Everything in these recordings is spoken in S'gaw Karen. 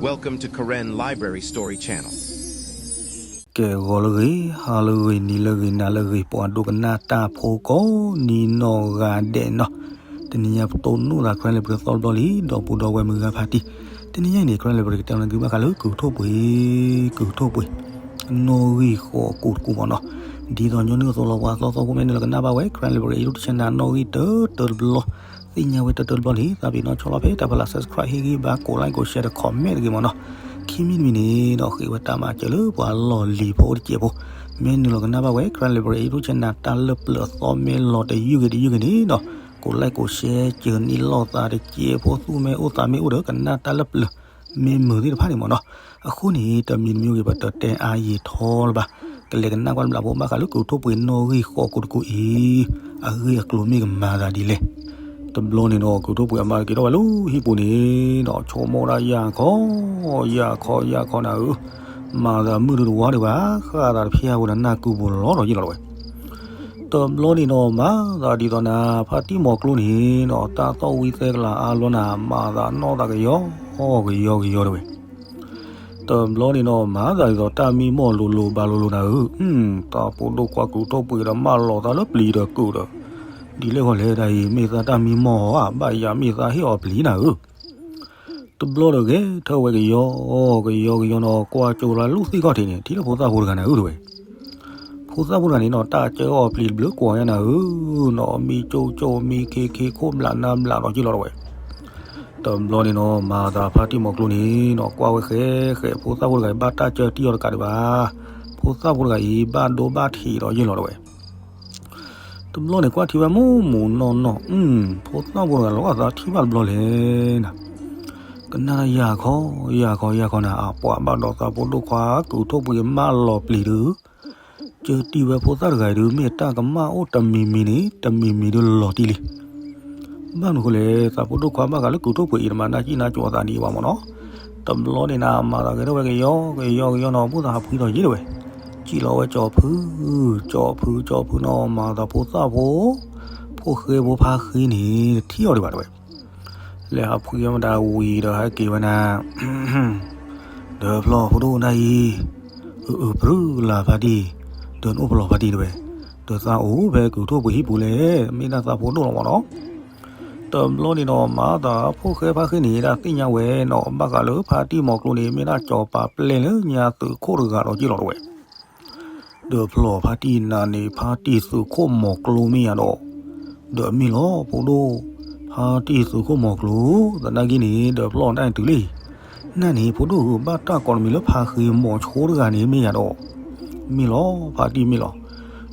Welcome to Karen Library Story Channel. ကဲ ဂီၤလၢအဂ့ၤ, ဟါလၢအဂ့ၤ, နံၤလၢအဂ့ၤ, နၤလၢအဂ့ၤ, ပှၤဒိကနၣ်တၢ်ဖိကိးနံၤနီၢ်ဂၤဒဲးနီၤ, တနံၤညါပတိၢ်နီၣ်သး Karen Library သီတဘျီလံ, ဒီပုၢ်ဒီဝဲၢ်မုၢ်ဂၤဖါတံၢ်, တနံၤညါအံၤန့ၣ် Karen Library ကတဲလီၤနသုဘၣ်ဃးလၢ ကုၢ်ထိၣ်ပှ့ၤ, ကုၢ်ထိၣ်ပှ့ၤ, နီၣ်ဂံၢ်ဃိးကိၢ်တကိၢ်မ့ၢ်နီၤ, ဒ်သိးညီနုၢ်အသိးလီၤ ပှၤသီသီဖိမ့ၢ်နုာ်လီၤကနၣ်ဘၣ်ဝဲ Karen Library YouTube channel နီၣ်ဂံၢ်တၢတၢတဘျီ, သ့ၣ်ညါဝဲတၢတၢတဘျီလံ, သးပ့ၤနီၣ်ဆီလီၤဖဲတၢ်ဖီလာ် subscribe ဟ့ၣ်ဂံၢ်ဘါ ကိး like ကိး share ဒီး comment တဂ့ၤမ့ၢ်နီၤ, ခံမံၤတမံၤန့ၣ်ဒီး ဃ့ဝဲတၢ်မၤစၢၤလၢပှၤလီၢ်လံၤဖိအိၣ်တစဲးဖိ, မ့ၢ်နုာ်လီၤကနၣ်ဘၣ်ဝဲ Karen Library YouTube channel တၢ်လၢပျၢၤအသီမ့ၢ်လီၤတယုၢ်ဂ့ၤတယုၢ်ဂ့ၤန့ၣ်ဒီး ကိး like ကိး share စၢၤန့ၢ်လိာ်သးတစဲးဖိ, သူၣ်မ့ၢ်အိၣ်သးမ့ၢ်အိၣ်ဒီး ကနၣ်တၢ်လၢပျၢၤ မ့ၢ်မုာ်သ့ၣ်တဖၣ်န့ၣ်မ့ၢ်နီၤ, အဃိန့ၣ် တမံၤတမံၤဂ့ၤ ပတတဲအါယံာ်ထီလၢၤဘၣ်, ကလဲၤကနၣ်ကွၢ်တဘျီဖိ ဘၣ်ဃးလၢကုၢ်ထိၣ်ပှ့ၤနီၣ်ဂံၢ်ဃိးကိၢ်တကိၢ်အံၤ, အဂ့ၢ်အကျိၤမ့ၢ်ကမၤသးဒ်လဲၣ်. တဘျီန့ၣ်ဒီး ကုၢ်ထိၣ်ပှ့ၤအမါက့ၤထီၣ်ဝဲလၢဟံၣ်ပူၤန့ၣ်ဒီး ဆိကမိၣ်ဒၣ်ယၢ်ခီ, ယၢ်ခီ ယၢ်ခီနၤဧၢ, မၤသးမုာ်ဒုတဝီဒံးဘၣ်, ဃၣ်သးတဖျၢၣ်ဖိဒီးနၢ်ကူပူၤလီၤဒီးယ့ၢ်လီၤတဝဲ တဘျီန့ၣ်ဒီး မၤသးဒ်သိးနၤ ဖါတံၢ်မီၤကျိန့ၣ်ဒီး တၢ်သီၣ်ဝံသဲကလၤအါဘျီနၤ မၤသးနီၢ်သးကယီကယီကယီတဝဲ, တဘျီန့ၣ်ဒီး မၤသးဒ်သိးတၢ်မံမီၢ်လိၤလိၤဘၣ်လိၤလိၤနၤဧၢ, သးဖိဒိၣ်ခွါကုၢ်ထိၣ်ပှ့ၤဒီး မၢလီၤသးလၢပျံၤဒီးကုၢ်ဒီး, ဒ်လဲၣ်ဂီၤလဲၣ်ဒ်အံၤ မ့ၢ်သးတၢ်မံမီၢ်ဧါ, ဘၣ်ယၤမ့ၢ်သးဟ့ၣ်အီၤပျံၤနၤဧၢ တဘျီဒီးဂဲၤထၢၣ်ဝဲကယီကယီကယီနီၤ, ကွၢ်ကၠိလၢလူၢ်သံၣ်ခီၣ်ထံးန့ၣ် ထံၣ်လၢဖိသၣ်ဖိတဂၤနၤဧၢတဝဲ, ဖိသၣ်ဖိတဂၤန့ၣ်နီၤ တၢ်ကၢအီၤပျံၤတဘျုးကွီၢ်ညါနၤဧၢ, နီၤ မံကၠိကၠိ မံခ့ခ့ ခိၣ်ဘျးနါဘျးဒီးယ့ၢ်လီၤတဝဲ, တဘျီန့ၣ်နီၤ မၤသးဖါတံၢ်မီၤကျိန့ၣ်နီၤ ကွၢ်ဝဲဃဲဃဲ ဖိသၣ်ဖိတဂၤအံၤ ဘၣ်တၢ်ကၢတံၢ်အီၤတကးဒံးဘၣ်, ဖိသၣ်ဖိတဂၤအံၤ ဘၣ်ဒိဘၣ်ထံးဒီးယ့ၢ်လီၤတဝဲ တဘျီန့ၣ် ကွၢ်ထံဝဲမူးမူးနီၢ်နီၢ်, ဖိသၣ်ဖိတဂၤလီၤအသးထံၣ်ဘၣ်တဘျီလဲၣ်နၤ, ကနၣ်ယၢ်ခီ, ယၢ်ခီ ယၢ်ခီနၤ, အပှၤဘၣ်ဒီးသးဖိဒိၣ်ခွါ ကုၢ်ထိၣ်ပှ့ၤမၢလီၤပျံၤဒုး, ကၢတံၢ်ဝဲဖိသၣ်တဂၤအံၤဒုး မ့ၢ်တၢ်ကမၣ်အိၣ်တမံၤမံၤန့ၣ် တမံၤမံၤဒုးလီၤတံၢ်လံ ဘၣ်မနုၤအဃိလဲၣ်, သးဖိဒိၣ်ခွါဘၣ်ဃးလၢကုၢ်ထိၣ်ပှ့ၤအံၤ တမၤနၢ်စံၣ်နၢ်ကၠိအသးဒံးဘၣ်မ့ၢ်နီၤ, တဘျီန့ၣ်နၤ မၤသးဂဲၤထီၣ်ဝဲကယီကယီကယီနီၤ ဘူၣ်သးဟးဖှံထီၣ်ယ့ၢ်တဝဲ, စံၣ်လီၤဝဲကၠီဖု, ကၠီဖု ကၠီဖုနီၤ မၤသးဖိသၣ်ဖိ, ဖိဃဲဖိဖါဃ့န့ၣ် တထံၣ်အီၤဒံးဘၣ်တဝဲ, လဲၤဟးဖှံမတၤဝံၤဒီးဟဲက့ၤဝဲနၤ ဒီးဖျီၣ်ဖိဒိၣ်နၢ်အံၤ, အု အု ပြုလၢ်ဖါတံၢ်, ဒီးနအိၣ်ဖျီၣ်ဖါတံၢ်တဝဲ, ဒီးသးအိၣ်ဖဲကုၢ်ထိၣ်ပှ့ၤဟံၣ်ပူၤလဲၣ်, မ့ၢ်ဒၣ်သးဖိဒိၣ်လီၤမ့ၢ်နီၤ, တဘျီန့ၣ်နီၤ မၤသးဖိဃဲဖါဃ့န့ၣ် ဒၣ်သ့ၣ်ညါဝဲနီၤ ဘၣ်ဃးလၢဖါတံၢ်မီၤကျိန့ၣ် မ့ၢ်ဒၣ်ကၠီၤပၤပျဲၢ်လၢညါသုးခိၣ်တဂၤဒီးယ့ၢ်လီၤတဝဲ ဒီးဖျီၣ်ဖါတံၢ်နၤန့ၣ် ဖါတံၢ်သုးခိၣ်မီၤကျိမ့ၢ်ယၤဒီး, ဒီးမ့ၢ်လီၤဖိဒိၣ်, ဖါတံၢ်သုးခိၣ်မီၤကျိ, သနာ်က့န့ၣ် ဒီးဖျီၣ်နၤန့ၣ်တုၤလံ, နၤန့ၣ်ဖိဒိၣ်ဧၢ ဘၣ်တၢ်ကိးတမံၤလၢဖါဃ့မီၤဆိတဂၤန့ၣ်မ့ၢ်ယၤဒီး, မ့ၢ်လီၤဖါတံၢ်မ့ၢ်လီၤ,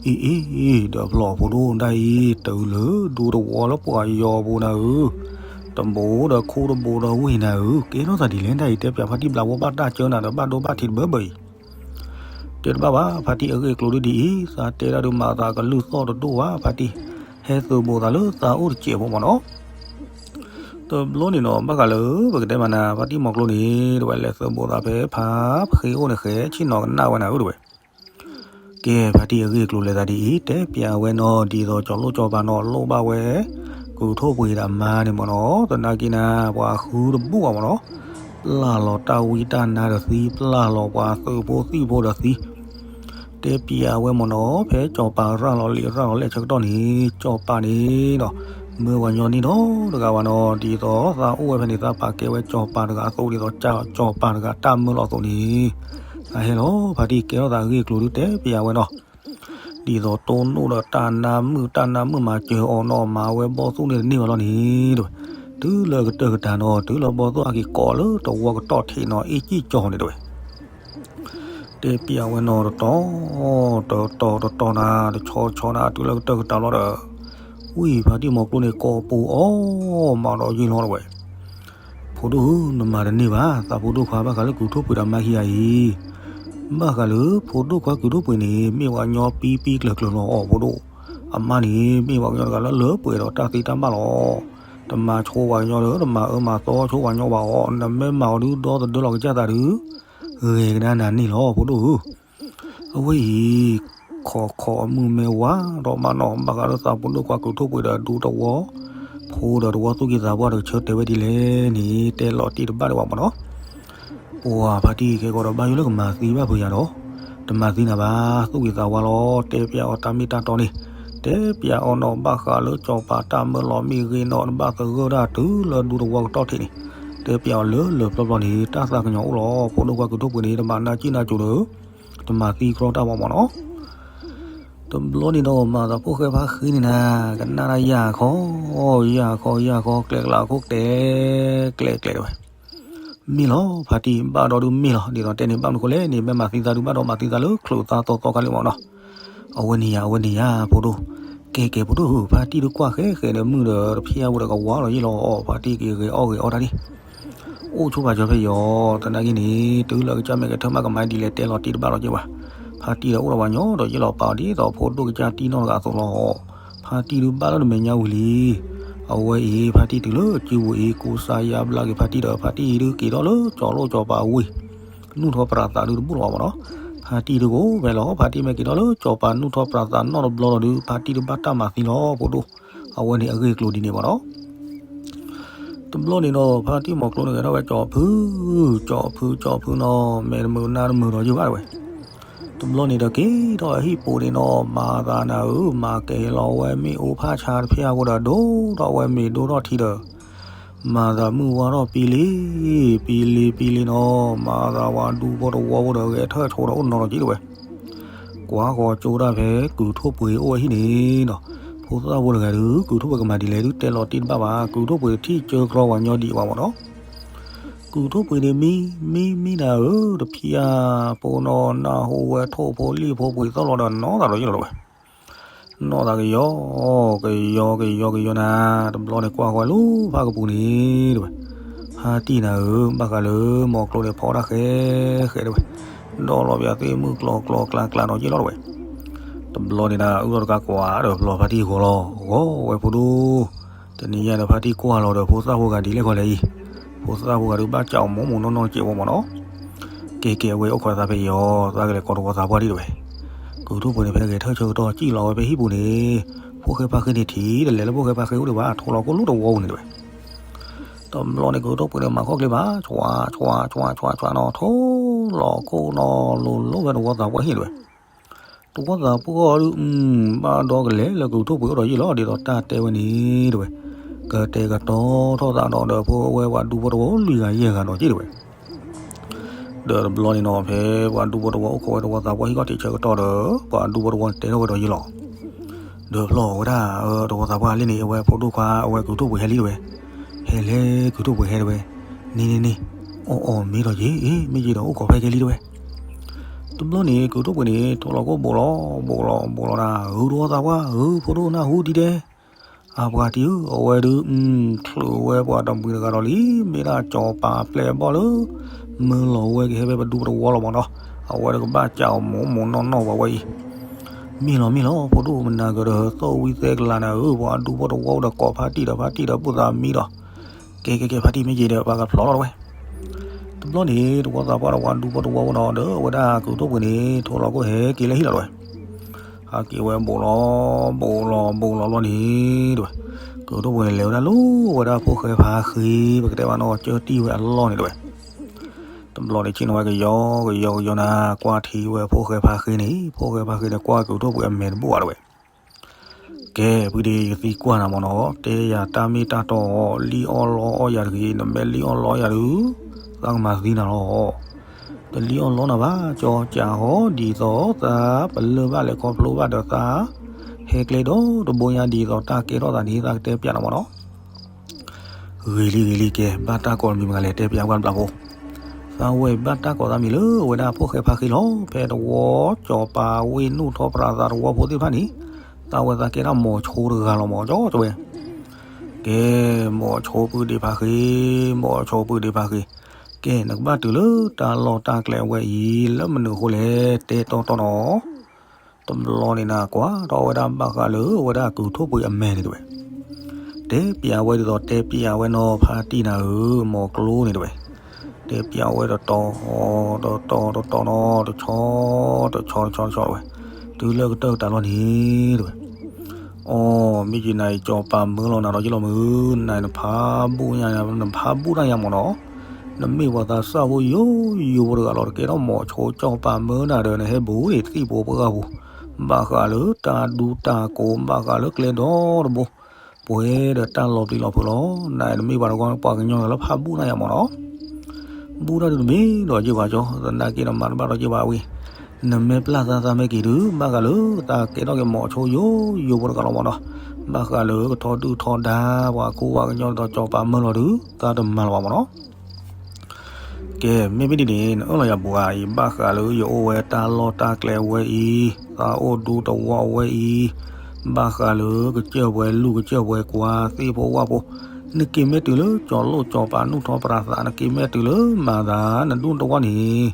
အ့ၣ်အ့ၣ် ဒီးဖျီၣ်ဖိဒိၣ်ဒၣ်အံၤ တုၤလၢဒူသဝီလၢပှၤယီၤပူၤနၤဧၢ, တဘိဒီးခိၣ်တဘိဒီးဝ့ၢ်နၤဧၢ, ကဲထီၣ်သးဒ်လဲၣ်ဒၣ်အံၤ တဲပၠးဖါတံၢ်ဘျးဖိဘၣ်တၢ်ကၢနၤဒီးဘၣ်ဒိဘၣ်ထံးတဘၢဘၢအံၤ တဲတဘၣ်ဘၣ် ဖါတံၢ်အဂ့ၢ်အကျိၤဒ်ဒ်အံၤ သးတဲဒၣ်ဒုးမၤသးကလုၢ်သီၣ်တဒိၣ်ဘၣ် ဖါတံၢ်, ဟဲသုးဘူးသးလၢသးအိၣ်တစဲးဖိမ့ၢ်နီၤ. တဘျီန့ၣ်နီၤ ဘၣ်ဃးလၢ ပကတဲမးနၤ ဖါတံၢ်မီၤကျိန့ၣ် တဝဲလဲၤသုးဘူးသးဖဲဖါဃ့အိၣ်န့ၣ် ဃဲဆ့ၣ်နီၤကနၣ်ဝဲနၤဧၢတဝဲ ကဲ ဖါတံၢ်အဂ့ၢ်အကျိၤလဲၤသးဒ်အံၤ တဲပၠးဝဲနီၤ ဒ်သိးကၠီၤလိၣ်ကၠီၤပၤနီၤ လိၣ်ဘၣ်ဝဲ ကုၢ်ထိၣ်ပှ့ၤဒီးမါန့ၣ်မ့ၢ်နီၤ သနာ်က့နၤ ပှၤဃုတဘူၣ်ဘၣ်မ့ၢ်နီၤ ပျၢ်လီၤတၢ်ဝံတၢ်နါဒီးသံ ပျၢ်လီၤပှၤသုးဖိသံၣ်ဖိဒီးသံ တဲပၠးဝဲမ့ၢ်နီၤ ဖဲကၠီၤပၤရၤလီၤလံာ်ရၤလီၤလဲၢ်ဆၢကတီၢ်န့ၣ် ကၠီၤပၤန့ၣ်ဒီး မၢပှၤညီန့ၢ်ဒီတဂၤဘၣ်နီၤ ဒ်သိးသးအိၣ်ဝဲဖဲန့ၣ် သးပာ်ကဲဝဲကၠီၤပၤတဂၤအသိး ဒ်သိးကၠီၤပၤတဂၤတၢ်မၢလီၤအသိးန့ၣ် အဟဲလီၤ ဖါတံၢ်ကဲထီၣ်သးအဂ့ၢ်အကျိၤဒုးတဲပၠးဝဲနီၤ ဒ်သိးတိၢ်နီၣ်ဒီးတၢ်နါမုာ် တၢ်နါမုာ်မၤစၢၤအီၤနီၤ မၤဝဲဘီၣ်သိၣ်န့ၣ်တန့ၢ်ဘၣ်လီၤန့ၣ် တဝဲ တုၤလၢကတၢၢ်ကတၢၢ်နီၤ တုၤလၢဘီၣ်သိၣ်အက့ၤကိးလၢတဝီကတီၢ်ထံးနီၤ အ့ၣ်ကံၣ်ကၠီၤန့ၣ်တဝဲ တဲပၠးဝဲနီၤတတီၤ တတီၤတတီၤနၤ တဆီဆီနၤ တုၤလၢကတၢၢ်ကတၢၢ်လီၤဒီး ဝံၢ်ဖါတံၢ်မီၤကျိန့ၣ် ကိးပူၤအီၣ်မးဒီးယုၢ်လီၤတဝဲ ဖိဒိၣ်ဧၢ နမၤတန့ၢ်ဘၣ် သးဖိဒိၣ်ခွါဘၣ်ဃးလၢကုၢ်ထိၣ်ပှ့ၤဒီးမါခံဂၤအံၤ ဘၣ်ဃးလၢဖိဒိၣ်ခွါကုၢ်ထိၣ်ပှ့ၤန့ၣ် မ့ၢ်ပှၤကညီပံပံကျၢၤကျၢၤလီၤအီၤဖိဒိၣ် အမါန့ၣ် မ့ၢ်ပှၤကညီတဂၤလၢလၢပှဲၤဒီးတၢ်သ့တၢ်ဘၣ်လီၤ တမၤဆိပှၤကညီဒီး တမၤအၢမၤသီဆိပှၤကညီဘၣ်အီၤ နမ့ၢ်မၤအီၤဒုးဒီသဒၢလီၤကစၢ်သးဒုး ဂဲၤကဒါနၤန့ၣ်လီၤ ဖိဒိၣ်ဧၢ အဝဲအံၤ ခိးခိးအမုၢ်မ့ၢ်ဝါဒီးမးနီၤ ဘၣ်ဃးလၢသးဖိဒိၣ်ခွါကုၢ်ထိၣ်ပှ့ၤဒီးဒူသဝီ ဖိဒီးသဝီသူၣ်က့သးပှၢ်ဒီးဆၢတဲာ်ဝဲဒ်လဲၣ်န့ၣ် တဲလီၤတံၢ်တဘၣ်ဒံးဘၣ်မးနီၤ ပှၤဖါတံၢ်ကဲကီးဒီး ဘၣ်ယိၣ်လၢကမၤသံဘၣ်ဖုးယၤဒီး, တမၤသံနၤဘၣ်, သူၣ်ဂ့ၤသးဝါလီၤ, တဲပျးအီၤတၢ်မ့ၢ်တၢ်တီန့ၣ်, တဲပျးအီၤနီၤ ဘၣ်ဃးလၢစီၤပၤတၢ်မၢလီၤမ့ၢ်ဂ့ၤနီၤ တဘၣ်သဂၢၢ်ဒၣ်တုၤလၢဒူသဝီကတီၢ်ထံးန့ၣ်, တဲပျးအီၤလၢလၢပျီပျီန့ၣ် တၢ်သးကညီၤအိၣ်လီၤ. ဖိဒိၣ်ခွါကုၢ်ထိၣ်ပှ့ၤန့ၣ် တဘၣ်နၢ်ကံၣ်နၢ်ကိၤဒီး တမၤသံကြီတၢ်ဘၣ်မၢ်နီၤ. တဘျီန့ၣ်ဒီး မၤသးဖိၣ်ဃဲဖါဃ့န့ၣ်နၤ, ကနၣ်တၢ်ယၢ်ခီ, ယၢ်ခီ ယၢ်ခီ ကျဲကလးခိၣ်တဲ, ကျဲကျဲတဲဝဲ, မ့ၢ်လီၤ ဖါတံၢ် ဘၣ်ဒီးဒုးမ့ၢ်လီၤ, ဒ်သိးတဲန့ၣ် ဘၣ်မနုၤဃိလဲၣ်န့ၣ် မ့ၢ်မၤသံသးဒုးဘၣ်ဒီးမၤသံသးလၢချိၣ်သၣ်သီသီခါလံမၢ်နီၤ. အဝဲန့ၣ်ယၤ အဝဲန့ၣ်ယၤ ဖိဒိၣ်, ကဲကဲ ဖိဒိၣ်ဧၢ, ဖါတံၢ်ဒုးကွၢ်ဃဲဃဲဒီး မုၢ်ဒီးတဖျၢၣ်ဝဲဒီးကဝါလီၤယ့ၣ်လီၤအီၤ, ဖါတံၢ်က့ၤဂဲၤအီၣ်ဂဲၤအီတၢ်ဒံး အိၣ်ဆိပာ်စၢၤဖဲယီၤ, သနာ်က့န့ၣ် တုၤလၢကစၢ်မဲာ်ကထၢၣ်မးကမၤဒ်လဲၣ်တဲလီၤတံၢ်တဘၣ်လီၤက့ၤဘၣ်, ဖါတံၢ်ဒီးအိၣ်ဒီးပှၤညီဒီးယ့ၣ်လီၤပာ်အီၤဒ်သိးဖိဒိၣ်ကစၢ်တံၢ်နီၢ်တဂၤအသိးလီၤ. ဖါတံၢ်ဒုးဘၣ်လၢတမဲာ်ညါဝံၤလံ. အဝဲအံၤ ဖါတံၢ်တုၤလၢအစုပူၤအံၤ ကူစါယါဘျါက့ၤဖါတံၢ်ဒီး ဖါတံၢ်ဒုးက့ၤထီၣ်လၢစီၤလိၣ်စီၤပၤအဝ့ၢ် နူၢ်ထီၣ်ပြးသးဒုးတဘူၣ်လီၤဘၣ်မၢ်နီၤ. ဖါတံၢ်ဒုးကအိၣ်ဖဲလီၤ, ဖါတံၢ်မ့ၢ်က့ၤထီၣ်လၢစီၤပၤနူၢ်ထီၣ်ပြးသးနီၢ်တဘျီလီၤဒုး ဖါတံၢ်ဒုးဘၣ်တၢ်မၤသံလီၤ ဖိဒိၣ်, အဝဲန့ၣ်အဂ့ၢ်အကျိၤဒ်န့ၣ်မၢ်နီၤ. တဘျီန့ၣ်ဒီး ဖါတံၢ်မိၢ်ကျိန့ၣ်ဂဲၤထီၣ်ဝဲကၠီဖု, ကၠီဖု ကၠီဖုနီၤ, မဲာ်တမုာ်နါတမုာ်ဒီးယုၢ်ဘၣ်တဲဝဲ. တဘျီန့ၣ်ဒီးက့ၤထီၣ်ဟံၣ်ပူၤန့ၣ်နီၤ, မၤသးနၤဧၢ, မၤကဲၤလီၤဝဲမ့ၣ်အူဖးဆါတဖျၢၣ်အဃိဒီး ဒိၣ်ထီၣ်ဝဲမ့ၤဒိၣ်ထီၣ်ထံဒီး မၤသးမုၢ်ဝါထီၣ်ပံလံ, ပံလံပံလံနီၤ, မၤသးဝဲဒူဖိတဝီဖိဒီးဂဲၤထၢၣ်ဆိဒီးအိၣ်နီၤလီၤက့ၤတဲဝဲ. ကွၢ်ဃီၤကၠိဒၣ်ဖဲကုၢ်ထိၣ်ပှ့ၤအိၣ်ဝဲဟံၣ်န့ၣ်နီၤ, ဖိသၣ်ဖိတဂၤဒုး ကုၢ်ထိၣ်ပှ့ၤကမၤဒ်လဲၣ်ဒုး တဲလီၤတံၢ်တဘၣ်ဘၣ်, ကုၢ်ထိၣ်ပှ့ၤတထံၣ်ကၢကြီပှၤညီဒံးဘၣ်မၢ်နီၤ. ကုၢ်ထိၣ်ပှ့ၤန့ၣ်မံ, မံမံနၤဧၢ, တဖျၢၣ်ဖိနီၤ, နၢ်ဟူဝဲထိၣ်ဖိလံၣ်ဖိပှ့ၤသီၣ်လီၤဒီးနီၢ်သးဒီးယ့ၢ်လီၤတဲဝဲ. နီၢ်သးကယီ, ကယီကယီကယီနၤ, တဘျီန့ၣ်ကွၢ်ဃီၤလၢဖးကပူၤန့ၣ်တဲဝဲ. ဖါတံၢ်နၤဧၢ, ဘၣ်ဃးလၢမိၢ်ကျိန့ၣ်ဖီတၢ်ဃဲဃဲတဲဝဲ, ဒီးလီၤပယၤသ့ၣ်မုၢ်ကျီကျီကျါကျါနီၤယ့ၢ်လီၤတဲဝဲ. တဘျီန့ၣ်ဒၣ် အုၣ်ထီၣ်တကးကွၢ်ဒီးဖျီဖါတံၢ်ဂီၤလီၤ, ဂီၤဝဲဖိဒိၣ်, တနံၤညါဒီးဖါတံၢ်ကွၢ်လီၤဒီးဖိသၣ်ဖိဂၤဒ်လဲၣ်ခီလဲၣ်အံၤ, ဖိသၣ်ဖိဂၤဒုးဘၣ်ကးအီၤမိၢ်မိၢ်နီၢ်နီၢ်စဲးဝဲမၢ်နီၤ. ကဲကဲ အဝဲအိၣ်ခိးသးဖဲယီၤ, သးကလဲၤကိးတဝီသးပှၢ်ဒံးတဲဝဲ. ကုၢ်ထိၣ်ပှ့ၤန့ၣ်ဖဲဂဲၤထၢၣ်ဆၢကတီၢ်စံၣ်လီၤဝဲဖဲဟံၣ်ပူၤန့ၣ်, ဖိၣ်ဃဲဖါဃ့န့ၣ်ထံၣ်တလဲၤလၢဖိၣ်ဃဲဖါဃ့အိၣ်ဒံးဘၣ်, ထိးလီၤကိၣ်လိၣ်တဝီပူၤန့ၣ်တဲဝဲ. တဘျီန့ၣ်ကုၢ်ထိၣ်ပှ့ၤန့ၣ်မၤခီၣ်ချ့ဘၣ်, ဆွးဆွးဆွးဆွးနီၤ, ထိးလီၤကိၣ်နီၤ လိၤလိၤဖဲတဝီသးပှၢ်ဟံၣ်တဲဝဲ. တဝီသးပှၢ်ဒုး ဘၣ်ဒီးကလဲၤလၢကုၢ်ထိၣ်ပှ့ၤအိၣ်ဒီးယ့ၢ်လီၤ ဒ်သိးတၢ်တဲဝဲန့ၣ်တဲဝဲ. ကတဲာ်ကတီၤထီၣ်သးဒီးဒီးဖိဝဲပှၤဒူဖိတဝီလွံၢ်ဂၤယဲၢ်ဂၤနီၤက့တဲဝဲ. ဒီးတဘျီန့ၣ်နီၤ ဖဲပှၤဒူဖိတဝီအိၣ်ခိးဝဲတဝီသးပှၢ်ဟံၣ်ခီၣ်ထံးဆၢကတီၢ်ဒီး ပှၤဒူဖိတဝီန့ၣ်တဲထီၣ်ဝဲဒီးယ့ၢ်လီၤ. ဒီးဖျီဝဲဒၣ် တဝီသးပှၢ်လံန့ၣ် အဝဲဖိဒိၣ်ခွါ အဝဲကုၢ်ထိၣ်ပှ့ၤဟဲလံတဲဝဲ. ဟဲလဲၣ် ကုၢ်ထိၣ်ပှ့ၤဟဲတဲဝဲ. န့ၣ်န့ၣ်န့ၣ်, အီၣ်အီၣ်မ့ၢ်ဒီးက့ၤ, မ့ၢ်က့ၤဒီးအိၣ်ခိးဖဲကဲလံတဲဝဲ. တဘျီန့ၣ် ကုၢ်ထိၣ်ပှ့ၤန့ၣ် ထိးလီၤကိၣ်ဘိးလီၤ ဘိးလီၤ ဘိးလီၤဒၣ် ဧၢ တဝီသးပှၢ်ဧၢ ဖိဒိၣ်နၢ်ဟူဒံးဒဲး. အပှၤတံၢ်ဧၢ အဝဲဒုး ချုးဝဲပှၤတမှံၤတဂၤဒီးလံ မ့ၢ်ဒၣ်စီၤပၤအပျဲၢ်အဘီၣ်လၢ မၢလီၤဝဲကဟဲဖဲပဒူပတဝီလီၤမၢ်နီၤ. အဝဲတကဘၣ်ကးအီၤမိၢ်မိၢ်နီၢ်နီၢ်ပှၤဝဲအံၤ. မ့ၢ်လီၤမ့ၢ်လီၤ ဖိဒိၣ်မနၤကဒီး သီၣ်ဝံသဲကလၤနၤဧၢ ပှၤဒူဖိတဝီအိၣ်ဒီးကိးဖါတံၢ်ဒီး ဖါတံၢ်ဒီးဘူၣ်သးမံဒီး ကဲကဲကဲ ဖါတံၢ်မ့ၢ်က့ၤဒီး ပှၤကဖျီလီၤတဲဝဲ. တဘျီန့ၣ် တဝီသးပှၢ်ဒီးပှၤဒူဖိတဝီအိၣ်နီၤဒီး အဝဲဒၣ်ကုၢ်ထိၣ်ပှ့ၤန့ၣ် ထိးလီၤကိၣ်ဟဲက့ၤလၢဟံၣ်လီၤတဲဝဲ. ဟဲက့ၤဝဲဘိးလီၤ ဘိးလီၤ ဘိးလီၤဘျီန့ၣ်တဲဝဲ. ကုၢ်ထိၣ်ပှ့ၤန့ၣ်လဲၤဝဲဒၣ်လၢဝဲဒၣ်ဖိၣ်ဃဲဖါဃ့ ပကတဲဘၣ်နီၤ ကၢတံၢ်ဝဲအလီၢ်န့ၣ်တဲဝဲ. တဘျီန့ၣ်ဆ့ၣ်နီၤဝဲကယီကယီကယီနၤ ကွၢ်ထံဝဲဖိၣ်ဃဲဖါဃ့န့ၣ် ဖိၣ်ဃဲဖါဃ့န့ၣ်ကွၢ်ကုၢ်ထိၣ်ပှ့ၤအမဲာ်တဘူၣ်ဘၣ်တဲဝဲ. ကဲ ဖုဒ့ ယသံကွၢ်နၤမၢ်နီၤ တဲယၤတၢ်မ့ၢ်တၢ်တီ လံၣ်အီၣ်လီအီၣ်ယၤတဂ့ၤ နမ့ၢ်လံၣ်အီၣ်လီအီၣ်ယၤဒုး သးကမၤသံနၤလီၤ. တလံၣ်အီၣ်လီနၤဘၣ် ကၠီကၠးဟီဒ်သိးသးပလၢၢ်ဘၣ်လဲၤခီဖျိဘၣ်ဒီးသး ဟဲကျဲဒီတဘိညါဒ်သိးတၢ်ကဲထီၣ်သးန့ၣ် သးကတဲပျးနၤမၢ်နီၤ. ဂ့ၤလံဂ့ၤလံ ကဲ ဘၣ်တၢ်ကိးမံၤမတၤလဲၣ် တဲပျးကွၢ်တဘျီဖိ. သးဝဲဘၣ်တၢ်ကိးသးမံၤလၢဝဲဒၣ်ဖိၣ်ဃဲဖါဃ့လီၤ ဖဲတဝီစီၤပၤဝ့ၢ်နူၢ်ထီၣ်ပြးသးတဝီဖိသ့ၣ်တဖၣ်န့ၣ် သးဝဲသးကဲဒၣ်မိၤဆိတဂၤလီၤမၢ် ကၠီကၠီဝဲ. ကဲ မိၤဆိပုၢ်ဒ့ဖါဃ့ မိၤဆိပုၢ်ဒ့ဖါဃ့ ကဲ နကဘၣ်တုၤလၢတၢ်လီၢ်တၢ်ကျဲဝဲအံၤ လၢမနုၤအဃိလဲၣ် တဲတီတီနီၤ. တဘျီန့ၣ်နၤ ကွၢ်ထီၣ်ဝဲဒၣ်ဘၣ်ဃးလၢဝဲဒၣ်ကုၢ်ထိၣ်ပှ့ၤအမဲာ်န့ၣ်တဲဝဲ. တဲပျးဝဲဒ်သိးတဲပျးဝဲနီၤ ဖါတံၢ်နၤဧၢ မိၤကျိန့ၣ်တဲဝဲ. တဲပျးဝဲတတီၤ တတီၤတတီၤနီၤ တဆီ တဆီတဆီတဆီတဲဝဲ. တုၤလၢကတၢၢ်ကတၢၢ်လီၤန့ၣ်တဲဝဲ. အိ မ့ၢ်က့ၤနၤအံၤ စီၤပၤမၢလီၤနၤဒီးယ့ၢ်လီၤမုၢ် နၤနဖးဘူၣ်ညါ နဖးဘူၣ်တၢ်ညါမၢ်နီၤ. နမ့ၢ်ပှၤသးစၢ်ဖိယိယိဖိတဂၤလီၤ. တကဲထီၣ်မိၤဆိကၠီၣ်ပၤမၢနၤဒီး နဟဲဘူးန့ၣ် သံၣ်ဖိပှၢ်ဖိ, ဘၣ်ဃးလၢတၢ်ဒူတၢ်ကိး, ဘၣ်ဃးလၢကျဲဒီတဘိ, ပှဲၤဒီးတၢ်လီၤပျံၤလီၤဖုးလီၤ. နမ့ၢ်ပှၤတဝီပှၤကညီလၢဖးဘူၣ်နၤယၤမၢ်နီၤ. ဘူၣ်တၢ်ဒုးတမ့ၢ်ဒီးက့ၤဘၣ်ကၠီ, သနာ်က့ဒီးမၤတဘၣ်ဒီးက့ၤဘၣ်ဝံၤ, နမ့ၢ်ပျၢ်သးသးမ့ၢ်က့ၤဒုး ဘၣ်ဃးလၢသးကဲထီၣ်က့ၤမိၤဆိယိယိဖိတဂၤလီၤမၢ်နီၤ. ဘၣ်ဃးလၢကထီဒုၣ်ထီဒါ ပှၤခိၣ်ပှၤကညီဒီးကၠီၣ်ပၤမၢလီၤဒုး သးတမၤလၢၤဘၣ်မၢ်နီၤ. ကဲ မ့မ့ၢ်ဒ်န့ၣ် နအၢၣ်လီၤယၤဘူးဧါအံၤ, ဘၣ်ဃးလၢယအိၣ်ဝဲတၢ်လီၢ်တၢ်ကျဲဝဲအံၤ, သးအိၣ်ဒူသဝီဝဲအံၤ, ဘၣ်ဃးလၢကစၢၢ်ပှဲၤလူၢ်ကစၢၢ်ပှဲၤကွၢ် သ့ၣ်ဖိဝၣ်ဖိ, နက့ၤမ့ၢ်တုၤလၢကၠီၤလိၣ်ကၠီၤပၤနူၢ်ထီၣ်ပြးသး, နက့ၤမ့ၢ်တုၤလၢမၤသးနဒူၣ်တဝီန့ၣ်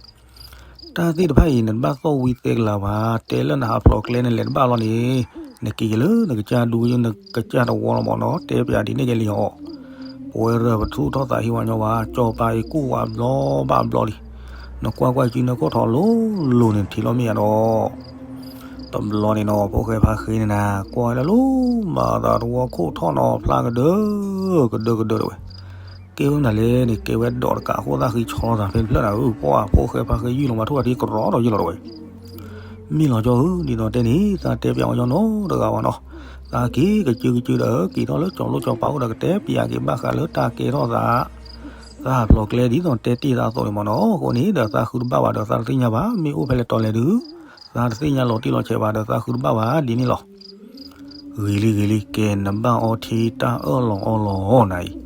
တၢ်သ့ၣ်တဖၣ်အံၤ နတဘၣ်သီၣ်ဝံၤသဲကလၤဘၣ်, တဲလၢနဟးဖျိးကျဲနလဲၤတဘၣ်လီၤန့ၣ်, နက့ၤက့ၤလၢနကစၢ်ဒူ နကစၢ်တဝီလီၤမၢ်နီၤ, တဲပၠးဒ်န့ၣ်ကဲလံအီၤ. ပဝဲရၢၢ်ပထူၣ်ထီၣ်သးဟံးဝဲညီဘၣ်, ကၠီၤပၤအံၤကူၣ်ဝဲဘျီဘၣ်ဘျီလံ. နကွၢ်ကွၢ်စုနခိၣ်ထီၣ်လိၤလိၤန့ၣ် ထံၣ်လီၤမ့ၢ်ယၤဒီး တဘျီန့ၣ်နီၤ ဖိၣ်ဃဲဖါဃ့န့ၣ်နၤ ကွၢ်ဝဲဒၣ်လၢ မၤသးတဝီခိၣ်ထီၣ်နီၤ ဖျါကဒၢ ကဒၢကဒၢတဝဲ. ကဲဝဲမနုၤလဲၣ်န့ၣ် ကဲဝဲဒိးတကးအဃိသတးဃံဆီလီၤသးဖဲတဖျၢၣ်နၤဧၢ, ပှၢ်ဖိၣ်ဃဲဖါဃ့ယုၢ်လီၤမၤထူၣ်အထံကရီဒီးယုၢ်လီၤတဝဲ. မ့ၢ်လီၤကၠီဧၢ, ဒ်သိးတဲန့ၣ် သးတဲပၠးဝဲညီနီတဂၤဘၣ်နီၤ. သးက့ၤကစၢကစၢဒီး က့ၤထီၣ်လၢကၠီၤလိၣ်ကၠီၤပၤအိၣ်ဒီးကတဲပၠးက့ၤဘၣ်ဃးလၢတၢ်ကဲထီၣ်သး သးဖျိးကျဲဒ်သိးတဲတ့ၢ်သးအသိးန့ၣ်မၢ်နီၤ. အဃိန့ၣ်ဒီးသးဃုတဘၣ်ဘၣ်ဒီးသးတသ့ၣ်ညါဘၣ်, မ့ၢ်အိၣ်ဖဲလဲၣ်တီၤလဲၣ်ဒုး သးတသ့ၣ်ညါလီၤတံၢ်လီၤဆဲးဘၣ်ဒီးသးဃုတဘၣ်ဘၣ်ဒ်န့ၣ်လီၤ. ဂ့ၤလံဂ့ၤလံ, ကဲနဘၣ်အီထံတၢ်အၢၣ်လီၤအီလီၤနၤအံၤ,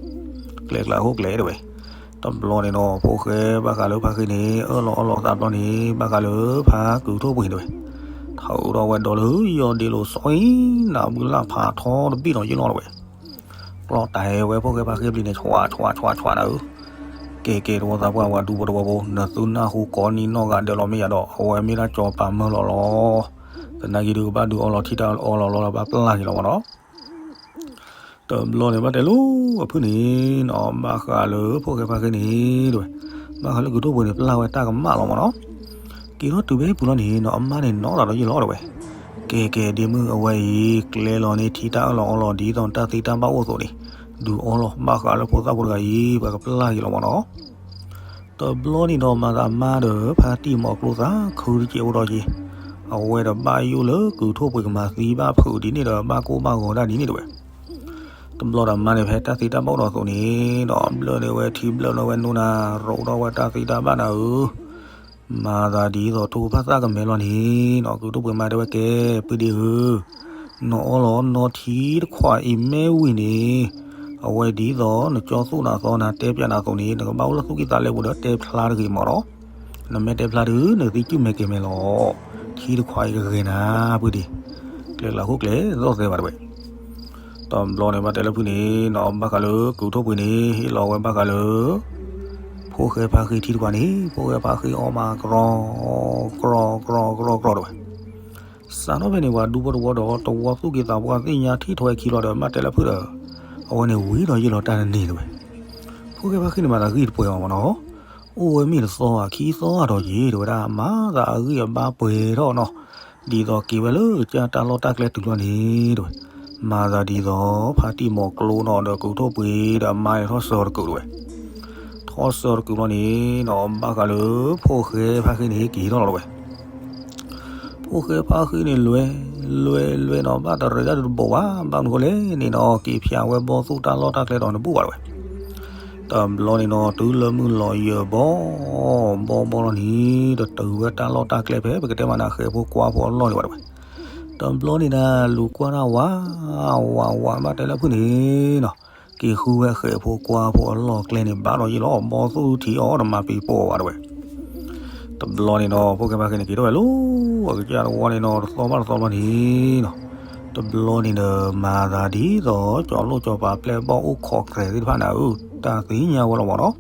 ကျဲကျါဟိၣ်ကျဲတဝဲ. တဘျီန့ၣ်နီၤ ဖိၣ်ဃဲဘၣ်ဃးလၢဖါဃ့န့ၣ် အၢၣ်လီၤအီလီၤသးဘျီန့ၣ် ဘၣ်ဃးလၢဖါကုၤထီၣ်ပှ့ၤတဝဲ. ထုးထီၣ်ဝဲဒီးလၢယီၢ်ဒ့လိာ်စီအံၤ နဘုလၢ်ဖးထီတဘ့ၣ်နီၤယ့ၣ်လီၤတဝဲ. ကျီတဲဝဲဖိၣ်ဃဲဖါဃ့ဘျီန့ၣ် ဆွးဆွးဆွးဆွးနၤဧၢ. ကဲကဲတဝီသးပှၢ်ဝဲဒူဖိတဝီဖိ နသုနၢ်ဟူကိးနံၤနီၢ်ဂၤဒဲးလီၤမ့ၢ်ယၤဒီး အဝဲမ့ၢ်ဒၣ်ကၠီၤပၤမၢလီၤလီၤ. သနာ်က့ဒုးကဘၣ်ဒုးအီလီၤထံတၢ်အၢၣ်လီၤအီလီၤလီၤဒီးဘၣ်ပျၢ်က့ၤလီၤမၢ်နီၤ. တဘျီန့ၣ်ဘၣ်တဲလၢအဖုၣ်န့ၣ်နီၤ ဘၣ်ဃးလၢဖိၣ်ဃဲဖါဃ့န့ၣ်တဝဲ, ဘၣ်ဃးလၢကုၤထီၣ်ပှ့ၤန့ၣ် ပျၢ်ဝဲတၢ်ကမၣ်လီၤမၢ်နီၤ. က့ၤထီၣ်တုၤဖဲဟံၣ်ပူၤလီၤန့ၣ်နီၤ အမါန့ၣ်နီၣ်သးဒီးယ့ၣ်လီၤတဝဲ. ကဲကဲဒ့မုၣ်အဝဲအံၤ ကျဲလီၤန့ၣ်ထံတၢ်အၢၣ်လီၤအီလီၤဒ်သိးတၢ်သံတၢ်ဘၣ်အိၣ်အသိးန့ၣ် ဒုးအီလီၤ ဘၣ်ဃးလၢဖိသၣ်ဖိတဂၤအံၤ ပှၤကပျၢ်က့ၤလီၤမၢ်နီၤ. တဘျီန့ၣ်ဒီးမၤသးမါဒီး ဖါတံၢ်မီၤကျိသးခုတကဲးအိၣ်ဒီးက့ၤ, အဝဲဒီးဘၣ်ယိၣ်လၢကုၤထီၣ်ပှ့ၤကမၤသံဘၣ်ဖုးဒ်န့ၣ်ဒီးဘၣ်ကိၢ်ဘၣ်ဂီၤဒၣ်ဒ်န့ၣ်တဝဲ. တဘျီဒီးမါန့ၣ်ဖဲတၢ်သံတၢ်ဘၣ်အိၣ်ဒီးအသိးန့ၣ်ဒီး ဘျၢန့ၢ်ဝဲထံဘျၢန့ၢ်ဝဲနိနၤ ရိးဒီးဝဲတၢ်သံတၢ်ဘၣ်နၤဧၢ. မၤသးဒ်သိးထိၣ်ဖၣ်သၣ်ကမဲာ်လီၤန့ၣ်နီၤ ကုၤထီၣ်ပှ့ၤမါတဲဝဲကဲ ပုၢ်ဒ့ဧၢ, နအီလီၤနီၢ်ထံတခွးအံၤမ့ၢ်ဝံၤန့ၣ် အဝဲဒ်သိးနကၠီသူၣ်နၤသီနၤတဲပၠးနၤအသိးန့ၣ် နကဘၣ်အိၣ်လၢသူၣ်ကံၢ်သးလဲပူၤဒီးတဲဖျါတဂ့ၤမၢ်နီၤ. နမ့ၢ်တဲဖျါဒုး နကသံကုၢ်မဲာ်ကဲၤမဲာ်လီၤ. ထံတခွးအံၤကဂ့ၤနၤ ပုၢ်ဒ့, ကျဲကျါဟိၣ်ကျဲသီၣ်သဲဘၣ်တဝဲ. တဘျီန့ၣ်ဘၣ်တဲလၢဖုၣ်န့ၣ်နီၤ ဘၣ်ဃးလၢကုၤထီၣ်ပှ့ၤန့ၣ် ဟ့ၣ်လီၤဝဲဘၣ်ဃးလၢ ဖိၣ်ဃဲဖါဃ့ထံတခွးန့ၣ် ဖိၣ်ဃဲဖါဃ့အီမးကြီ ကြီကြီကြီတဝဲ. စးထီၣ်ဖဲန့ၣ် ပှၤဒူဖိတဝီဒီး တဝီသူၣ်က့သးပှၢ်သ့ၣ်ညါထံၣ်ထွဲခံလီၤဒီး ဘၣ်တဲလၢဖုၣ်ဒီး အဝဲန့ၣ်ဝံၤဒီးယ့ၣ်လီၤတၢ်တန့ၢ်တဝဲ. ဖိၣ်ဃဲဖါဃ့န့ၣ်မၤသးဂံၢ်တပှဲၤအီၤမၢ်နီၤ. အိၣ်ဝဲမ့ၢ်တသီဧါ ခံသီဧါဒီးက့ၤ တဝဲဒၣ် မၤသးအဂံၢ်အဘါပှဲၤထီၣ်နီၤ. ဒ်သိးက့ၤဝဲလၢကစၢ်တၢ်လီၢ်တၢ်ကျဲတုၤလီၤန့ၣ် တဝဲ မၤသးဒ်သိး ဖါတံၢ်မီၤကျိနီၤ ဒီးကုၤထီၣ်ပှ့ၤဒီးမါန့ၣ်ထီၣ်စၢၤတကုာ်တဝဲ. ထီၣ်စၢၤတကုာ်လီၤန့ၣ်နီၤ ဘၣ်ဃးလၢ ဖိၣ်ဃဲဖါဃ့န့ၣ် က့ၤထီၣ်လီၤတဝဲ. ဖိၣ်ဃဲဖါဃ့န့ၣ် လွဲ လွဲ လွဲနီၤ ဘၣ်တရံးတၢ်ဒုးတဘိးဘၣ် ဘၣ်မနုၤဃိလဲၣ်န့ၣ်နီၤ က့ၤဖျါဝဲဘီသူၣ်တၢ်လီၢ်တၢ်ကျဲဒီးနဘူၣ်ဘၣ်တဝဲ. တဘျီန့ၣ်နီၤ တုၤလၢမုၢ်လီၤယၢၤဘီ ဘီဘီလီၤန့ၣ် တတုၤဝဲတၢ်လီၢ်တၢ်ကျဲဖဲ ပကတဲမးနၤ ဃဲၤဖိကွါဖိအလီၢ်န့ၣ်ဘၣ်တဝဲ. တဘျီန့ၣ်နၤ လူၤကွၢ်တၢ်ဝး ဝးဝး ဘၣ်တဲလၢဖုၣ်န့ၣ်နီၤ က့ၤဃုဝဲဃဲၤဖိကွါဖိအလီၢ်ကျဲန့ၣ် ဘၣ်ဒီးယ့ၣ်လီၤ ဘီသူၣ်ထံအီၤ တမၤပံၤပိာ်ဘၣ်တဝဲ. တဘျီန့ၣ်နီၤ ဖိၣ်ဃဲဖါဃ့န့ၣ် က့ၤထီၣ်ဝဲလၢ အကစၢ်တဝီန့ၣ်နီၤ တသီဘၣ်တသီဘျီန့ၣ်နီၤ တဘျီန့ၣ်ဒီး မၤသးဒ်သိး ကၠီၤလိၣ်ကၠီၤပၤပျဲၢ်ဘီၣ်အိၣ်ခိးကြဲးသ့ၣ်တဖၣ်န့ၣ်ဧၢ တၢ်သ့ၣ်ညါဝဲလီၤမၢ်နီၤ.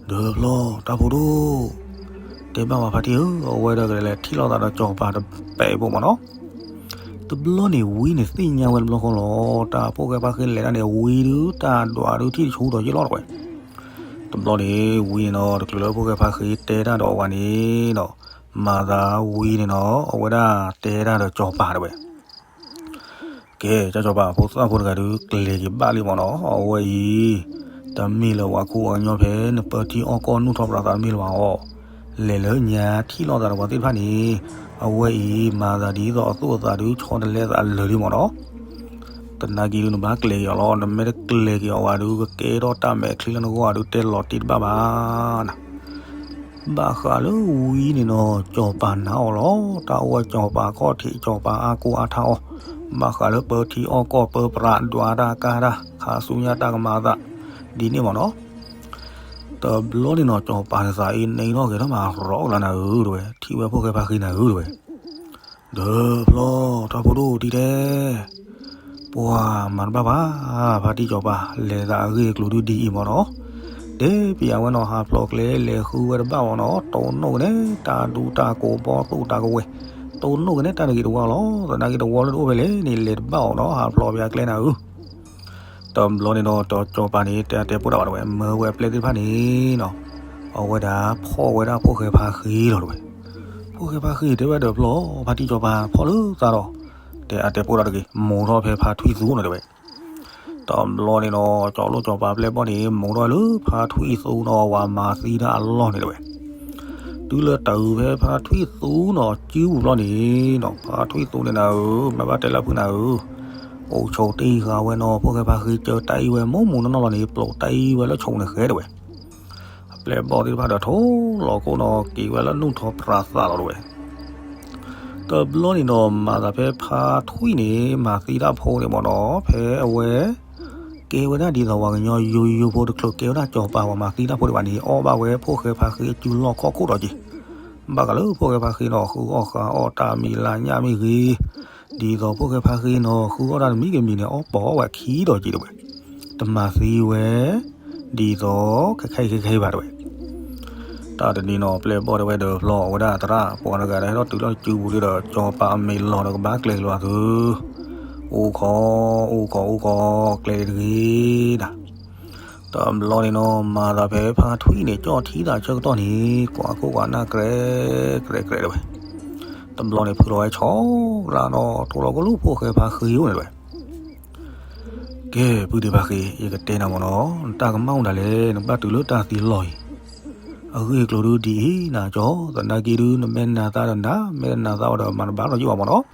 ဒီးဖျီ တၢ်ဖိဒိၣ် တဲဘၣ်ဝဲဖါတံၢ်ဧၢ အဝဲဒီးကလဲၤထံၣ်လိာ်သးဒီးကၠီၤပၤတပဲာ်ဘိမၢ်နီၤ. တဘျီန့ၣ်ဝံန့ၣ်သ့ၣ်ညါဝဲတဘျီဃီလီၤ တၢ်ဖိၣ်ဃဲဖါဃ့လဲၤတၢ်န့ၣ် ဝံဒုးတၢ်ဒွးဒုးထံၣ်တဆူဒီးယ့ၣ်လီၤတဝဲ. တဘျီန့ၣ်ဝံန့ၣ်နီၤ တချုးလၢဖိၣ်ဃဲဖါဃ့တဲတၢ်ဒီးအဝၤန့ၣ်နီၤ မၤသးဝံန့ၣ်နီၤ အဝဲဒၣ်တဲတၢ်ဒီးကၠီၤပၤတဝဲ. ကဲ ကၠီၤပၤဖိသၣ်ဖိတဂၤဒုး ကျဲၤက့ၤဘၣ်လံမၢ်နီၤ အဝဲအံၤ တမ့ၢ်လၢပှၤခိၣ်ပှၤကညီဖဲနပၢထံအီၣ်ကီၢ်နူၢ်ထီၣ်ပြးသးတမ့ၢ်လၢၤဘၣ်အီၤ, လဲၤလၢညါထံၣ်လိာ်သးဒီးပှၤသ့ၣ်တဖၣ်န့ၣ်, အဝဲအံၤမၤသးဒ်သိးအသူၣ်အသးဒုး ဆီတလဲသးလၢာ်လံမ့ၢ်နီၤ. သနာ်က့ဒုးနဘၣ်ကျဲၤက့ၤအီၤလီၤ, နမ့ၢ်တကျဲၤက့ၤအီၤဘၣ်ဒုး ကကဲထီၣ်တၢ်မဲာ်ချံလၢနဂီၢ်ဒုး တဲလီၤတံၢ်တဘၣ်ဘၣ်နၤ. ဘၣ်ဃးလၢဝံၤန့ၣ်နီၤ စီၤပၤနာ်အီၤလီၤ. တၢ်အိၣ်ဝဲစီၤပၤခီၣ်ထံး စီၤပၤအါကိၢ်အါထါအီၤ, ဘၣ်ဃးလၢပၢထံအီၣ်ကီၢ်ပၢပြးဒွးတၢ်ကါတၢ် ခါဆူညါတၢ်ကမၤအသး ဒ်န့ၣ်မ့ၢ်နီၤ. တဘျီန့ၣ်နီၤ စီၤပၤန့ၣ်သးအံၤ နံၤထီၣ်ဂဲၤထီၣ်မးရီကလးနၤဧၢ တဲဝဲ, ထံၣ်ဝဲဖိၣ်ဃဲဖါဃံနၤဧၢ တဲဝဲ. ဒီးဖျီ ထီၣ်ဖိဒိၣ်ထံတဲ, ပှၤမၤတဘၣ်ဘၣ်, ဖါတံၢ်စီၤပၤ လဲၤသးအဂ့ၢ်အကျိၤဒုးဒ်အံၤမ့ၢ်နီၤ. တဲပျးဝဲနီၤ ဟးဖျိးကျဲလဲၤဃုဝဲတဘၣ်အီၤနီၤ, တိၢ်နီၣ်က့ၤန့ၣ် တၢ်ဒူတၢ်ကိးဘီၣ်သိၣ်တၢ်ကဝဲၤ, တိၢ်နီၣ်က့ၤန့ၣ် တၢ်တဂ့ၤတဝါလီၤ. သနာ်က့တဝီလၢတအိၣ်ဖဲလဲၣ်န့ၣ် လဲၤတဘၣ်အီၤနီၤ, ဟးဖျိးပျးကျဲနၤဧၢ. တဘျီန့ၣ်ဒီး စီၤပၤန့ၣ် တဲအတဲပိၢ်တၢ်ဘၣ်တဲဝဲ, မၢဝဲအပျဲၢ်သ့ၣ်တဖၣ်န့ၣ်နီၤ, အဝဲဒၣ်ဖီၣ်ဝဲဒၣ်ဖိၣ်ဃဲဖါဃံလီၤတဲဝဲ. ဖိၣ်ဃဲဖါဃံတဲဝဲဒီးဖျီ ဖါတံၢ်စီၤပၤဖီၣ်လၢသးဒီး, တဲအတဲပိၢ်တၢ်တဂ့ၤ မိၢ်ထီၣ်ဖဲဖါထွံၣ်သူနီၤတဲဝဲ. တဘျီန့ၣ်ဒီး စီၤလိၣ်စီၤပၤပျဲၢ်ဘီၣ်န့ၣ် မိၢ်ထီၣ်လၢဖါထွံၣ်သူနီၤ ဝၤမၤသံတၢ်အလီၢ်န့ၣ်တဲဝဲ. တုၤလၢတၢ်အုၣ်ဖဲဖါထွံၣ်သူနီၤ စုပူၤဘျီန့ၣ်နီၤ ဖါထွံၣ်သူန့ၣ်နၤဧၢ, မ့ၢ်ဘၣ်တဲလၢဖုနၤဧၢ, အိၣ်ဆိးတ့ၢ်ဃာ်ဝဲနီၤ ဖိၣ်ဃဲဖါဃံ ကၢတၢ်အံၤဝဲမိၢ်မိၢ်နီၢ်နီၢ်လီၤန့ၣ် ပျိးတၢ်အံၤဝဲလၢဆိးန့ၣ်ဃဲတဲဝဲ. အပျဲၢ်ဘီၣ်သ့ၣ်တဖၣ်ဒီးထိၣ်လီၤခိၣ်နီၤ က့ၤဝဲလၢနူၢ်ထီၣ်ပြးသးလီၤတဲဝဲ. တဘျီန့ၣ်ဒီး မၤသးဖဲဖါထွံၣ်န့ၣ် မၤသံတၢ်ဖိန့ၣ်မ့ၢ်နီၤ ဖဲအဝဲ ကဲဝဲဒၣ်ဒ်သိးပှၤကညီယိယိဖိတချုး ကဲဝဲဒၣ်စီၤပၤပှၤမၤသံတၢ်ဖိဒံးဘၣ်န့ၣ် အီၣ်ဘၣ်ဝဲဖိၣ်ဃဲဖါဃံအစုလီၢ်ခီၣ်ခိၣ်ဒီးက့ၤ, ဘၣ်ဃးလၢဖိၣ်ဃဲဖါဃံနီၤ ဃုအီၣ်ဃုအီၣ်တၢ်မံၤလၢညၣ်မ့ၢ်ဂ့ၤ, ဒ်သိးဖိၣ်ဃဲဖါဃံနီၤ ဃုအီၣ်တၢ်တမံၤဂ့ၤမံၤန့ၣ် အီၣ်ပိာ်ဝဲခံဒီးက့ၤတဲဝဲ, တမၤသံဝဲ ဒ်သိး ခဲခဲအံၤခဲခဲအံၤဘၣ်တဲဝဲ. တၢ်တနံၤနီၤ ပျဲၢ်ဘီၣ်တဲဝဲဒီးဖျီဝဲဒၣ်သရၣ် ပှၤတဂၤဒီးဟဲထီၣ်တုၤလီၤစုပူၤဒီး စီၤပၤအမဲာ်လီၤဒီးကဘၣ်ကျဲၤက့ၤလီၤသု, အိၣ်ခိး အိၣ်ခိး အိၣ်ခိး ကျဲၤတဂ့ၤနၤ. တဘျီန့ၣ်နီၤ မၤသးဖဲဖါထွံၣ်န့ၣ် ကၠီၣ်ထံသးဆၢကတီၢ်န့ၣ် ကွၢ်ခိၣ်ကွၢ်နၢ်ကြဲးကြဲးကြဲးတဲဝဲ. တဘျီန့ၣ် ဖုလီၤဝဲဆီလၢနီၤ ထိၣ်လီၤကလူၢ်ဖိၣ်ဃဲဖါဃံအိၣ်န့ၣ်တဲဝဲ. ကဲ ပုၢ်ဒ့ဖါဃံ ယကတဲနၤမ့ၢ်နီၤ နတၢ်ကမၣ်အိၣ်ဒၣ်လဲာ် နကဘၣ်တုၤလၢတၢ်သံလီၤအံၤ, အဂ့ၢ်အကျိၤဒုးဒ်အံၤနၤကၠီ သနာ်က့ဒုး နမ့ၢ်နာ်သးဒီးနၤ မ့ၢ်တနာ်သးဝဲဒီး မၤတဘၣ်လီၤယိၣ်ဘၣ်မ့ၢ်နီၤ.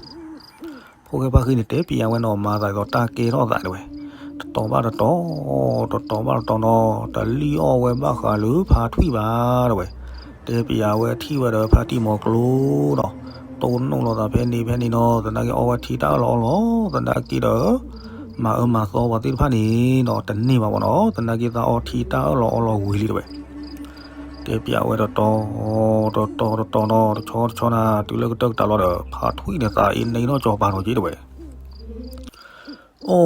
ဖိၣ်ဃဲဖါဃံန့ၣ် တဲပျးဝဲနီၤ မၤသးဒ်သိးတၢ်ကဲထီၣ်သးတဲဝဲ, တတီၤဘၣ်တတီၤ, တတီၤဘၣ်တတီၤနီၤ တလံၣ်အီၣ်ဝဲဘၣ်ဃးလၢဖါထွံၣ်ဘၣ်တဲဝဲ. တဲပျးဝဲထံၣ်ဝဲဒီးဖါတံၢ်မီၤကျိနီၤ, တိၢ်နီၣ်လိာ်သးဖဲန့ၣ်ဖဲန့ၣ်နီၤ သနာ်က့အီၣ်ဝဲထံတၢ်အၢၣ်လီၤအီလီၤ သနာ်က့ဒီး မၤအၢမၤသီပှၤသ့ၣ်တဖၣ်န့ၣ်နီၤ တန့ၢ်ဘၣ်မ့ၢ်နီၤ သနာ်က့သးအီၣ်ထံတၢ်အၢၣ်လီၤအီလီၤဝံၤလံတဲဝဲ. တဲပျးဝဲတတီၤ, တတီၤတတီၤနီၤ တဆီတဆီနၤ တုၤလၢကတၢၢ်ကတၢၢ်လီၤဒီး ဖါထွံၣ်န့ၣ်သးအံၤန့ၣ်နီၤ စီၤပၤနီၤက့တဲဝဲ. အိ,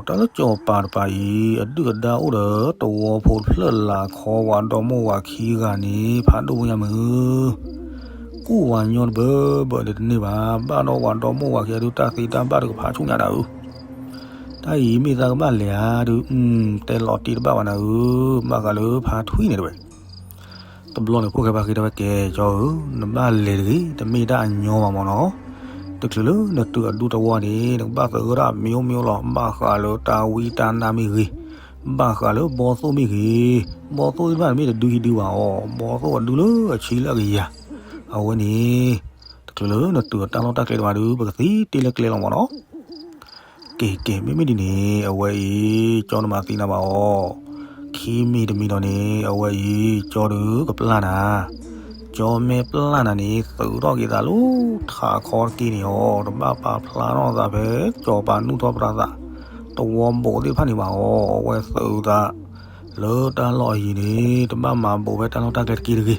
တၢ်လၢစီၤပၤတပၤအံၤ အဒုၣ်အဒါအိၣ်ဒီး တဝီဖိတဖျၢၣ်လၢ်ခီဝဲဒီမိၢ်ဝၤခံဂၤန့ၣ် ဖးဒိၣ်ဖိညါမုၢ်, ကူၣ်ဝၤညီတဘၢဘၢန့ၣ်တန့ၢ်ဘၣ်, ဘၣ်ဒီးဝဲဒီမိၢ်ဝၤခံဂၤဒုး တၢ်သ့တၢ်ဘၣ်ဒုးကဖးဆူညါနၤဧၢ. တၢ်အံၤမ့ၢ်သးကဘၣ်လဲၤဧါဒုး တဲလီၤတံၢ်တဘၣ်ဘၣ်နၤဧၢ, ဘၣ်ဃးလၢဖါထွံၣ်န့ၣ်တဲဝဲ. တဘျီန့ၣ် ဖိၣ်ဃဲဖါဃံတဲဝဲ ကဲကၠီဧၢ, နဘၣ်လဲၤတဂ့ၤ, တမ့ၢ်တၢ်အညီဘၣ်မ့ၢ်နီၤ. တချုးလၢနတုၤအဒူတဝီန့ၣ် နကဘၣ်သဂၢၢ်ဒၣ်မံၤအိၣ်မံၤအိၣ်လီၤ, ဘၣ်ဃးလၢတၢ်ဝံတၢ်နါမ့ၢ်ဂ့ၤ, ဘၣ်ဃးလၢဘီသိၣ်မ့ၢ်ဂ့ၤ, ဘီသိၣ်သ့ၣ်တဖၣ်န့ၣ်မ့ၢ်တဒုဟံးဒုဘၣ်အီၤ, ဘီသိၣ်အဒုလၢအဆံလၢအကယၤ, အဝဲန့ၣ် တချုးလၢနတုၤအတၢ်လီၢ်တၢ်ကျဲတဘၣ်ဒုး ပကသံတ့ၢ်လၢကျဲလီၤမ့ၢ်နီၤ. ကဲကဲ မ့မ့ၢ်ဒ်န့ၣ် အဝဲအံၤ ကၠီနမၤသံနၤဘၣ်အီၤ, ခံမံၤတမံၤဒီးန့ၣ် အဝဲအံၤ ကၠီဒုးကပျၢ်နၤ, ကၠီမ့ၢ်ပျၢ်နၤန့ၣ် သုးထီၣ်က့ၤသးလၢထးခီတက့ၢ်န့ၣ်အီၤ, တဘၣ်ပာ်ဖျါထီၣ်သးဖဲ စီၤပၤနုာ်ထီၣ်ပြးသး တဝီဘိးသ့ၣ်တဖၣ်န့ၣ်ဘၣ်အီၤ, အဝဲသုးသး လၢတၢ်လီၢ်အယံၤန့ၣ် တဘၣ်မၤဘိးဖဲတၢ်လီၢ်တၢ်ကျဲတက့ၢ်တဂ့ၤ.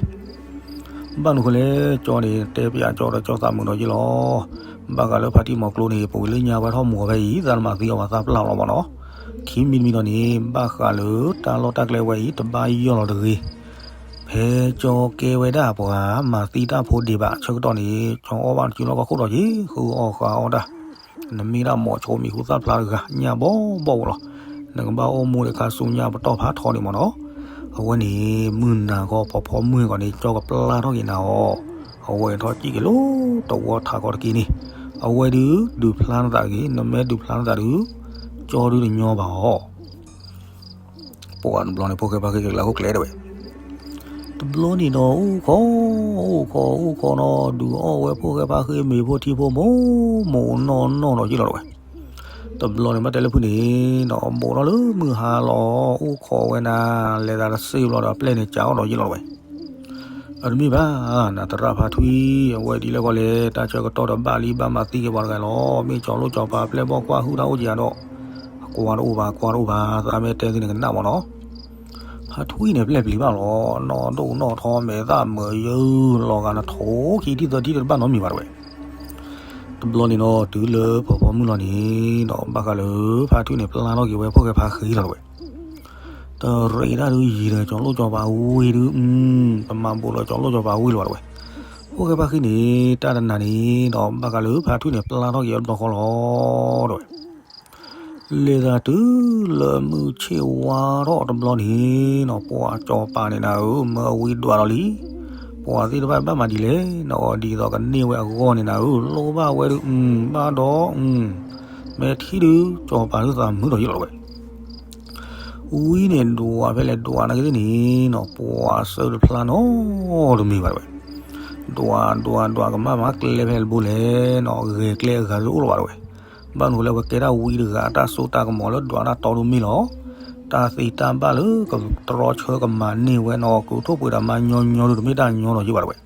ဘၣ်မနုၤဃိလဲၣ် ကၠီန့ၣ် တဲပျးကၠီဒီးကၠီသးမုာ်ဒီးယ့ၢ်လီၤ. ဘၣ်ဃးလၢဖါတံၢ်မီၤကျိန့ၣ် ပဝံၤလၢညါဝဲထီၣ်မူအီၤဖဲအံၤ သးနမၤသံအီၤဘၣ်သးပျၢ်လီၤမ့ၢ်နီၤ. ခံမံၤတမံၤဒီးန့ၣ် ဘၣ်ဃးလၢတၢ်လီၢ်တၢ်ကျဲဝဲအံၤ တဘၣ်ယီၢ်လီၤတဂ့ၤ. ဖဲကၠီကဲဝဲဒၣ်ပှၤမၤသံတၢ်ဖိဒံးဘၣ်ဆၢကတီၢ်န့ၣ် ကၠီအီၣ်ဘၣ်တစုလီၢ်ခီၣ်ခိၣ်ဒီးက့ၤ ဃုအီၣ်ဃုအီၣ်တၢ် နမ့ၢ်ဒၣ်မိၤဆိမံၤဟူသၣ်ဖျါတဂၤ ညၣ်ဘီဘီအိၣ်လီၤ. နကဘၣ်အိၣ်မူဒီးခါဆူညါပတီၢ်ဖးထီန့ၣ်မ့ၢ်နီၤ. အဝဲန့ၣ် မုၢ်နၤခီဖီဖီမုၢ်ဟဲကီးန့ၣ် ကၠီကပျၢ်ထီၣ်က့ၤနၤအီၤ. အဝဲထီၣ်ကံၣ်က့ၤလၢတဝီထးခီတက့ၢ်န့ၣ် အဝဲဒုးဒုးဖျါနသးတဂ့ၤ, နမ့ၢ်ဒုးဖျါနသးဒုး ကၠီဒုးတညီဘၣ်အီၤ. ပှၤတဘျီန့ၣ် ဖိၣ်ဃဲဖါဃံကလဲၤဟီၣ်ကျဲတဲဝဲ. တဘျီန့ၣ်ဒီး အိၣ်ခိး အိၣ်ခိး အိၣ်ခိးနီၤ ဒုးအီၣ်ဝဲဖိၣ်ဃဲဖါဃံမ့ၤဖိထံဖိ မိၢ်မိၢ်နီၢ်နီၢ်ဒီးယ့ၢ်လီၤတဲဝဲ. တဘျီန့ၣ် ဘၣ်တဲလၢဖုန့ၣ်နီၤ ဘူးထီၣ်လၢမုၢ်ဟါလီၤ အိၣ်ခိးဝဲနၤ လဲၤသးတစ့ဘျီဒီး ပျဲၢ်န့ၣ်ကးအီၣ်ဒီးယ့ၢ်လီၤတဲဝဲ. အတမ့ၢ်ဘၣ် နသရၣ်ဖါထွံၣ် အဝဲဒ်လဲၣ်ဃီလဲၣ် တၢ်ဆၢကတီၢ်ဒီးဘၣ်လံ ဘၣ်မၤသံက့ၤပှၤတဂၤလီၤ. မ့ၢ်ကၠီၤလိၣ်ကၠီၤပၤပျဲၢ်ဘီၣ်ကွၢ်ဟုၣ်တၢ်အိၣ်ကယၤဒီး အကွၢ်တအိၣ်ဘၣ် ကွၢ်တအိၣ်ဘၣ် သးမ့ၢ်တဲသုန့ၣ်ကနၣ်မၢ်နီၤ. ဖါထွံၣ်န့ၣ် ပျဲၢ်ပျံၤဘၣ်လီၤ နီၢ်ဒိၣ်နီၢ်ထီ မဲာ်သၣ်မုာ်ယုၢ် လီၤဂာ်နထိၣ်ခံထံၣ်သၢထံၣ်တဘၣ်နီတမံၤဘၣ်တဲဝဲ. တဘျီန့ၣ်နီၤ တုၤလၢဖီဖီမုၢ်လီၤန့ၣ်ဒီး ဘၣ်ဃးလၢ ဖါထွံၣ်န့ၣ် ပျဲၢ်ထီၣ်က့ၤဝဲဖိၣ်ဃဲဖါဃံလီၤတဲဝဲ. တရံးတၢ်ဒုးယံၤဒီးကၠီၤလိၣ်ကၠီၤပၤဝံၤဒုး ပမၤဘူးလီၤကၠီၤလိၣ်ကၠီၤပၤဝံၤလီၤတဲဝဲ. ဖိၣ်ဃဲဖါဃံန့ၣ် တၢ်တနၤန့ၣ်ဒီး ဘၣ်ဃးလၢဖါထွံၣ်န့ၣ် ပျဲၢ်ထီၣ်က့ၤအဘျီဃီလီၤတဲဝဲ. လဲၤသးတုၤလၢမုၢ်ဆ့ၣ်ဝါထီၣ်တဘျီန့ၣ်နီၤ ပှၤကၠီၤပၤန့ၣ်နၤဧၢ မၢအဝံဒွးလီၤလံ. ပှၤသ့ၣ်တဖၣ်ဘၣ်မၤဒ်လဲၣ်နီၤ ဒ်သိးကန့ၢ်ဝဲအဂီၢ်န့ၣ်နၤဧၢ လိၣ်ဘၣ်ဝဲဒုး ဘၣ်ဒီး မ့ၢ်ထံၣ်ဒုး ကၠီၤပၤဒုးသးမုာ်ဒီးယ့ၢ်လီၤတဲဝဲ. ဝံန့ၣ်ဒွးဖဲလဲၣ်ဒွးနာ်က့သ့ၣ်န့ၣ်နီၤ ပှၤစၢတဖျါနီတမံၤဘၣ်တဲဝဲ. ဒွးဒွးဒွးကမၣ်မၤကျဲဖဲလဲၣ်တဘိလဲၣ်နီၤ ဂဲၤကျဲအဂၤတအိၣ်လီၤဘၣ်တဲဝဲ. ဘၣ်မနုၤဃိလဲၣ် အဝဲကဲဒၣ်ဝံတဂၤ တၢ်စိတၢ်ကမီၤလၢဒွးတၢ်တီဒိၣ်မ့ၢ်လီၤ. တၢ်သ့တၢ်ဘၣ်လၢကတြီဆၢကမၤန့ၢ်ဝဲနီၤ ကထိၣ်ပှ့ၤဒီးမါညီညီဒုး တမ့ၢ်တၢ်ညီလီၤယ့ၢ်ဘၣ်တဲဝဲ.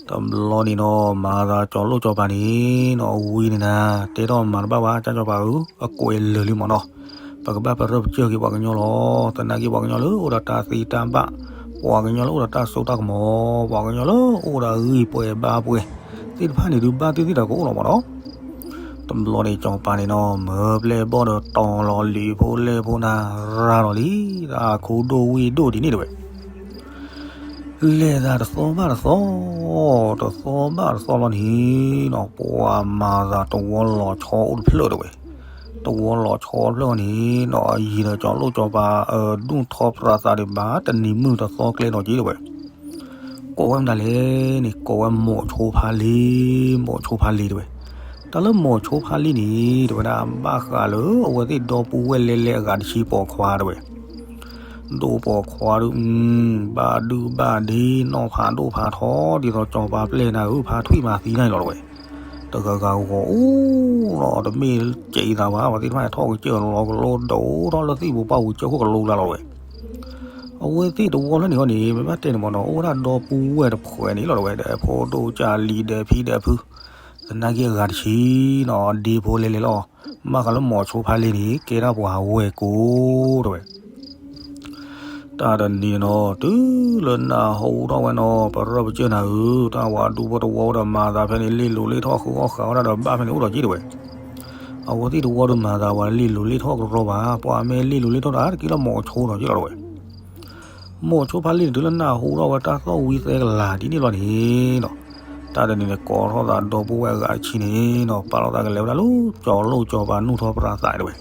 တဘျီန့ၣ်နီၤ မၤသးကၠီၤလိၣ်ကၠီၤပၤန့ၣ်နီၤ ဝံန့ၣ်နၤ တဲထီၣ်မၤတဘၣ်ဘၣ် ကၠီၤပၤဧၢ အကွဲးလၢာ်လံမၢ်နီၤ. ပကဘၣ်ပရၢပကၢၢ်က့ၤပှၤကညီလီၤ. သနာ်က့ပှၤကညီလၢအိၣ်ဒီးတၢ်သ့တၢ်ဘၣ်, ပှၤကညီလၢအိၣ်ဒီးတၢ်စိတၢ်ကမီၤ, ပှၤကညီလၢအိၣ်ဒီးဂံၢ်ပှဲၤဘါပှဲၤသ့ၣ်တဖၣ်န့ၣ်ဒုး ဘၣ်သ့ၣ်သ့ၣ်ဒီးကအိၣ်လီၤမၢ်နီၤ. တဘျီန့ၣ် ကၠီၤပၤန့ၣ်နီၤ မၢပျဲၢ်ဘီၣ်ဒီးတီၤလီၤလံာ်ဖိလဲၢ်ဖိနၤ ရၤလီၤလံ, တၢ်ခူဒိၣ်ဝံၣ်ဒိၣ်ဒ်န့ၣ်တဲဝဲ. လဲၤသးတသီဘၣ်တသီ, တသီဘၣ်တသီလီၤန့ၣ်နီၤ ပှၤမၤသးတဝီလီၤဆီအိၣ်တဖျၢၣ်တဲဝဲ. တဝီလီၤဆီအိၣ်တဖျၢၣ်န့ၣ်နီၤ ယံၤဒီးကၠီၤလိၣ်ကၠီၤပၤ ဒူၣ်ထီပြးသးဒံးဘၣ် တနံၤမုၢ်တသီကျဲနီၤက့တဲဝဲ. ကိးဝဲမတၤလဲၣ်န့ၣ် ကိးဝဲမိၤဆိဖါလ့, မိၤဆိဖါလ့တဲဝဲ. တၢ်လၢမိၤဆိဖါလ့န့ၣ် တဲဝဲဒၣ် ဘၣ်ဃးလၢအဝဲသ့ၣ်ဒီပုၢ်ဝဲၢ်လဲၤလဲၤအဂၤတဆံပိာ်ခွါတဲဝဲ. ဒိၣ်ပိာ်ခွါဒုး ဘၣ်ဒုၣ်ဘၣ်ဒ့ နီၢ်ဖးဒိၣ်ဖးထီ ဒ်သိးကၠီၤပၤပျဲၢ်နၤဧၢ ဖါထွံၣ်မၤသံတၢ်န့ၣ်လီၤတဲဝဲ. တဂၤဂၤဂီၤအိၣ်လီၤ တမ့ၢ်ကဲအံၤသးဘၣ် အဝဲသ့ၣ်တဖၣ်ထီၣ်ကစၢၢ်လီၤကလိဒိၣ်ထီၣ်လၢသ့ၣ်ပူၤပှၢ်ပူၤကစၢၢ်ခိၣ်ကလိကျါလီၤတဲဝဲ. အဝဲသ့ၣ်တဝီဖျၢၣ်န့ၣ်ဃီန့ၣ် မ့ၢ်ဘၣ်တဲန့ၣ်မၢ်နီၤ အိၣ်ဝဲဒၣ်ဒီပုၢ်ဝဲၢ်တဖှဲးန့ၣ်လီၤတဲဝဲ ဒီးဖိဒိၣ်ကၢ်လံၤဒီးဖံဒီးဖု သနာ်က့အဂၤတဆံနီၤ ဒ့ဖိလဲၤလဲၤလီၤ. ဘၣ်ဃးလၢမိၤဆိဖါလ့န့ၣ် ကဲဒၣ်ပှၤဝဲၢ်ကိတဲဝဲ. တၢ်တနံၤနီၤ တုၤလၢနၢ်ဟူထီၣ်ဝဲနီၤ ပရၢပကၢၢ်နၤဧၢ တၢ်ဝဲဒူဖိတဝီဒီးမၤသးဖဲန့ၣ် လ့ၣ်လိၤလ့ၣ်ထီၣ်ဃုအီၣ်ဃုအီတၢ်ဒီးဘၣ်ဖဲန့ၣ်အိၣ်ဒီးက့တဲဝဲ. အဝဲသ့ၣ်တဝီဒီးမၤသးဝဲလ့ၣ်လိၤလ့ၣ်ထီၣ်ကရီဘၣ် ပှၤမ့ၢ်လ့ၣ်လိၤလ့ၣ်ထီၣ်တၢ်တက့ၢ်လၢမိၤဆိနီၤက့လီၤတဲဝဲ. မိၤဆိဖါလ့န့ၣ် တုၤလၢနၢ်ဟူထီၣ်ဝဲတၢ်သီၣ်ဝံသဲကလၤဒ်န့ၣ်လီၤန့ၣ်နီၤ တၢ်တနံၤန့ၣ် ကိးထီၣ်သးဒီပုၢ်ဝဲၢ်အဂၤတဆံန့ၣ်နီၤ ပာ်လီၤသးကလဲၤဝဲဒၣ်လၢကၠီၤလိၣ်ကၠီၤပၤနူၢ်ထီပြးသးတဲဝဲ.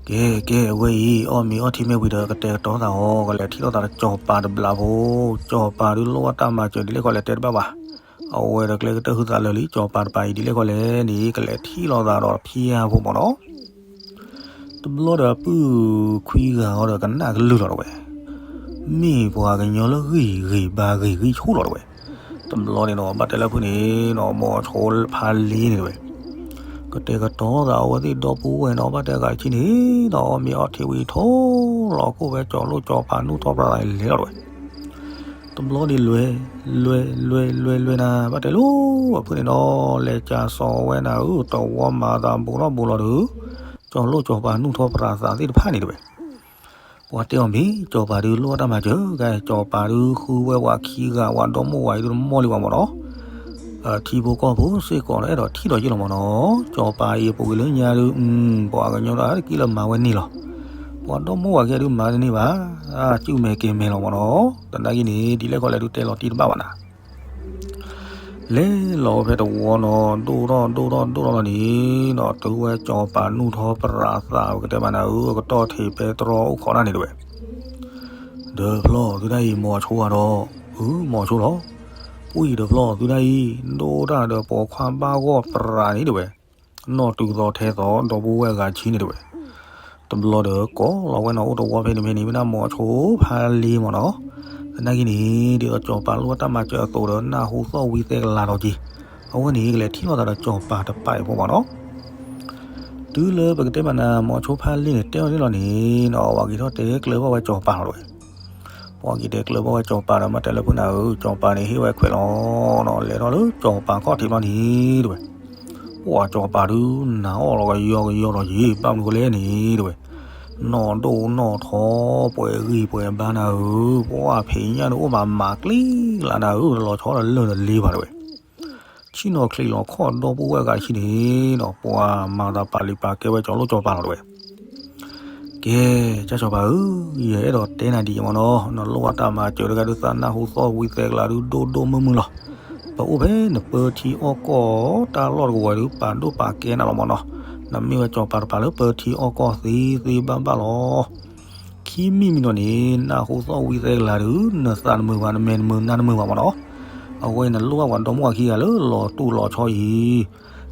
ကဲ ကဲ အဝဲအံၤ အီၣ်မ့ၤအီထံမ့ၢ်ဝံၤဒီး ကတဲာ်ကတီၤသးအီၤ ကလဲၤထံၣ်လိာ်သးဒီးကၠီၤပၤတဘျီဖိ, ကၠီၤပၤဒုးလိၣ်ဘၣ်တၢ်မၤစၢၤဒ်လဲၣ်ခီလဲၣ်တဲတဘၣ်ဘၣ်. အဝဲဒီးကျဲကတၢၢ်ဟုသးလၢာ်လံ ကၠီၤပၤတပၤအံၤဒ်လဲၣ်ခီလဲၣ်န့ၣ် ကလဲၤထံၣ်လိာ်သးဒီးဖၠါဖိမၢ်နီၤ. တဘျီဒီးပုၢ်ခွံဂၤအီၤဒီးကနၣ်ကလုၢ်လီၤတဲဝဲ. မ့ၢ်ပှၤကညီလၢဂံၢ်ဂံၢ်ဘါဂံၢ်ဂံၢ်ဆိလီၤတဲဝဲ. တဘျီန့ၣ်နီၤ ဘၣ်တဲလၢဖုန့ၣ်နီၤ မိၤဆိဖါလ့န့ၣ်တဲဝဲ. ကတဲာ်ကတီၤသးအဝဲသ့ၣ်ဒီပုၢ်ဝဲၢ်နီၤ ဘၣ်တဲဂၤတဆံန့ၣ်နီၤ အီၣ်မ့ၤအီထံဝံၤထိၣ်လီၤကိၣ်ဝဲကၠီၤလိၣ်ကၠီၤပၤနူၢ်ထီပြးသးလဲၤလီၤတဲဝဲ. တဘျီန့ၣ်လွဲ လွဲ လွဲ လွဲ လွဲနၤ ဘၣ်တဲလၢ အဖုန့ၣ်နီၤ လဲၤကၢ်စီၤဝဲနၤဧၢ တဝီမၤသးဘူးထီၣ်ဘူးလီၤဒီး ကၠီၤလိၣ်ကၠီၤပၤနူၢ်ထီပြးသးသ့ၣ်တဖၣ်န့ၣ်တဲဝဲ. ပှၤတဲအီၤမ့ၢ် ကၠီၤပၤဒုးလိၣ်ဘၣ်တၢ်မၤစၢၤ ကဲ ကၠီၤပၤဒုးဃုဝဲပှၤခံဂၤ ပှၤဒီမါဝၤအံၤဒုးတမီၢ်လံပှၤမၢ်နီၤ. ထံဖိကီၢ်ဖိစ့ၢ်ကီးဒီးအဲၣ်ဒိးထံၣ်ဒီးယ့ၢ်လီၤမၢ်နီၤ. ကၠီၤပၤအံၤအပူၤကွံာ်လၢညါဒုး ပှၤကညီတၢ်တက့ၢ်လၢမၤဝဲန့ၣ်လီၤ. ပှၤဒီမါဝၤခံဂၤဒုးမၤတန့ၢ်ဘၣ်. စုၣ်မဲာ်ကဲၤမဲာ်လီၤမၢ်နီၤ. သနာ်က့န့ၣ် ဒ်လဲၣ်ခီလဲၣ်ဒုးတဲလီၤတံၢ်တဘၣ်ဘၣ်နၤ လဲၤလီၤဖဲတဝီနီၤ ဒိၣ်ထီၣ်ဒိၣ်ထီၣ်ဒိၣ်ထီၣ်လီၤန့ၣ်နီၤ တုၤဝဲကၠီၤပၤနူၢ်ထီပြးသး ပကတဲဘၣ်နၤဧၢ အကတီၢ်ထံးပဲတြီအိၣ်ခိးတၢ်န့ၣ်တဲဝဲ. ဒီးဖျီၣ်သုဒၣ်အံၤမိၤဆိဧါဒီး, အု မိၤဆိလီၤ. ပှံၢ်ဒီးဖျီၣ်သုဒၣ်အံၤ ဒိၣ်တၢ်ဒီးပိာ်ခွါဘၣ်ဂီၢ်ပြးန့ၣ်တဲဝဲ. နီၢ်တုၤသီထဲသီ ဒီပုၢ်ဝဲၢ်အဂၤဆံန့ၣ်တဲဝဲ. တဘျီဒီးကိးလီၤဝဲနီၤ အိၣ်တဝီဖဲန့ၣ်ဖဲန့ၣ် မ့ၢ်ဒၣ်မိၤဆိဖါလ့မ့ၢ်နီၤ. သနာ်က့န့ၣ် ဒ်သိးစီၤပၤလိၣ်ဘၣ်တၢ်မၤစၢၤအသိးဒီး နၢ်ဟူသီၣ်ဝံသဲကလၤဒီးက့ၤ, အဝဲန့ၣ် ကလဲၤထံၣ်လိာ်သးဒီးစီၤပၤတပာ်အံၤဖိမ့ၢ်နီၤ. တုၤလၢပကတဲဘၣ်နၤ မိၤဆိဖါလ့န့ၣ် တဲအီၤန့ၣ်လီၤန့ၣ်နီၤ ပှၤက့ၤထီၣ်တဲကျၢၤဘၣ်ဝဲစီၤပၤလီၤတဝဲ ပှၤက့ၤတဲကျၢၤဘၣ်ဝဲစီၤပၤဒီး မ့ၢ်တဲလၢဖုနၤဧၢ စီၤပၤန့ၣ်ဟ့ၣ်ဝဲခွဲးလီၤနီၤ. လဲၤထီၣ်လၢစီၤပၤခီၣ်ထံးဘျီန့ၣ်တဝဲ ပှၤစီၤပၤဒုးနၤအီၣ်လီၤကယီကယီလီၤယံၤ ဘၣ်မနုၤဃိလဲၣ်န့ၣ်တဝဲ နီၢ်ဒိၣ်နီၢ်ထီ ပှဲၤဂံၢ်ပှဲၤဘါနၤဧၢ, ပှၤဖံးညၣ်ဒုးအိၣ်မးမၤကျံလၢနၤဧၢ, တလီၤဆီဒီးလၢၢ်တလ့ၤဘၣ်တဝဲ ဆ့ၣ်နီၤချံးလီၤခီၣ်ဒီပုၢ်ဝဲၢ်ဂၤဆံန့ၣ်နီၤ ပှၤမၤသးပာ်လုၢ်ပာ်ကဲဝဲကၠီၤလိၣ်စီၤပၤလီၤတဝဲ ကဲ, ကၠီၤပၤဧၢ, ယအဲၣ်ဒိးတဲနၤဒ်အံၤမ့ၢ်နီၤ, နလိၣ်ဘၣ်တၢ်မၤစၢၤတဂၤဒုး သးနၢ်ဟူသီၣ်ဝံသဲကလၤဒုး ဒိၣ်ဒိၣ်မုၢ်မုၢ်လီၤ. ပအိၣ်ဖဲနပၢထံအီၣ်ကီၢ်တၢ်လီၢ်တကဝီၤဒုး ပာ်ဒိၣ်ပာ်ကဲနၤလီၤမ့ၢ်နီၤ. နမ့ၢ်ဝဲကၠီၤပၤတပၤလၢပၢထံအီၣ်ကီၢ်သ့သ့ဘၣ်ဘၣ်လီၤ. ခံမံၤမံၤဒီးန့ၣ် နၢ်ဟူသီၣ်ဝံသဲကလၤဒုး နသးတမုာ်ဘၣ် နမဲာ်တမုာ်နါတမုာ်ဘၣ်မ့ၢ်နီၤ. အဝဲန့ၣ် နလိၣ်ဘၣ်ပှၤဒီမါဝၤခံဂၤလၢလီၤတူၢ်လီၤဆီအံၤ,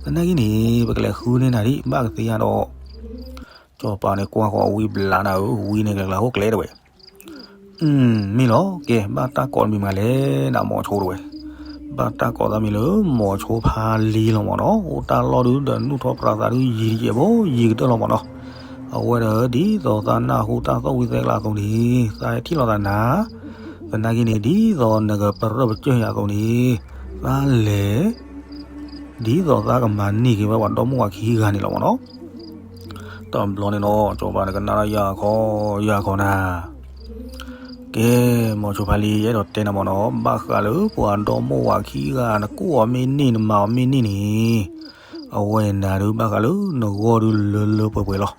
သနာ်က့န့ၣ် ပကလဲၤဃုန့ၢ်နၤဒ်ဘၣ်ကသ့ဧါဒီး ကၠီၤပၤန့ၣ်ကွၢ်ဃီၤဝံဘျးနၤဧၢ, ဝံန့ၣ်ကကျါဟိၣ်ကျဲတဝဲ မ့ၢ်လီၤ. ကဲ, ဘၣ်တၢ်ကိးတမံၤမးလဲၣ် နမိၤဆိတဝဲ, ဘၣ်တၢ်ကိးသးမံၤလၢ မိၤဆိဖါလ့လီၤမ့ၢ်နီၤ. အိၣ်တၢ်လီၢ်ဒုးဒီး နူၢ်ထီၣ်ပြးသးဒုး ယံာ်တကဲးဖိ ယံာ်ကတၢၢ်လီၤမ့ၢ်နီၤ. အဝဲဒီး ဒ်သိးသးနၢ်ဟူတၢ်သီၣ်ဝံသဲကလၤအသိးန့ၣ် သးဟဲထံၣ်လိာ်သးနၤ, သနာ်က့န့ၣ် ဒ်သိးနကပရၢၢ်ပကၢၢ်ယၤအသိးန့ၣ် သးလဲၤ ဒ်သိးသးကမၤန့ၢ်က့ၤဝဲပှၤဒီမိၢ်ဝၤခံဂၤန့ၣ်လီၤမ့ၢ်နီၤ. တဘျီန့ၣ်နီၤ ကၠီၤပၤန့ၣ်ကနၣ်ဒီးယၤခီ ယၤခီနၤ. ကဲ, မိၤဆိဖါလ့ ယအဲၣ်ဒိးတဲနၤမ့ၢ်နီၤ, ဘၣ်ဃးလၢပှၤဒီမိၢ်ဝၤခံဂၤ နကူၣ်အီၤမ့ၢ်န့ၢ် နမၤအီၤမ့ၢ်န့ၢ်န့ၣ်, အဝဲနၤဒုးဘၣ်ဃးလၢနဂီၢ်ဒုးလၢလၢပှဲၤပှဲၤလီၤ.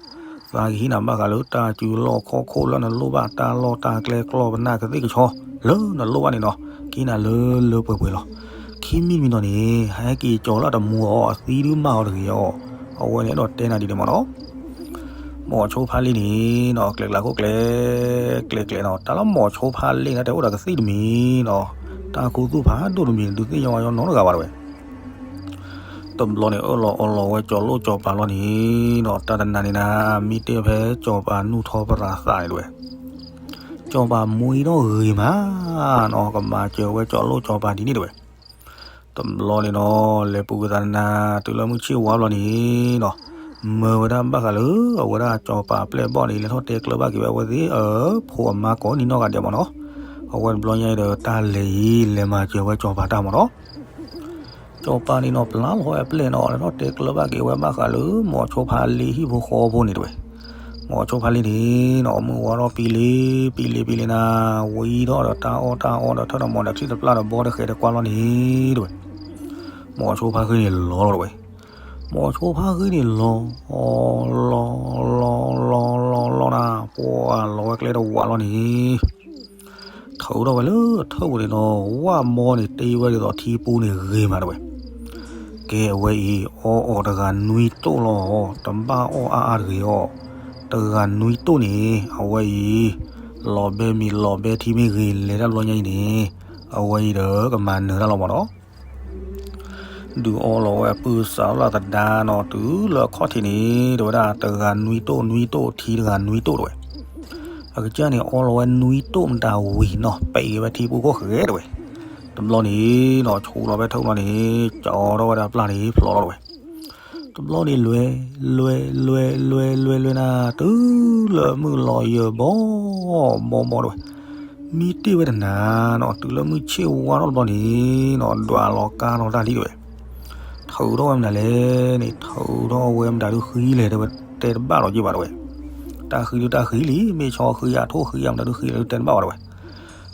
သးကဟံးနၤဘၣ်ဃးလၢတၢ်စုလီၢ်ခီၣ်ခိၣ်လၢနလိၣ်ဘၣ် တၢ်လီၢ်တၢ်ကျဲ ကျီၢ်ပနၢ်ကသ့ၣ်ကဆီ လၢနလိၣ်ဘၣ်န့ၣ်နီၤ, ကဟံးနၤလၢလၢပှဲၤပှဲၤလီၤ. ခံမံၤတမံၤဒီးန့ၣ် ဟဲက့ၤကၠီၤလၢတမူအီၤ အသံဒုးမၤအီၤတဂ့ၤအီၤ, အဝဲန့ၣ်အဲၣ်ဒိးတဲနၤဒ်န့ၣ်မ့ၢ်နီၤ. မိၤဆိဖါလ့န့ၣ်နီၤ ကျဲကျါခိၣ်ကျဲ ကျဲကျဲနီၤ တၢ်လၢမိၤဆိဖါလ့န့ၣ် တအိၣ်ဒီးကသံၣ်တမံၤနီၤ, တၢ်ခူသူၣ်ဖးဒိၣ်တမံၤ ဒုးသ့ၣ်ညါဝဲညီနီတဂၤဘၣ်တဝဲ တဘျီန့ၣ် အၢၣ်လီၤအီလီၤဝဲကၠီၤလိၣ်ကၠီၤပၤလီၤန့ၣ်နီၤ, တၢ်တနၤန့ၣ်နၤ မ့ၢ်တဲဖဲကၠီၤပၤနူၢ်ထီပရၤသးန့ၣ်တဝဲ, ကၠီၤပၤမှံထီၣ်ဂ့ၤမးနီၤ, ကမၤစၢၤဝဲကၠီၤလိၣ်ကၠီၤပၤဒ်န့ၣ်တဝဲ. တဘျီန့ၣ်နီၤ လဲၤပူၤကွံာ်သးနၤ တုၤလၢမုၢ်ဆ့ၣ်ဝါဘျီန့ၣ်နီၤ, မၢဝဲဒၣ်ဘၣ်ဃးလၢ အဝဲဒၣ်ကၠီၤပၤပျဲၢ်ဘီၣ်န့ၣ် လဲၤထီၣ်တဲကျၢၤဘၣ်က့ၤဝဲအဝဲသ့ၣ် အဖိအမါကိးနံၤနီၢ်ဂၤဒဲးမ့ၢ်နီၤ, အဝဲတဘျီညါအံၤဒီး တၢ်လဲၤအံၤ လဲၤမၤစၢၤဝဲကၠီၤပၤတၢ်မ့ၢ်နီၤ. ကၠီၤပၤန့ၣ်နီၤ ပျၢ်လီၤဝဲအပျဲၢ်နီၤ လဲၤထီၣ်တဲကျၢၤဘၣ်က့ၤဝဲဘၣ်ဃးလၢ မိၤဆိဖါလ့ဟံၣ်ဖိဃီဖိန့ၣ်တဝဲ. မိၤဆိဖါလ့န့ၣ်နီၤ မုၢ်ဝါထီၣ်ပံလ့ၤ ပံလ့ၤပံလ့ၤနၤ ဝံထီၣ်ဒီးတၢ်အီၣ်တၢ်အီဒီးထၢၣ်ဒီးမီၤဒီးချံတပျၢ်ဒီးဘီတဃဲးတကွၢ်လီၤန့ၣ်တဝဲ, မိၤဆိဖါဃ့န့ၣ်လီၤလီၤတဝဲ. မိၤဆိဖါဃ့န့ၣ်လီၤ လီၤ လီၤ လီၤ လီၤ လီၤနၤ ပှၤလီၤဝဲကျဲတဝးလီၤန့ၣ် ထုးထီၣ်ဝဲလၢအထၢၣ်ပူၤန့ၣ်နီၤ ဝၣ်မီန့ၣ် တ့ဝဲဒ်သိးထံပူၤန့ၣ်ဂ့ၤမးတဝဲ. ကဲအဝဲအံၤ အီအီၤတဂၤနွံတိၣ်လီၤ တဘၣ်အီၣ်အါအါတဂ့ၤအီၤ, တဂၤနွံတိၣ်န့ၣ် အဝဲအံၤ လီၤဘဲမံၤလီၤဘဲထံမ့ၢ်ဂ့ၤ လဲၤတၢ်ဘျီညါအံၤန့ၣ် အဝဲအံၤဒီးကမၤနၢၤတၢ်လီၤမ့ၢ်နီၤ. ဒုးအီလီၤဝဲအပုၢ်စးလၢသဒါနီၤ တုၤလၢအခီၣ်ထံးန့ၣ် တဲဝဲဒၣ်တဂၤနွံတိၣ်နွံတိၣ် ထံတဂၤနွံတိၣ်တဝဲ. အကစၢ်န့ၣ် အီလီၤဝဲနွံတိၣ်မတၤဝံၤနီၤ ပဲာ်က့ၤဝဲထံပူၤခိၣ်ဃဲတဝဲ. တဘျီန့ၣ်နီၤ ဆူးလီၤဖဲထၢၣ်ဘျီန့ၣ် ကၠီထီၣ်ဝဲဒၣ်ပျၢ်န့ၣ် ဖျိးလီၤတဝဲ. တဘျီန့ၣ် လွဲ လွဲ လွဲ လွဲ လွဲ လွဲနၤ တုၤလၢမုၢ်လီၤယၢၤဘီ ဘီဘီတဝဲ. မ့ၢ်တ့ၢ်ဝဲတနၤနီၤ တုၤလၢမုၢ်ဆ့ၣ်ဝါထီၣ်တဘျီန့ၣ်နီၤ ဒွးလီၤကါထီၣ်တၢ်လံတဝဲ. ထုးထီၣ်ဝဲမနုၤလဲၣ်န့ၣ် ထုးထီၣ်ဝဲမတၤဒုးဃံလဲၣ် တဲဝဲတဲတဘၣ်လီၤက့ၤဘၣ်တဝဲ. တၢ်ဃံဒုးတၢ်ဃံလံ မ့ၢ်ဆီဃံဧါ ထိၣ်ဃံဧါ မတၤဒုးဃံလဲၣ်ဒုးတဲတဘၣ်ဘၣ်တဝဲ.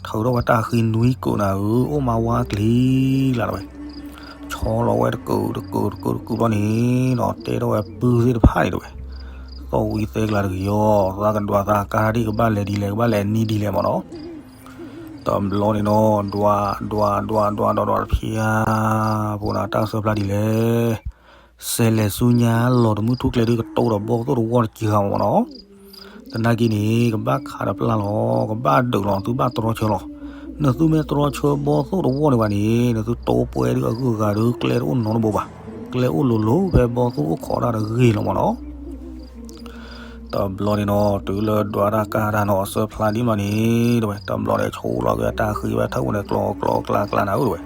ထုးထီၣ်ဝဲတၢ်ဃံနွံကုာ်နၤဧၢ အိၣ်မးဝါကျံၤလၢတဝဲ. ဆီလီၤဝဲတကုာ်တကုာ်တကုာ်တကုာ်ဘျီန့ၣ်နီၤ တဲထီၣ်ဝဲပုၢ်သ့ၣ်တဖၣ်န့ၣ်တဝဲ. သီၣ်ဝံသဲကလၤတဂ့ၤအီၤ သးကဒွးသးကါဒ်ကဘၣ်လဲၤဒ်လဲၣ် ကဘၣ်လဲၤနံၣ်ဒ်လဲၣ်မ့ၢ်နီၤ. တဘျီန့ၣ်နီၤ ဒွး ဒွး ဒွး ဒွး ဒွး တဖျါ ဖိနၤတၢ်ကစၢၢ်ဖျါဒ်လဲၣ်. စဲးလဲၤဆူညါလီၤတမုၢ်ထူၣ်ကျဲဒုးကတိၤဒီးဘီၣ်သိၣ်တဝီၢ်တကံၢ်ဃာ်မ့ၢ်နီၤ. သနာ်က့န့ၣ် ကဘၣ်ခးတပျၢ်လီၤ ကဘၣ်ဒုးလီၤ သုဘၣ်တြီဆၢလီၤ. နသုမ့ၢ်တြီဆၢဘီၣ်သိၣ်တဝီၢ်န့ၣ်ဘၣ်န့ၣ် နသုတိပှဲဒုးအဂုၤအဂၤဒုး ကျဲတအိၣ်နီတဘိဘၣ်. ကျဲအိၣ်လိၤလိၤဖဲဘီၣ်သိၣ်အိၣ်ခိးတၢ်တဂ့ၤလီၤမ့ၢ်နီၤ. တဘျီန့ၣ်နီၤ တုၤလၢဒွးတၢ်ကၢ်တၢ်နီၤ အစၢဖျါဒ်မးန့ၣ် တဲဝဲ တဘျီန့ၣ် ဆိလီၤက့ၤအတၢ်ဃ့ဝဲထၢၣ်အိၣ်န့ၣ် ကျီကျီကျါကျါနၤဧၢ တဲဝဲ.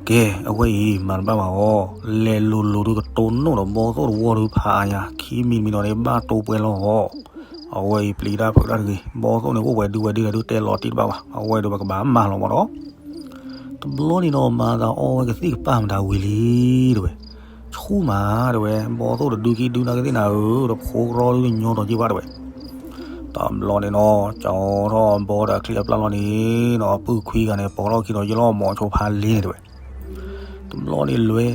ကဲ အဝဲအံၤ မၤတဘၣ်ဘၣ်အီၤ, လဲၤလိၤလိၤဒုးကတိၢ်နီၣ်ဒီးဘီသိၣ်တဝီဒုးဖးအါညါ ခံမံၤတမံၤဒီးန့ၣ် ဘၣ်တိၢ်ပှဲၤလီၤအီၤ. အဝဲအံၤ ပျံၤတၢ်ဖုးတၢ်တဂ့ၤ, ဘီသိၣ်န့ၣ် အိၣ်ပှဲၤဒုဝဲဒုန့ၣ် ဒုးတဲလီၤတံၢ်တဘၣ်ဘၣ်, အဝဲဒုးပကဘၣ်မၤလီၤမးဒီး တဘျီန့ၣ်နီၤ မၤသးအီၣ်ဝဲကသံၣ်ကပၢ်မတၤဝံၤလံ တဲဝဲ. ဆူၣ်မး တဲဝဲ, ဘီသိၣ်တဒုခံဒုနာ်ကသ့ၣ်နၤဧၢ, တဖိကရီဒုးညီထီၣ်က့ၤဘၣ် တဲဝဲ. တဘျီန့ၣ်နီၤ ကၠီထီၣ်ဘီဒီးအချံအပျၢ်လီၤန့ၣ်နီၤ ပုၢ်ခွံဂၤန့ၣ် ပိာ်ထီၣ်ခံဒီးယလီၤ မိၤဆိဖါလ့န့ၣ် တဲဝဲ. တဘျီန့ၣ် လွဲ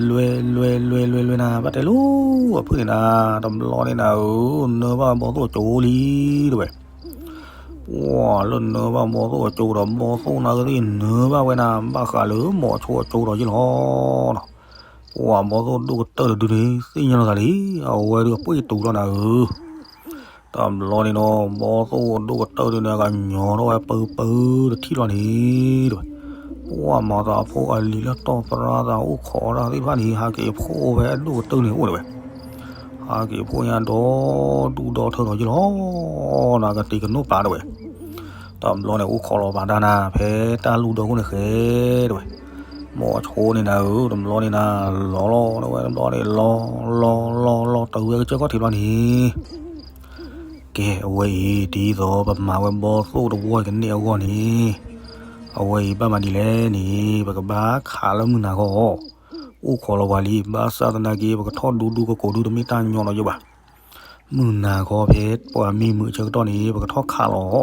လွဲ လွဲ လွဲ လွဲ လွဲနၤ ဘၣ်တဲလိၤ အဖုၣ်န့ၣ်နၤ, တဘျီန့ၣ်နၤဧၢ, နၢဘၣ်ဘီသိၣ်ကၠိလံ တဲဝဲ. ပှၤလၢနၢဘၣ်ဘီသိၣ်အကၠိဒီး ဘီသိၣ်နာ်ကသ့ၣ်နၢဘၣ်ဝဲနၤ ဘၣ်ဃးလၢမိၤဆိအကၠိဒီးယလီၤနီၤ. ပှၤဘီသိၣ်ဒိၣ်ကတၢၢ်တဒုန့ၣ် သ့ၣ်ညါလီၤသးလံ, အဝဲဒုးအပှ့ၢ်တူၤလီၤနၤဧၢ. တဘျီန့ၣ်နီၤ ဘီသိၣ်ဒိၣ်ကတၢၢ်ဒုန့ၣ် အကညီထီၣ်ဝဲပၢပၢတထံၣ်လီၤန့ၣ် တဲဝဲ. ပှၤမၤသးအဖိအလံၤလၢတီၢ်ပရၢသးအိၣ်ခိးတၢ်သ့ၣ်တဖၣ်န့ၣ် ဟးက့ၤဖှိၣ်ဝဲအဒိၣ်ကတၢၢ်န့ၣ်အိၣ် တဲဝဲ. ဟးက့ၤဖှိၣ်ညါဒီဒူၣ်ဒီထၢဒီးယလီၤ, နကတံၤကနိၣ်ပာ် တဲဝဲ. တဘျီန့ၣ် အိၣ်ခိးလီၤပာ်တၢ်နၤ ဖဲတၢ်လူၢ်ဒီခိၣ်န့ၣ်ဃဲ တဲဝဲ. မိၤဆိန့ၣ်နၤဧၢ, တဘျီန့ၣ်နၤ လီၤလီၤ တဲဝဲ, တဘျီန့ၣ် လီၤ လီၤ လီၤ လီၤ တုၤဝဲကစၢၢ်ခီၣ်ထံးဘျီန့ၣ် ကဲ အဝဲအံၤ ဒ်သိးပမၤဝဲဘီသိၣ်တဝီကန့ၢ်အဂီၢ်န့ၣ် အဝဲအံၤဘၣ်မၤဒ်လဲၣ်န့ၣ် ပကဘၣ်ခးလၢမုၢ်နၤခီအီၤ, အိၣ်ခိးလီၤပှၤလံ, ဘၣ်ဆၣ်သနာ်က့ ပကထီၣ်ဒူဒူကကိးဒုတမ့ၢ်တၢ်ညီလီၤယိာ်ဘၣ်. မုၢ်နၤခီဖဲပှၤမံမုာ်အဆၢကတီၢ်န့ၣ် ပကထီၣ်ခးလီၤအီၤ,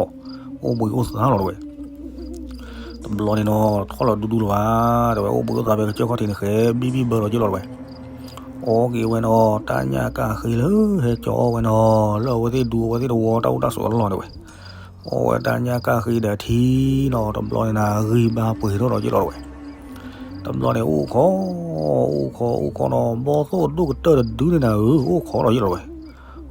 အိၣ်ဘှံးအိၣ်သါလီၤ တဲဝဲ. တဘျီန့ၣ်နီၤ ထီၣ်လီၤဒူဒူလီၤဘၣ် တဲဝဲ, အိၣ်ဘှံးအိၣ်သါဖဲကစၢၢ်ခီၣ်ထံးန့ၣ်ဃဲ ဘံၣ်ဘံၣ်ဘၢလီၤယိာ်လီၤ တဲဝဲ. အီၣ်က့ၤဝဲနီၤ တၢ်ညၣ်ကၢ်ဃ့လၢဟဲကၠီအီၣ်ဝဲနီၤ လၢအဝဲသ့ၣ်ဒူအဝဲသ့ၣ်တဝီတၢ်အိၣ်တၢ်ဆိးအလီၢ် တဲဝဲ. အီၣ်ဝဲတၢ်ညၣ်ကၢ်ဃ့ဒီးထံနီၤ တဘျီန့ၣ်နၤ ဂံၢ်ဘါပှဲၤထီၣ်လီၤယိာ်လီၤ တဲဝဲ. တဘျီန့ၣ် အိၣ်ခိး အိၣ်ခိး အိၣ်ခိးနီၤ ဘီသိၣ်ဒိၣ်ကတၢၢ်တဒုန့ၣ်နၤဧၢ အိၣ်ခိးလီၤယိာ်လီၤ တဲဝဲ.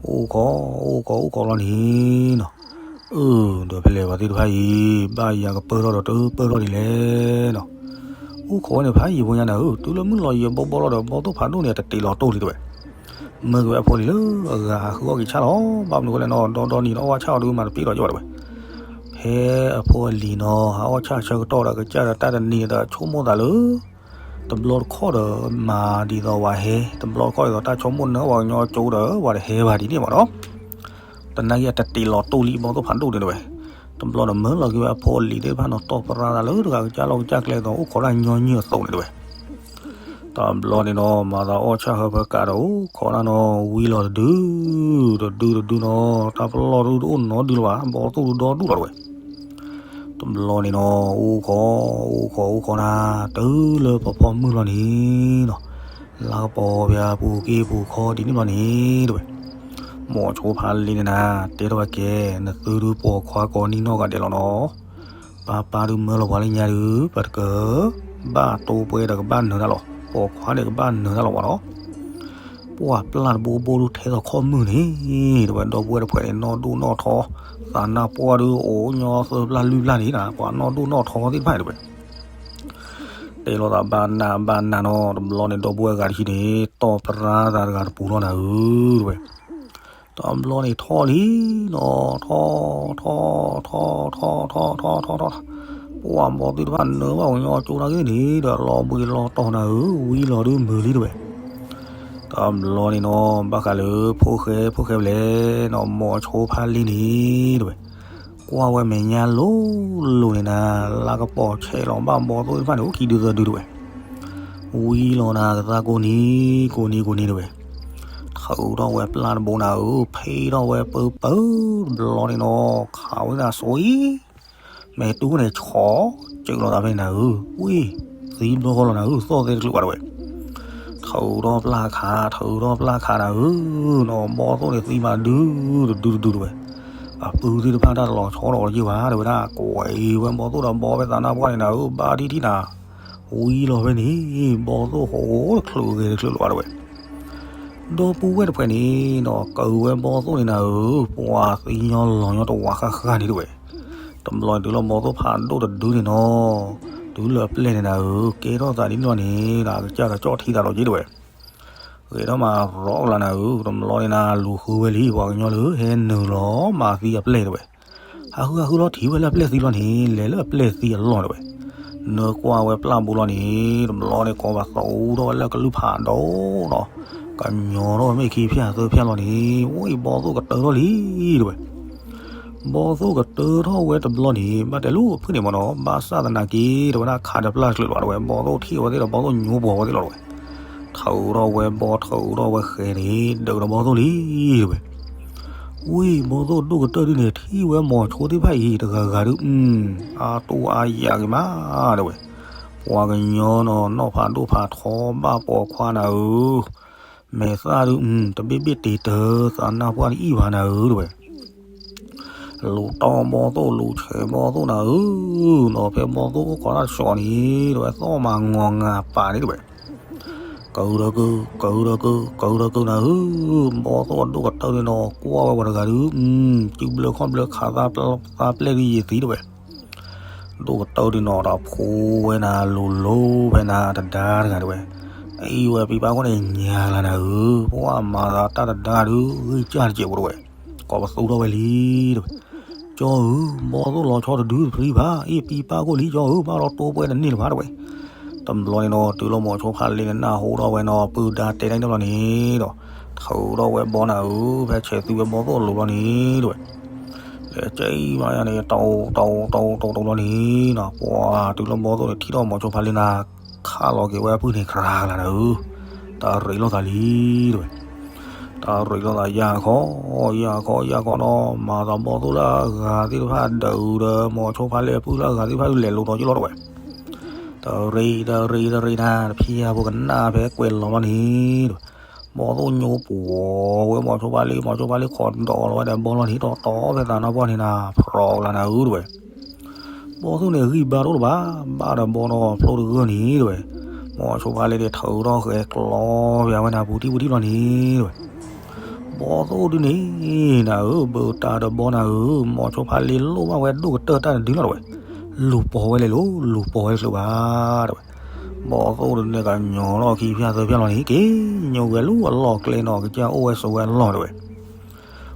အိၣ်ခိး အိၣ်ခိး အိၣ်ခိးလီၤန့ၣ်နီၤ အၢ ဒီးဖဲလဲၣ်ပှၤသ့ၣ်တဖၣ်အံၤ ဘၣ်ယၤကပၢၢ်ထီၣ်ဒီးတပၢၢ်ထီၣ်ဒ်လဲၣ်နီၤ. အိၣ်ခိးဝဲန့ၣ် ဖးယံာ်ဖိညါနၤဧၢ, တုၤလၢမုၢ်လီၤယံာ်ဘီဘီလီၤဒီး ဘီသိၣ်ဖးဒိၣ်န့ၣ် တတ့းလီၤတိၢ်လံ တဲဝဲ. မၢက့ၤဝဲအဖိလံၤလၢအဂၤဟးဃုအီၣ်က့ၤဆၣ်လီၤ, ဘၣ်မနုၤအဃိလဲၣ်နီၤ ဒီဒီနံၤဒီးအီၣ်ဆၣ်အီၤဒုးမၤတပ့ၤဒီးယိာ် တဲဝဲ. ဖဲအဖိအလံၤနီၤ ဟးအီၣ်ဆၣ်ဆၢကတီၢ်ဒီး ကစၢ်ဒီးတၢ်တနံၤဒီး ဆိကမိၣ်သးလၢ တဘျီတခီၣ်ဒီး မၤဒ်သိးဝဲဟဲ, တဘျီတခီၣ်ဒ်သိးတၢ်ဆိကမိၣ်နၢၤပှၤကညီကၠိဒီး ပှၤတဟဲဘၣ်ဒ်န့ၣ်မးနီၤ. တနာ်က့အတတ့းလီၤတိၢ်လံ ဘီသိၣ်ဖးဒိၣ်န့ၣ် တဲဝဲ. တဘျီဒီးမၢလီၤက့ၤဝဲအဖိအလံၤသ့ၣ်တဖၣ်နီၤ တီၢ်ပရၢသးလၢတဂၤကစၢ်လီၢ်ကစၢ်ကျဲသိး အိၣ်ခိးတၢ်ညီနုၢ်အသိးန့ၣ် တဲဝဲ. တဘျီန့ၣ်နီၤ မၤသးအီၣ်ဆၣ်ဟၢဖၢကးဒီး အိၣ်ခိးတၢ်နီၤ ဝံလီၤတဒု တဒုတဒုနီၤ တၢ်ပလီၢ်ဒုတအိၣ်နီတဒုလၢၤဘၣ် ဘီသိၣ်ဒုဒီဒူၣ်လီၤ တဲဝဲ. တဘျီန့ၣ်နီၤ အိၣ်ခိး အိၣ်ခိး အိၣ်ခိးနၤ တုၤလၢဖီဖီမုၢ်လီၤန့ၣ်နီၤ လါကပီၤပယၤပူၤက့ၤပူၤခီဒ်န့ၣ်ဘျီန့ၣ် တဲဝဲ. မိၤဆိဖးလ့န့ၣ်နၤ တဲထီၣ်ဝဲကဲ နသုဒုပိာ်ခွါကိးနံၣ်နီၢ်ဂၤဒဲးလီၤနီၤ. ပၢ်ပၢ်ဒုးမၢလီၤပှၤလၢညါဒုး ပတက ဘၣ်တိၢ်ပှဲၤဒီးကဘၣ်နၢၤတၢ်လီၤ. ပိာ်ခွါန့ၣ်ကဘၣ်နၢၤတၢ်လီၤဝဲနီၤ. ပှၤပျၢ်တဘိဘိဒုးထဲသိးခီၣ်မုၢ်န့ၣ် တဲဝဲ ဒီပုၢ်ဝဲၢ်တဖုန့ၣ် နီၢ်ဒိၣ်နီၢ်ထီ သးနၢ်ပှၢ်ဒုးအိၣ်ညီသၢပျၢ်လွံၢ်ပျၢ်န့ၣ် ပှၤနီၢ်ဒိၣ်နီၢ်ထီသ့ၣ်တဖၣ်န့ၣ် တဲဝဲ တဲလိာ်သးဘၣ်နးဘၣ်နးနီၤ တဘျီန့ၣ် ဒီပုၢ်ဝဲၢ်ဂၤတဆံန့ၣ် တီၢ်ပရၢသးတဂၤတပူၤလီၤနၤဧၢ တဲဝဲ. တဘျီန့ၣ်ထီၣ်လံနီၤ ထီၣ် ထီၣ် ထီၣ် ထီၣ် ထီၣ် ထီၣ် ထီၣ် ထီၣ် ထီၣ် ပှၤဘီသ့ၣ်တဖၣ်နၢၤဘၣ်ကညီကၠိနာ်က့န့ၣ် ဒီးလီၤဘှံးလီၤတီၤနၤဧၢ ဝံလီၤဒုးမုာ်လံ တဲဝဲ. တဘျီန့ၣ်နီၤ ဘၣ်ဃးလၢဖိၣ်ဃဲဖိၣ်ဃဲဖဲလဲၣ်နီၤ မိၤဆိဖးလ့န့ၣ် တဲဝဲ ကွၢ်ဝဲမဲာ်ညါလိၤလိၤန့ၣ်နၤ လါကပီၤဆဲးလီၤဘၣ်ဘီသိၣ်သ့ၣ်တဖၣ်န့ၣ် အိၣ်ခံဒုသၢဒု တဲဝဲ. ဝံလီၤနၤကသါကိးနံၤ ကိးနံၤ ကိးနံၤ တဲဝဲ. ထုးထီၣ်ဝဲပျၢ်တဘိနၤဧၢ ဖ့ထီၣ်ဝဲပၢပၢ တဘျီန့ၣ်နီၤ ခးဝဲဒၣ်စိအံၤ မ့ၢ်တူၢ်န့ၣ်ဆီ စၢၤလိာ်သးဖဲန့ၣ်နၤဧၢ ဝံ သံဘျီဃီလီၤနၤဧၢ သီၣ်သဲတချုးဘၣ် တဲဝဲ. ထုးထီၣ်ပျၢ်ခး ထုးထီၣ်ပျၢ်ခးနၤဧၢ နီၤ ဘီသိၣ်န့ၣ်သံမးဒု တဒုတဒု တဲဝဲ. အပုၢ်သ့ၣ်တဖၣ်တၢ်တလီၤဆီဒီးက့ၤဘၣ် တဲဝဲဒၣ် ကွဲးဝဲဘီသိၣ်ဒီးဘီဖဲသးနၢ်ပှၢ်န့ၣ်နၤဧၢ ဘၣ်ထံၣ်ထံၣ်နၤ ဝံလီၤဖဲန့ၣ် ဘီသိၣ်ဃိတချုးဂဲၤတချုးလီၤဘၣ် တဲဝဲ. ဒီပုၢ်ဝဲၢ်တဖုန့ၣ်နီၤ ကၢၤဝဲဘီသိၣ်န့ၣ်နၤဧၢ ပှၤသံညီလီၤညီတဝးဃၣ်ဃၣ်န့ၣ် တဲဝဲ. တဘျီန့ၣ်တုၤလီၤဘီသိၣ်ဖးဒိၣ်တဒုန့ၣ်နီၤ တုၤလၢအပျဲၢ်န့ၣ်နၤဧၢ ကဲထီၣ်သးဒ်န့ၣ်လီၤန့ၣ် အကစၢ်ဒီးကၠီၣ်ထံသးလီၤက့ၤ တဲဝဲ. ဂဲၤထီၣ်မၤရီကလၤနၤဧၢ, တဘျီန့ၣ်နၤ လူၤဃုဝဲလံ ပှၤကညီလၢဟဲနုာ်လီၤမၤသံအပျဲၢ်တဲဝဲ. ဟးဃုဟးဃုလီၤထံၣ်ဝဲလၢအပျဲၢ်သံလီၤန့ၣ် လဲၤလၢအပျဲၢ်သံအလီၢ်တဲဝဲ. နၢကွၢ်ဝဲပျၢ်ဘိလီၤန့ၣ် တဘျီန့ၣ် ကိးပသူထီၣ်ဝဲလၢကလုၢ်ဖးဒိၣ်ဒီး ကညီထီၣ်ဝဲမ့ၢ်ခံဖၠၣ်သၢဖၠၣ်လီၤန့ၣ် ဝံၤဘီသိၣ်ကတၢၢ်ထီၣ်လံတဲဝဲ. ဘီသိၣ်ကတၢၢ်ထီၣ်ဝဲတဘျီန့ၣ် ဘၣ်တဲလၢအဖုၣ်န့ၣ်မ့ၢ်နီၤ ဘၣ်ဆၣ်သနာ်က့ တဲဝဲဒၣ်ခးတပျၢ်တချုးလီၤတဲဝဲ, ဘီသိၣ်ထံၣ်ဝဲသ့ၣ်ဒီး ဘီသိၣ်ညိပှီၤဝဲသ့ၣ်လီၤတဲဝဲ. ထုးထီၣ်ဝဲဘီ ထုးထီၣ်ဝဲဃဲၤန့ၣ် ဒုးဒီးဘီသိၣ်လံတဲဝဲ. ဝံၤဘီသိၣ်ဒိၣ်ကတၢၢ်ဒုန့ၣ် ထံၣ်ဝဲမိၤဆိသ့ၣ်တဖၣ်အံၤ တဂၤဂၤဒု အါတိၢ်အါယၤက့ၤမး တဲဝဲ. ပှၤကညီနီၤ နီၢ်ဖးဒိၣ်ဖးထီဘၣ်ပိာ်ခွါနၤဧၢ, မဲာ်သၣ်ဒု တဘ့ၣ်ဘ့ၣ်တ့ၤတၢၤ သးနၢ်ပှၢ်တအံၣ်ဘၣ်နၤဧၢ တဲဝဲ. လူၤတီၢ်ဘီသိၣ် လူၤဆဲးဘီသိၣ်နၤဧၢ, ဒီးဖဲဘီသိၣ်အိၣ်ခိးတၢ်တဆီးန့ၣ် တဲဝဲ သီၣ်မၤငီၤငၤပာ်န့ၣ်တဲဝဲ. ကၢဒီးကၢ, ကၢဒီးကၢ, ကၢဒီးကၢနၤဧၢ, ဘီသိၣ်အဒိၣ်ကတၢၢ်ဒုနီၤ ကွၢ်ဝဲပှၤတဂၤဒု, စုဘျၢခီၣ်ဘျၢခးသးပျဲၢ်ဒုယံာ်သံတဲဝဲ. ဒိၣ်ကတၢၢ်ဒုနီၤ ဒီးဖိဝဲနၤ လိၤလိၤဖဲနၤတဒါတဂၤတဲဝဲ. အအံၤဝဲပံပၢ်ခိၣ်န့ၣ် ညါလၢနၤဧၢ, ပှၤမၤသးတၢ်တဒါဒု ဂံၢ်စၢ်တစဲးဖိတဲဝဲ. ကိးပသူထီၣ်ဝဲလံတဲဝဲ. ကၠီဧၢ, ဘီသိၣ်လီၤဆီတဒုတဖျံဘၣ်, အ့ၣ်ပံပၢ်ခိၣ်လံကၠီဧၢ, ဘၣ်ဒီးတိပှဲၤတန့ၢ်လၢၤဘၣ်တဲဝဲ. တဘျီန့ၣ်နီၤ တုၤလီၤမိၤဆိဖးလ့န့ၣ် နၢ်ဟူထီၣ်ဝဲနီၤ ပုၢ်ဒါတဲတၢ်န့ၣ်ဘျီန့ၣ်ဒီး ထုးထီၣ်ဝဲဘီနၤဧၢ, ဖဲဆဲးသူဝဲဘီသိၣ်အလိၤလီၤန့ၣ်တဲဝဲ. လဲၤကဲအံၤမးယါန့ၣ် တီတီတီတီတီလီၤန့ၣ်နီၤ ပှၤတုၤလၢဘီသိၣ်န့ၣ် ထံၣ်ထီၣ်မိၤဆိဖးလ့နၤ ခးလီၤက့ၤဝဲအပုၢ်န့ၣ် ကြၤကလၤနၤဧၢ, တၢ်ရ့လိာ်သးလံတဲဝဲ. တၢ်ရ့လိာ်သးယၢ်ခီ, ယၢ်ခီ ယၢ်ခီနီၤ, မၤသးဘီသိၣ်လၢအဂၤသ့ၣ်တဖၣ်ဒုးဒီး မိၤဆိဖးလ့အပုၢ်လၢအဂၤသ့ၣ်တဖၣ်ဒုးလဲၤလိၤဒီးက့ၤလီၤတဲဝဲ. တရ့ တရ့ တရ့နၤ တဖျါဖိကနၣ်ဖဲကွဲးလီၤလီၤန့ၣ်တဲဝဲ. ဘီသိၣ်ညိပှီၤဝဲမိၤဆိဖးလ့, မိၤဆိဖးလ့ခိးဒီးလီၤဝဲဒီးဘီလီၤန့ၣ် တီတီဖဲသးနၢ်ပှၢ်န့ၣ်နၤ ဖြီးကလၤနၤဧၢတဲဝဲ. ဘီသိၣ်န့ၣ်ဂံၢ်ဘါတအိၣ်လၢၤဘၣ်, ဘၣ်ဒီးဘီဒီးဖျိတဂၢၢ်န့ၣ်တဲဝဲ. မိၤဆိဖးလ့န့ၣ် ထုးထီၣ်ဃဲၤကျီပၠးဝဲနၤ ပူၤထံၣ်ပူၤထံၣ်လီၤန့ၣ်တဲဝဲ. ဘီသိၣ်ဒုန့ၣ်နၤဧၢ, ဘၣ်တၢ်ဒီးဘီနၤဧၢ, မိၤဆိဖးလ့လိၣ်ဘၣ်ဝဲဒိၣ်ကတၢၢ်တၢ်တဒုလီၤတဲဝဲ. လူၤပိာ်ဝဲလဲၤလိၤ, လူၤပိာ်ဝဲတချုးဘၣ်တဲဝဲ. ဘီသိၣ်ဒုန့ၣ်ကညီလီၤခံဖျၢၣ်သၢဖျၢၣ်လီၤန့ၣ် က့ၤညိဝဲလၢအလီၢ်ကျဲနီၤ ကစၢ်အိၣ်ဝဲဆိးဝဲအလီၢ်တဲဝဲ.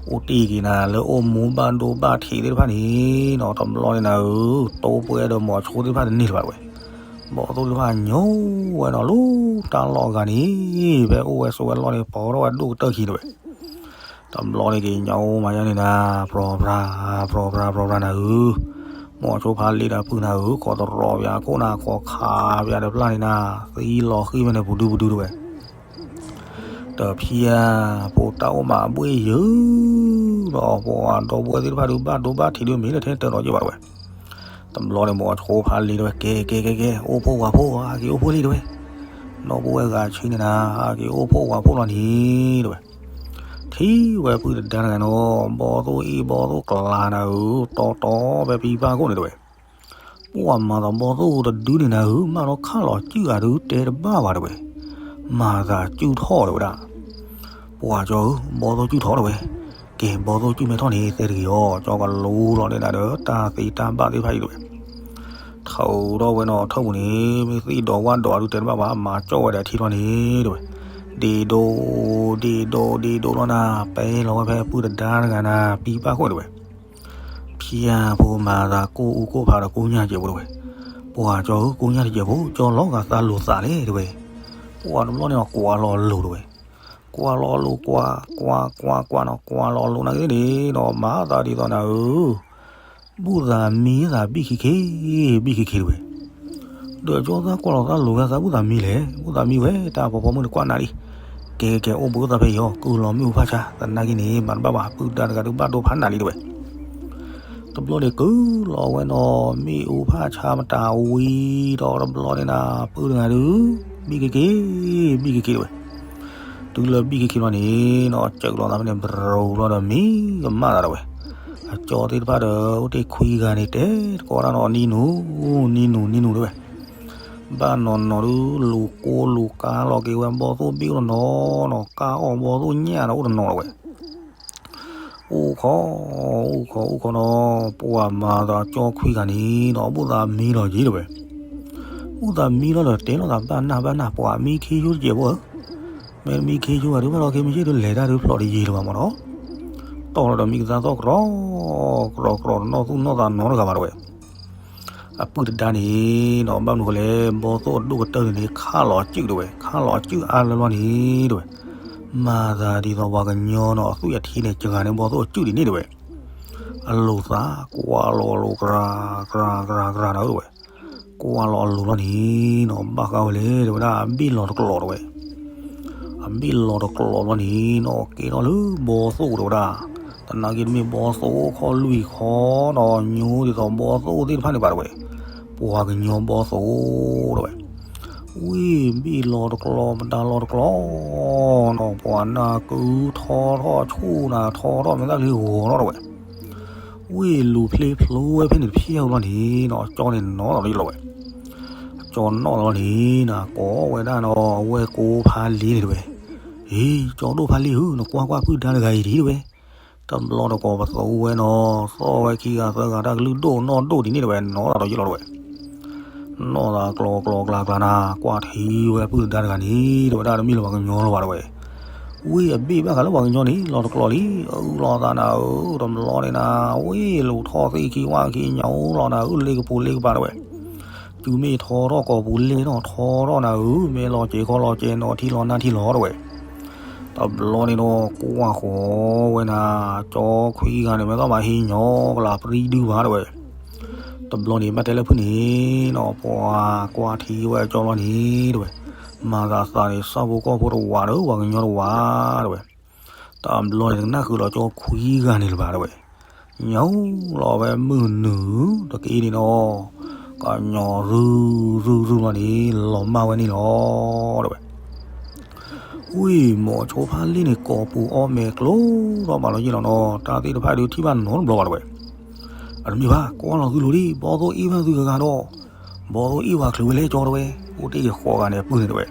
အိၣ်တ့ၢ်က့ၤနၤလၢအိၣ်မူဘၣ်ဒိဘၣ်ထံးသ့ၣ်တဖၣ်န့ၣ်နီၤ တဘျီန့ၣ်နၤဧၢ, တိပှဲၤဒီးမိၤဆိသ့ၣ်တဖၣ်တန့ၢ်လၢၤဘၣ်တဲဝဲ. ဘီသိၣ်သ့ၣ်တဖၣ်ညိဝဲနီၤ လၢတၢ်လီၢ်အဂၤန့ၣ် ဖဲအိၣ်ဝဲဆိးဝဲအလီၢ်န့ၣ် ပိာ်ထီၣ်ဝဲဒိၣ်ကတၢၢ်ခံတဲဝဲ. တဘျီန့ၣ်က့ၤညိမးယါန့ၣ်နၤ ဖြီဖြါ ဖြီဖြါ ဖြီဖြါနၤဧၢ, မိၤဆိဖးလ့ဒီးပုၢ်နၤဧၢ, ခိးတရီပၠးခိၣ်နၤ ခိးခးပၠးဒီးပျၢ်န့ၣ်နၤ သံလီၤဃံၣ်ဖဲန့ၣ် ပူၤဒုပူၤဒုတဲဝဲ. တဖျါဖိတၢ်အိၣ်မးအဘှ့ၣ်ယုာ်ဒီး ပှၤဒီပုၢ်ဝဲၢ်သ့ၣ်တဖၣ်ဒုးဘၣ်ဒိဘၣ်ထံးဒုးမ့ၢ်လၢထဲတၢ်ဒီးက့ၤဘၣ်တဲဝဲ. တဘျီန့ၣ်မိၤဆိဖးလ့တဲဝဲ ကဲ ကဲ ကဲ ကဲ အိၣ်ဖှိၣ်ဝးဖှိၣ် ဟးက့ၤအိၣ်ဖှိၣ်လံတဲဝဲ. ဒီပုၢ်ဝဲၢ်ဂၤဆံးန့ၣ်နၤ ဟးက့ၤအိၣ်ဖှိၣ်ဝးဖှိၣ်လီၤန့ၣ်တဲဝဲ. ထံၣ်ဝဲပုၢ်တဒါတဂၤနီၤ ဘီသိၣ်အ့ၣ်ဘီသိၣ်ကျါနၤဧၢ, တီတီဖဲပံပၢ်ခိၣ်န့ၣ်တဲဝဲ. ပှၤမၤသးဘီသိၣ်တဒုန့ၣ်နၤဧၢ, မၢလီၤခးလီၤစုၣ်အဒုးတဲတဘၣ်ဘၣ်တဲဝဲ. မၤသးစုၣ်ထီၣ်တဲဝဲဒၣ်. ပှၤကၠီဧၢ, ဘီသိၣ်စုၣ်ထီၣ်တဲဝဲ. ကဲ ဘီသိၣ်စုၣ်မဲထီၣ်န့ၣ် သဲတဂ့ၤအီၤ, ကၠီကလူလီၤန့ၢ်နၤဒီး တၢ်သ့တၢ်ဘၣ်သ့ၣ်တဖၣ်အံၤတဲဝဲ. ထုးထီၣ်ဝဲနီၤ ထၢၣ်ပူၤန့ၣ် မ့ၢ်သ့ၣ်ဒီးဝၣ်ဒီးအဒုးတဲတဘၣ်ဘၣ် မၤကၠီၣ်ဝဲဒီးထံလီၤန့ၣ်တဲဝဲ. ဒ့ဒိ ဒ့ဒိ ဒ့ဒိလီၤနၤ ပဲလီၤဝဲဖဲပုၢ်တဒါတဂၤနၤ ပံပၢ်ခိၣ်န့ၣ်တဲဝဲ. ဖျါဖိမၤသးကိၢ်အူကိၢ်ဖးဒီးကိညၢ်စဲးဖိတဲဝဲ. ပှၤကၠီဧၢ, ကိညၢ်တစဲးဖိ ကၠီလီၤဂာ်သးလိၤသးလဲၣ်တဲဝဲ. ပှၤတဘျီန့ၣ်ဒီး ကွၢ်လီၤလိၤတဲဝဲ. ကွၢ်လီၤလိၤ ကွၢ် ကွၢ် ကွၢ် ကွၢ်နီၤ ကွၢ်လီၤလိၤနာ်က့န့ၣ်ဒီး မၤသးဒ်သိးနၤဧၢ, ဘူၣ်သးမံသးဘံၣ်ခံခ့ ဘံၣ်ခံခ့တဲဝဲ. ဒီးကၠီသးကွၢ်လီၤသးလိၤဝဲသးဘူၣ်သးမံလဲၣ်, ဘူၣ်သးမံဝဲ တၢ်ဖီဖီမုၢ်တကွၢ်နၤလံ. ကဲကဲ အိၣ်ဘှံးအိၣ်သးဖဲအံၤအီၤ ကုၢ်လီၤမ့ၣ်အူဖးဆါ သနာ်က့န့ၣ် မၤတဘၣ်ဘၣ် ပုၢ်ဒါတဂၤဒုးဘၣ်ဒိဖးနးလံတဲဝဲ. တဘျီန့ၣ်ကုၢ်လီၤဝဲနီၤ မ့ၣ်အူဖးဆါမတၤဝံၤဒီး တဘျီန့ၣ်နၤ ပုၢ်တဂၤဒုး ဘံၣ်က့ၤက့ၤ ဘံၣ်က့ၤက့ၤတဲဝဲ. တုၤလၢဘံၣ်က့ၤက့ၤလီၤန့ၣ်နီၤ စၢးလီၤသးဖဲန့ၣ် ဘြူၤလီၤဒီးမံကမၣ်သးတဲဝဲ. အကၠီသ့ၣ်တဖၣ်ဒီး အိၣ်တ့ၢ်ခွံဂၤန့ၣ် တဲတကိးတၢ်နီၤ နံၤနူၤ နံၤနူၤ နံၤနူၤတဲဝဲ. ဘၣ်နီၤနီၤဒုး လူၤကိလူၤကါလီၤက့ၤဝဲ ဘီသိၣ်ဘ့ၣ်အိၣ်တနီၤနီၤ ကါအီၣ်ဘီသိၣ်ညၣ်ဒီးအိၣ်တနီၤတဲဝဲ. အိၣ်ခိး အိၣ်ခိး အိၣ်ခိးနီၤ ပှၤမၤသးကၠီခွံဂၤန့ၣ်နီၤ ဘူၣ်သးမံလီၤက့ၤတဲဝဲ. ဘူၣ်သးမံလီၤဒီး တဲလိာ်သးဘၣ်နၢ်ဘၣ်နၢ် ပှၤမံခံယိတကဲးဖိဧၢ. မ့တမ့ၢ်ခ့ယိၣ်ဂၤဒုးဘၣ်ဒီး ခ့မ့ၢ်ယ့ၣ်ဒုးလဲၤတၢ်ဒုးဖျိးတယံာ်လၢၤဘၣ်မ့ၢ်နီၤ, တီၢ်လီၤဒီးမံကသါသီၣ်ကြီ, ကြီကြီတနီၣ်သူၣ်နီၣ်သးနီတဂၤဘၣ်တဝဲ. အပုၢ်တဒါန့ၣ်နီၤ ဘၣ်မနုၤဃိလဲၣ် ဘီသိၣ်အဒိၣ်ကတၢၢ်န့ၣ်န့ၣ် ခးလီၤအစုၣ်တဝဲ, ခးလီၤအစုၣ်အါလၢလီၤန့ၣ်တဝဲ, မၤသးဒ်သိးပှၤကညီနီၤ အသွံၣ်အထံန့ၣ် စှၤန့ၢ်ဘီသိၣ်အစုၣ်ဒ်န့ၣ်တဝဲ. အလိၤသးကွၢ်လီၤအလိၤ ကြၤကြၤကြၤကြၤနၤဧၢတဝဲ, ကွၢ်လီၤအလိၤလီၤန့ၣ်နီၤ ဘၣ်ဃးဝဲလဲၣ်တဝဲဒၣ် အဘ့ၣ်လီၤတကျိးတဝဲ. အဘ့ၣ်လီၤတကျိးလီၤန့ၣ်နီၤ ကဲထီၣ်လၢဘီသိၣ်တဝဲဒၣ်, သနာ်က့တမ့ၢ်ဘီသိၣ်ခီလွံၢ်ခီနီၤ ညိဒ်သိးဘီသိၣ်သ့ၣ်တဖၣ်န့ၣ်ဘၣ်တဝဲ, ပှၤကညီဘီသိၣ်တဝဲ. ဝ့ၢ်ဘ့ၣ်လီၤတကျိး မတၤလီၤတကျိးနီၤ ပှၤနၢ်ကုထီထီၣ်ဆူၣ်နၤထီထီၣ် မ့ၢ်တၢ်ကလံၤဂီၤထီၣ်တဝဲ. ဝ့ၢ်လူၤဖျ့ဖျိဝဲဖဲန့ၣ်တဖျၢၣ်လီၤန့ၣ်နီၤ ကၠီန့ၣ်နီၤလီၤလီၤဝဲ. ကၠီနီၣ်လီၤန့ၣ်နီၤ ကိးဝဲဒၣ်နီၤ အဝဲၢ်ကိဖါလ့န့ၣ်တဝဲ, အ့ ကၠီဒိၣ်ဖါလ့ဧၢ နကွၢ်ကွၢ်ပုၢ်ဒါတဂၤအံၤဒ်တဝဲ, တဘျီတကိးပသိးဝဲနီၤ သီၣ်ဝဲခံဂၤသၢဂၤတၢ်ကလုၢ်ဒိၣ်နီၢ်ဒိၣ်ဒ်န့ၣ်တဝဲ နီၤလီၤလီၤဝဲ. နီၣ်သးကျိးကျိးကျါကျါနၤ ကွၢ်ထံဝဲပုၢ်ဒါတဂၤန့ၣ် တဝဲဒၣ်တမ့ၢ်လၢပှၤကညီလၢၤဘၣ်တဝဲ. ဝ့ၢ်အဘ့ၣ်ဘၣ်ဃးလၢပှၤကညီန့ၣ် လီၤတကျိးလံ အအုၣ်လီၤသးနၤဧၢ တဘျီန့ၣ်နၤ ဝ့ၢ်လူၤထီၣ်သ့ၣ်ခံဝၣ်ခံညါလီၤနၤ အုၣ်လ့ကပူၤလ့ကပၤတဝဲ. တုၤမ့ၢ်ထီထီၣ်ကိာ်ပူၤလ့နီၤ ထီထီၣ်နၤဧၢ မ့ၢ်လီၤစဲးခီလီၤစဲးနီၤ ထံလီၤနၢ်ထံလီၤတဝဲ. တဘျီန့ၣ်နီၤ ကွၢ်ဃီဝဲနၤ ကၠီခွံဂၤန့ၣ် မ့ၢ်သီၣ်မးဟံးညီကလၤပြံဒုဘၣ်တဝဲ. တဘျီန့ၣ် ဘၣ်တဲလၢဖုၣ်န့ၣ်နီၤ ပှၤကွၢ်ထံဝဲကၠီလီၤန့ၣ်တဝဲ, မၤသးသးန့ၣ် ဆၣ်ဖိကီၢ်ဖိတဝးဒီး ပှၤကညီတဝးတဝဲ. တဘျီန့ၣ် တကနၣ်ဃုာ်လီၤကၠီခွံဂၤန့ၣ်လၢၤဘၣ်တဝဲ. ညိလီၤဝဲမုၢ်နုာ်တက့ၢ်န့ၣ်နီၤ ကညီရုရုရုလီၤန့ၣ် လီၤမၢ်ဝဲန့ၣ်လီၤတဝဲ. ဝံၤမိၤဆိဖါလ့န့ၣ် ကိာ်ပူၤအီၣ်မဲာ်ကျိၤထီၣ်ဘၣ်လီၤယ့ၣ်လီၤနီၤ တၢ်သ့ၣ်တဖၣ်ဒုးထံၣ်ဘၣ်နီတဘျီဘၣ်တဝဲ. အတမ့ၢ်ဘၣ် ကွၢ်လီၤသုလိၤဒံး ဘီသိၣ်အ့ၣ်ဘၣ်သုကဂၤဒီး ဘီသိၣ်အ့ၣ်ဝဲချုးဝဲလဲၣ်ကၠီတဝဲ. အိၣ်တ့ၢ်ယဃီဂၤန့ၣ် ပုၢ်န့ၣ်တဝဲ,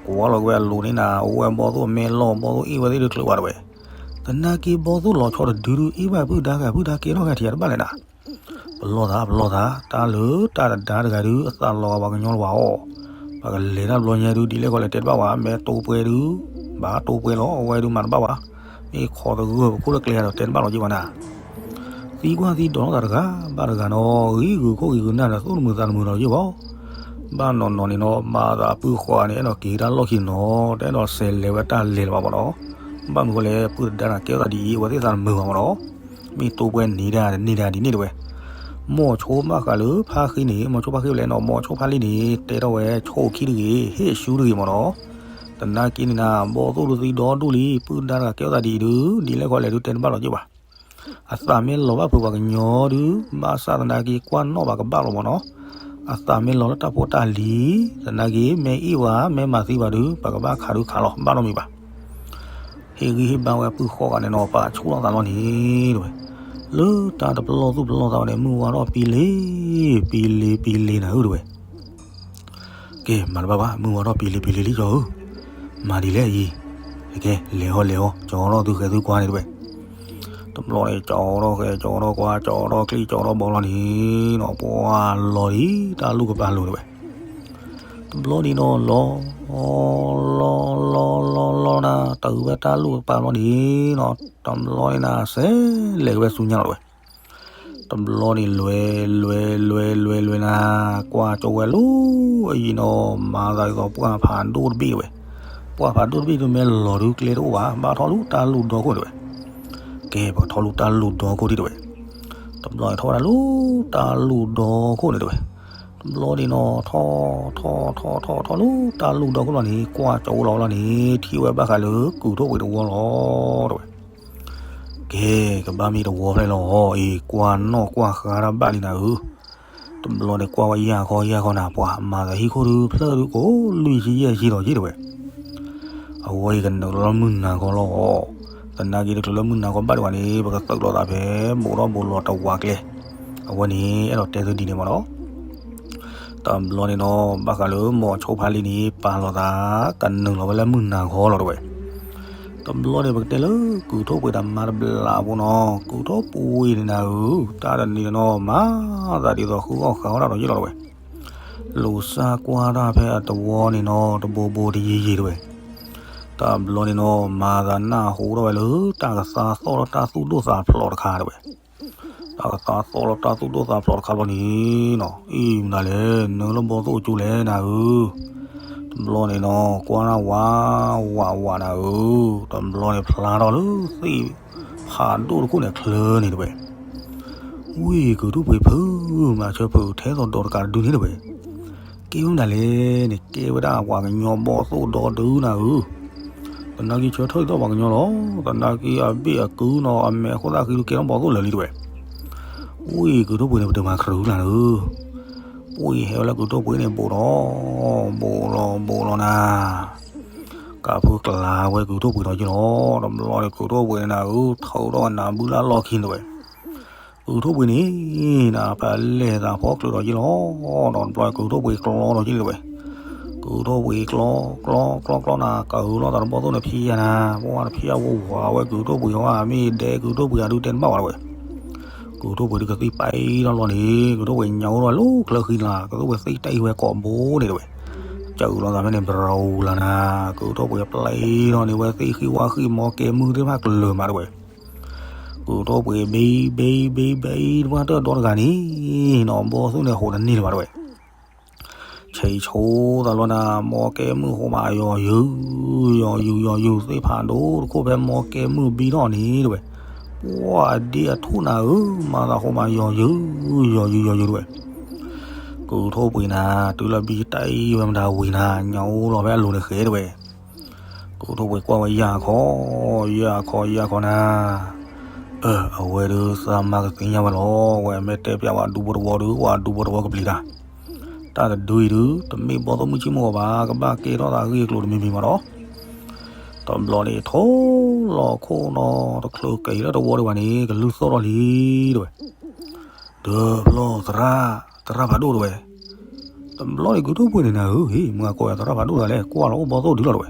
ကွၢ်လီၤက့ၤဝဲအလိၤန့ၣ်နၤ အိၣ်ဝဲဘီသိၣ်မဲာ်လီၤ ဘီသိၣ်အ့ၣ်ဝဲသ့ၣ်ဒုးချုးဝဲတဝဲ. သနာ်က့ဘီသိၣ်လီၤဆီတဒုဒုး အ့ၣ်ဘၣ်ပုၢ်ဒါဂၤ ပုၢ်ဒါကဲထီၣ်ဂၤထံးတဘၣ်လဲၣ်နၤ. ပလီၢ်သး ပလီၢ်သး တၢ်လၢတၢ်တဒါတဂၤဒုး အသးလီၤဂာ်ပှၤကညီလၢၤဘၣ်အီၤ, ပကလဲၤတၢ်ဘျီညါဒုး ဒ်လဲၣ်ခီလဲၣ်တဲတဘၣ်ဝဲ မ့ၢ်တိပှဲၤဒုး ဘၣ်တိပှဲၤလီၤ အဝဲဒုးမၤတဘၣ်ဝဲ, မ့ၢ်ခိးသဂၢၢ်ပခိၣ်လၢကျဲဒီးတဲတဘၣ်လီၤက့ၤဝဲနၤ. သံကွၢ်သံဒိးလိာ်သးတဂၤဘၣ်တဂၤနီၤ ဂံၢ်ဂုာ်ခိၣ်ဂံၢ်ဂုာ်နၢ်ဒီး သူၣ်တမုာ်သးတမုာ်ဒီးယ့ၢ်ဘၣ်. ဘၣ်နီၢ်နီၢ်န့ၣ်နီၤ မၤသးပုၢ်ဃီန့ၣ် အဲၣ်ဒိးက့ၤတၢ်လီၢ်ခံနီၤ တအဲၣ်ဒိးစဲးလဲၤဝဲတၢ်လဲၤလၢၤဘၣ်မ့ၢ်နီၤ. ဘၣ်မနုၤဃိလဲၣ် ပုၢ်တဒါန့ၣ် ကဲထီၣ်သးဒ်အံၤ အဝဲသ့ၣ်သးတမုာ်ဘၣ်မ့ၢ်နီၤ. မ့ၢ်တိပှဲၤန့ၢ်ဒၣ်တန့ၢ်ဒၣ်ဒ်န့ၣ်တဝဲ. မိၤဆိဘၣ်ဃးလၢဖါဃ့န့ၣ် မိၤဆိဖါဃ့ဝဲလဲၣ်နီၤ မိၤဆိဖါလ့န့ၣ် တဲထီၣ်ဝဲဆိၣ်ခံတဂ့ၤ ဟ့ၣ်ဆူတဂ့ၤမ့ၢ်နီၤ. သနာ်က့န့ၣ်နၤ ဘီသိၣ်ဒုးသံဒီဒူၣ်လံ ပုၢ်ဒါတဂၤကဲထီၣ်သးဒ်အံၤဒုး ဒ်လဲၣ်ခီလဲၣ်ဒုးတဲတဘၣ်လီၤက့ၤဘၣ်. အသးမ့ၢ်လီၤဘၣ်ဖုးပှၤကညီဒုး ဘၣ်ဆၣ်သနာ်က့ကွၢ်နီၣ်ဘၣ်ကဘၣ်လီၤမ့ၢ်နီၤ. အသးမ့ၢ်လီၤလၢတၢ်ဖိတၢ်လံၤ သနာ်က့မ့ၢ်အ့ၣ်ဝဲ မ့ၢ်မၤသံဘၣ်ဒုး ပကဘၣ်ခးဒုးခးလီၤ ဘၣ်နီတမံၤဘၣ်. ဟ့ၣ်ဂံၢ်ဟ့ၣ်ဘါဝဲပုၢ်ဃီဂၤန့ၣ်နီၤ ပာ်ဆူၣ်ထီၣ်သးလီၤန့ၣ်တဝဲ. လၢတၢ်တပလီၢ်သူၣ်ပလီၢ်သးဝဲန့ၣ် မုၢ်ဝါထီၣ်ပံလ့ၤ ပံလ့ၤ ပံလ့ၤနၤဧၢတဝဲ. ကဲ မၤတဘၣ်ဘၣ် မုၢ်ဝါထီၣ်ပံလ့ၤ ပံလ့ၤလံကၠီဧၢ. မၤဒ်လဲၣ်အံၤ, ကဲ လဲၤဟီလဲၤဟီ ကၠီထီၣ်သုဃဲသုကွၢ်န့ၣ်တဝဲ. တဘျီန့ၣ် ကၠီထီၣ်ဃဲ ကၠီထီၣ်ကွၢ် ကၠီထီၣ်ချံ ကၠီထီၣ်ဘီလီၤန့ၣ်နီၤ ပှၤလီၤဒံး တၢ်လူၢ်ကပၤလိၤတဝဲ. တဘျီန့ၣ်နီၤ လီၤ လီၤ လီၤ လီၤ လီၤနၤ တုၤဝဲတၢ်လူၢ်ကပၤလီၤန့ၣ်နီၤ တဘျီန့ၣ်နၤ စဲးလဲၤက့ၤဝဲဆူညါလီၤတဝဲ. တဘျီန့ၣ် လွဲ လွဲ လွဲ လွဲ လွဲနၤ ကွၢ်ကၠီဝဲလီၤအံၤနီၤ မၤသးဒ်သိးပှၢ်ဖးဒိၣ်တဘ့ၣ်တဝဲ. ပှၢ်ဖးဒိၣ်တဘ့ၣ်ဒုးမ့ၢ်လီၤဒုးကျဲတအိၣ်ဘၣ် ဘၣ်ထီၣ်လူၤတၢ်လူၢ်ဒီခိၣ်တဝဲ. ကဲ ပကထီၣ်လူၤတၢ်လူၢ်ဒီခိၣ်ဒံးတဝဲ. တဘျီန့ၣ်ထီၣ်ဝဲဒၣ်လူၤတၢ်လူၢ်ဒီခိၣ်န့ၣ်တဝဲ. တဘျီန့ၣ်နီၤ ထီၣ် ထီၣ် ထီၣ် ထီၣ် ထီၣ်လူၤတၢ်လူၢ်ဒီခိၣ်လီၤန့ၣ် ကွၢ်ကၠီအိၣ်လီၤလီၤန့ၣ် ထံၣ်ဝဲဘၣ်ဃးလၢကုၢ်ထိၣ်ပှ့ၤတဝီလီၤတဝဲ. ကဲ ကဘၣ်မ့ၢ်တဝီဖျဲၣ်လီၤအံၤ ကွၢ်နီၣ်ကွၢ်ဃါတၢ်ဘၣ်လံနၤဧၢ. တဘျီန့ၣ်ကွၢ်ဝဲယၢ်ခီယၢ်ခီနၤ ပှၤမၤသးဟံၣ်ခိၣ်ဒုးဖျၢၣ်ဒုးကိးလွံၢ်ဆံယဲၢ်ဆံလီၤက့တဝဲ. အဝဲအံၤကနုာ်လီၤလၢမုၢ်နၤခီလီၤ. သနာ်က့တချုးလၢမုၢ်နၤခီဘၣ်ဒံးဘၣ်န့ၣ် ပကသုးလိာ်သးဖဲ ဘိးထီၣ်ဘိးလီၤတဝးကျဲ. အဝဲန့ၣ် အဲၣ်ဒိးတဲသုဒ်န့ၣ်မ့ၢ်နီၤ. တဘျီန့ၣ်နီၤ ဘၣ်ဃးလၢမိၤဆိဖါလံန့ၣ် ပာ်လီၤသး ကနုာ်လီၤဝဲလၢမုၢ်နၤခီလီၤတဝဲ. တဘျီန့ၣ် ပကတဲလၢကုၢ်ထိၣ်ပှ့ၤတၢ်မၤတဘျးဖိနီၤ ကုၢ်ထိၣ်ပှ့ၤန့ၣ်နၤဧၢ, တၢ်တနံၤန့ၣ်နီၤ မၤသးဒ်သိးဃုအီၣ်ဃုအီတၢ်ဒီးယ့ၢ်လီၤတဝဲ. လူၤစၢ်ကွၢ်တၢ်ဖဲအတဝီန့ၣ်နီၤ တဘိဘိတယံၤယံၤတဝဲ. တဘျီန့ၣ်နီၤ မၤသးနၢ်ဟူထီၣ်ဝဲလၢ တၢ်ကသါသီၣ်လၢတၢ်သူၣ်ဒိၣ်သးဖျိးတခါတဲဝဲ. တၢ်ကသါသီၣ်လၢတၢ်သူၣ်ဒိၣ်သးဖျိးတခါဘျီန့ၣ်နီၤ အံၤမတၤလဲၣ် နၢလၢဘီသိၣ်ကၠိလဲၣ်နၤဧၢ. တဘျီန့ၣ်နီၤ ကွၢ်နၢ်ဝးဝးဝးနၤဧၢ. တဘျီန့ၣ်ဖျါထီၣ်လၢသ့ၣ်ဖးဒိၣ်တခိၣ်န့ၣ် အချၢန့ၣ်တဲဝဲ. ဝံၢ်ကုၢ်ထူၣ်ပှ့ၤဖုး မၤဆၢဖုးထဲသိးဒီးတကးတဒုန့ၣ်တဲဝဲ. ကဲဝဲမတၤလဲၣ်န့ၣ် ကဲဝဲဒၣ်ပှၤကညီဘီသိၣ်ဒီဒုနၤဧၢ. သနာ်က့ဆၢထၢၣ်ဒ်သိးပှၤကညီလီၤ. သနာ်က့အဘ့ၣ်အကုၢ်နီၤ အမဲာ်အဃိသတးဃံဒုးကဲထီၣ်ဘီသိၣ်လၢာ်လံတဲဝဲ. ဝံၢ်ကုၢ်ထူၣ်ပှ့ၤန့ၣ် ပတမၤခရူၤလၢ်ဧၢ. ပှ့ၤဟဲဝဲလၢကုၢ်ထူၣ်ပှ့ၤန့ၣ် ဘူးဒီး ဘူးလီၤဘူးလီၤနၤ ကးဖုကလၤဝဲကုၢ်ထူၣ်ပှ့ၤဒီးက့လီၤ. တဘျီန့ၣ်ကုၢ်ထူၣ်ပှ့ၤန့ၣ်နၤဧၢ ထၢထီၣ်နၤဘုလၢ်လီၢ်ခံန့ၣ်တဲဝဲ. ကုၢ်ထူၣ်ပှ့ၤန့ၣ် နၤဖဲလဲၢ်သးဖီချုးဒီးက့လီၤ. ဒီးတဘျီကုၢ်ထူၣ်ပှ့ၤကျီဒီးက့လီၤတဲဝဲ. ကုၢ်ထူၣ်ပှ့ၤကျီ ကျီ ကျီ ကျီနၤ ကဟုလီၤသးတဘီသိၣ်န့ၣ်ဖံးယၤနၤ ပှၤတဖံးအဝဲဝၤဝဲကုၢ်ထူၣ်ပှ့ၤဟီဧါ မ့ၢ်ဒဲးကုၢ်ထူၣ်ပှ့ၤအဒုးတဲတဘၣ်ဝဲတဲဝဲ. ကုၢ်ထူၣ်ပှ့ၤဒုးကသံၣ်ပာ်အံၤထီၣ်လီၤန့ၣ် ကုၢ်ထူၣ်ပှ့ၤညါအိၣ်ထီၣ်လၢချၢဃံလၤ ကုၢ်ထူၣ်ပှ့ၤသံၣ်တၢ်အံၤဝဲကိးဘိန့ၣ်တဲဝဲ. ကဟုလီၤသးဖဲန့ၣ် ဘြူၤလၤနၤ ကုၢ်ထူၣ်ပှ့ၤပျဲထီၣ်န့ၢ်ဝဲသ့ၣ်ဃံဝါဃံမီကဲမုၢ်သ့ၣ်တဖၣ်ကလၢာ်မးတဲဝဲ. ကုၢ်ထူၣ်ပှ့ၤဘ့ဘ့ဘ့ဘ့တဝၢ်တၢၢ်ဒီတဂၤန့ၣ်နီၤ ဘီသိၣ်န့ၣ်ဟိးတန့ၢ်လၢၤဘၣ်တဲဝဲ. ဆဲးဆိသးလီၤနၤ မီကဲမုၢ်ဟိးမးယီၤယုာ် ယီၤယုာ်ယီၤယုာ် သ့ၣ်ဖးဒိၣ်တခိၣ်ဖဲမီကဲမုၢ်ဘံထီၣ်န့ၣ်တဲဝဲ. ပှၤဒ့အထူၣ်နၤဧၢ မၤသးဟိးမးယီၤယုာ် ယီၤယုာ်ယီၤယုာ်တဲဝဲ. ကုၢ်ထူၣ်ပှ့ၤနၤ တုၤလၢဘံတၢ်အံၤဝဲမတၤဝံၤနၤ ညါအိၣ်လီၤဖဲအလိၤန့ၣ်ဃဲတဲဝဲ. ကုၢ်ထူၣ်ပှ့ၤကွၢ်ဝဲယၢ်ခီ ယၢ်ခီယၢ်ခီနၤ. အၢ အဝဲဒုးသးမါကသ့ၣ်ညါဝဲလီၤ ဝဲမ့ၢ်တဲပျးဝဲဒူဖိတဝီဒုး ဝဲဒူဖိတဝီကပျံၤတၢ်. တၢ်တဒုအံၤဒုး တမ့ၢ်ဘီသိၣ်မုၢ်ဆ့ၣ်မုၢ်ဂီၤဘၣ် ကဘၣ်ကဲထီၣ်သးအဂ့ၢ်အကျိၤတမံၤမံၤမးနီၤ. တဘျီန့ၣ် ထိၣ်လီၤခိၣ်နီၤ တချုးက့ၤလၢတဝီဒံးဘၣ်န့ၣ် ကလုၢ်သီၣ်ထီၣ်လံတဲဝဲ. ဒီးဖျီသရၣ် သရၣ်ဖးဒိၣ်တဲဝဲ. တဘျီန့ၣ်ကုၢ်ထူၣ်ပှ့ၤန့ၣ်နၤဧၢ ဟ့ၣ် မ့ၢ်ကိးယၤသရၣ်ဖးဒိၣ်တဂၤလဲၣ် ကွၢ်လီၤအိၣ်ဘီသိၣ်ဒုးလီၤတဲဝဲ.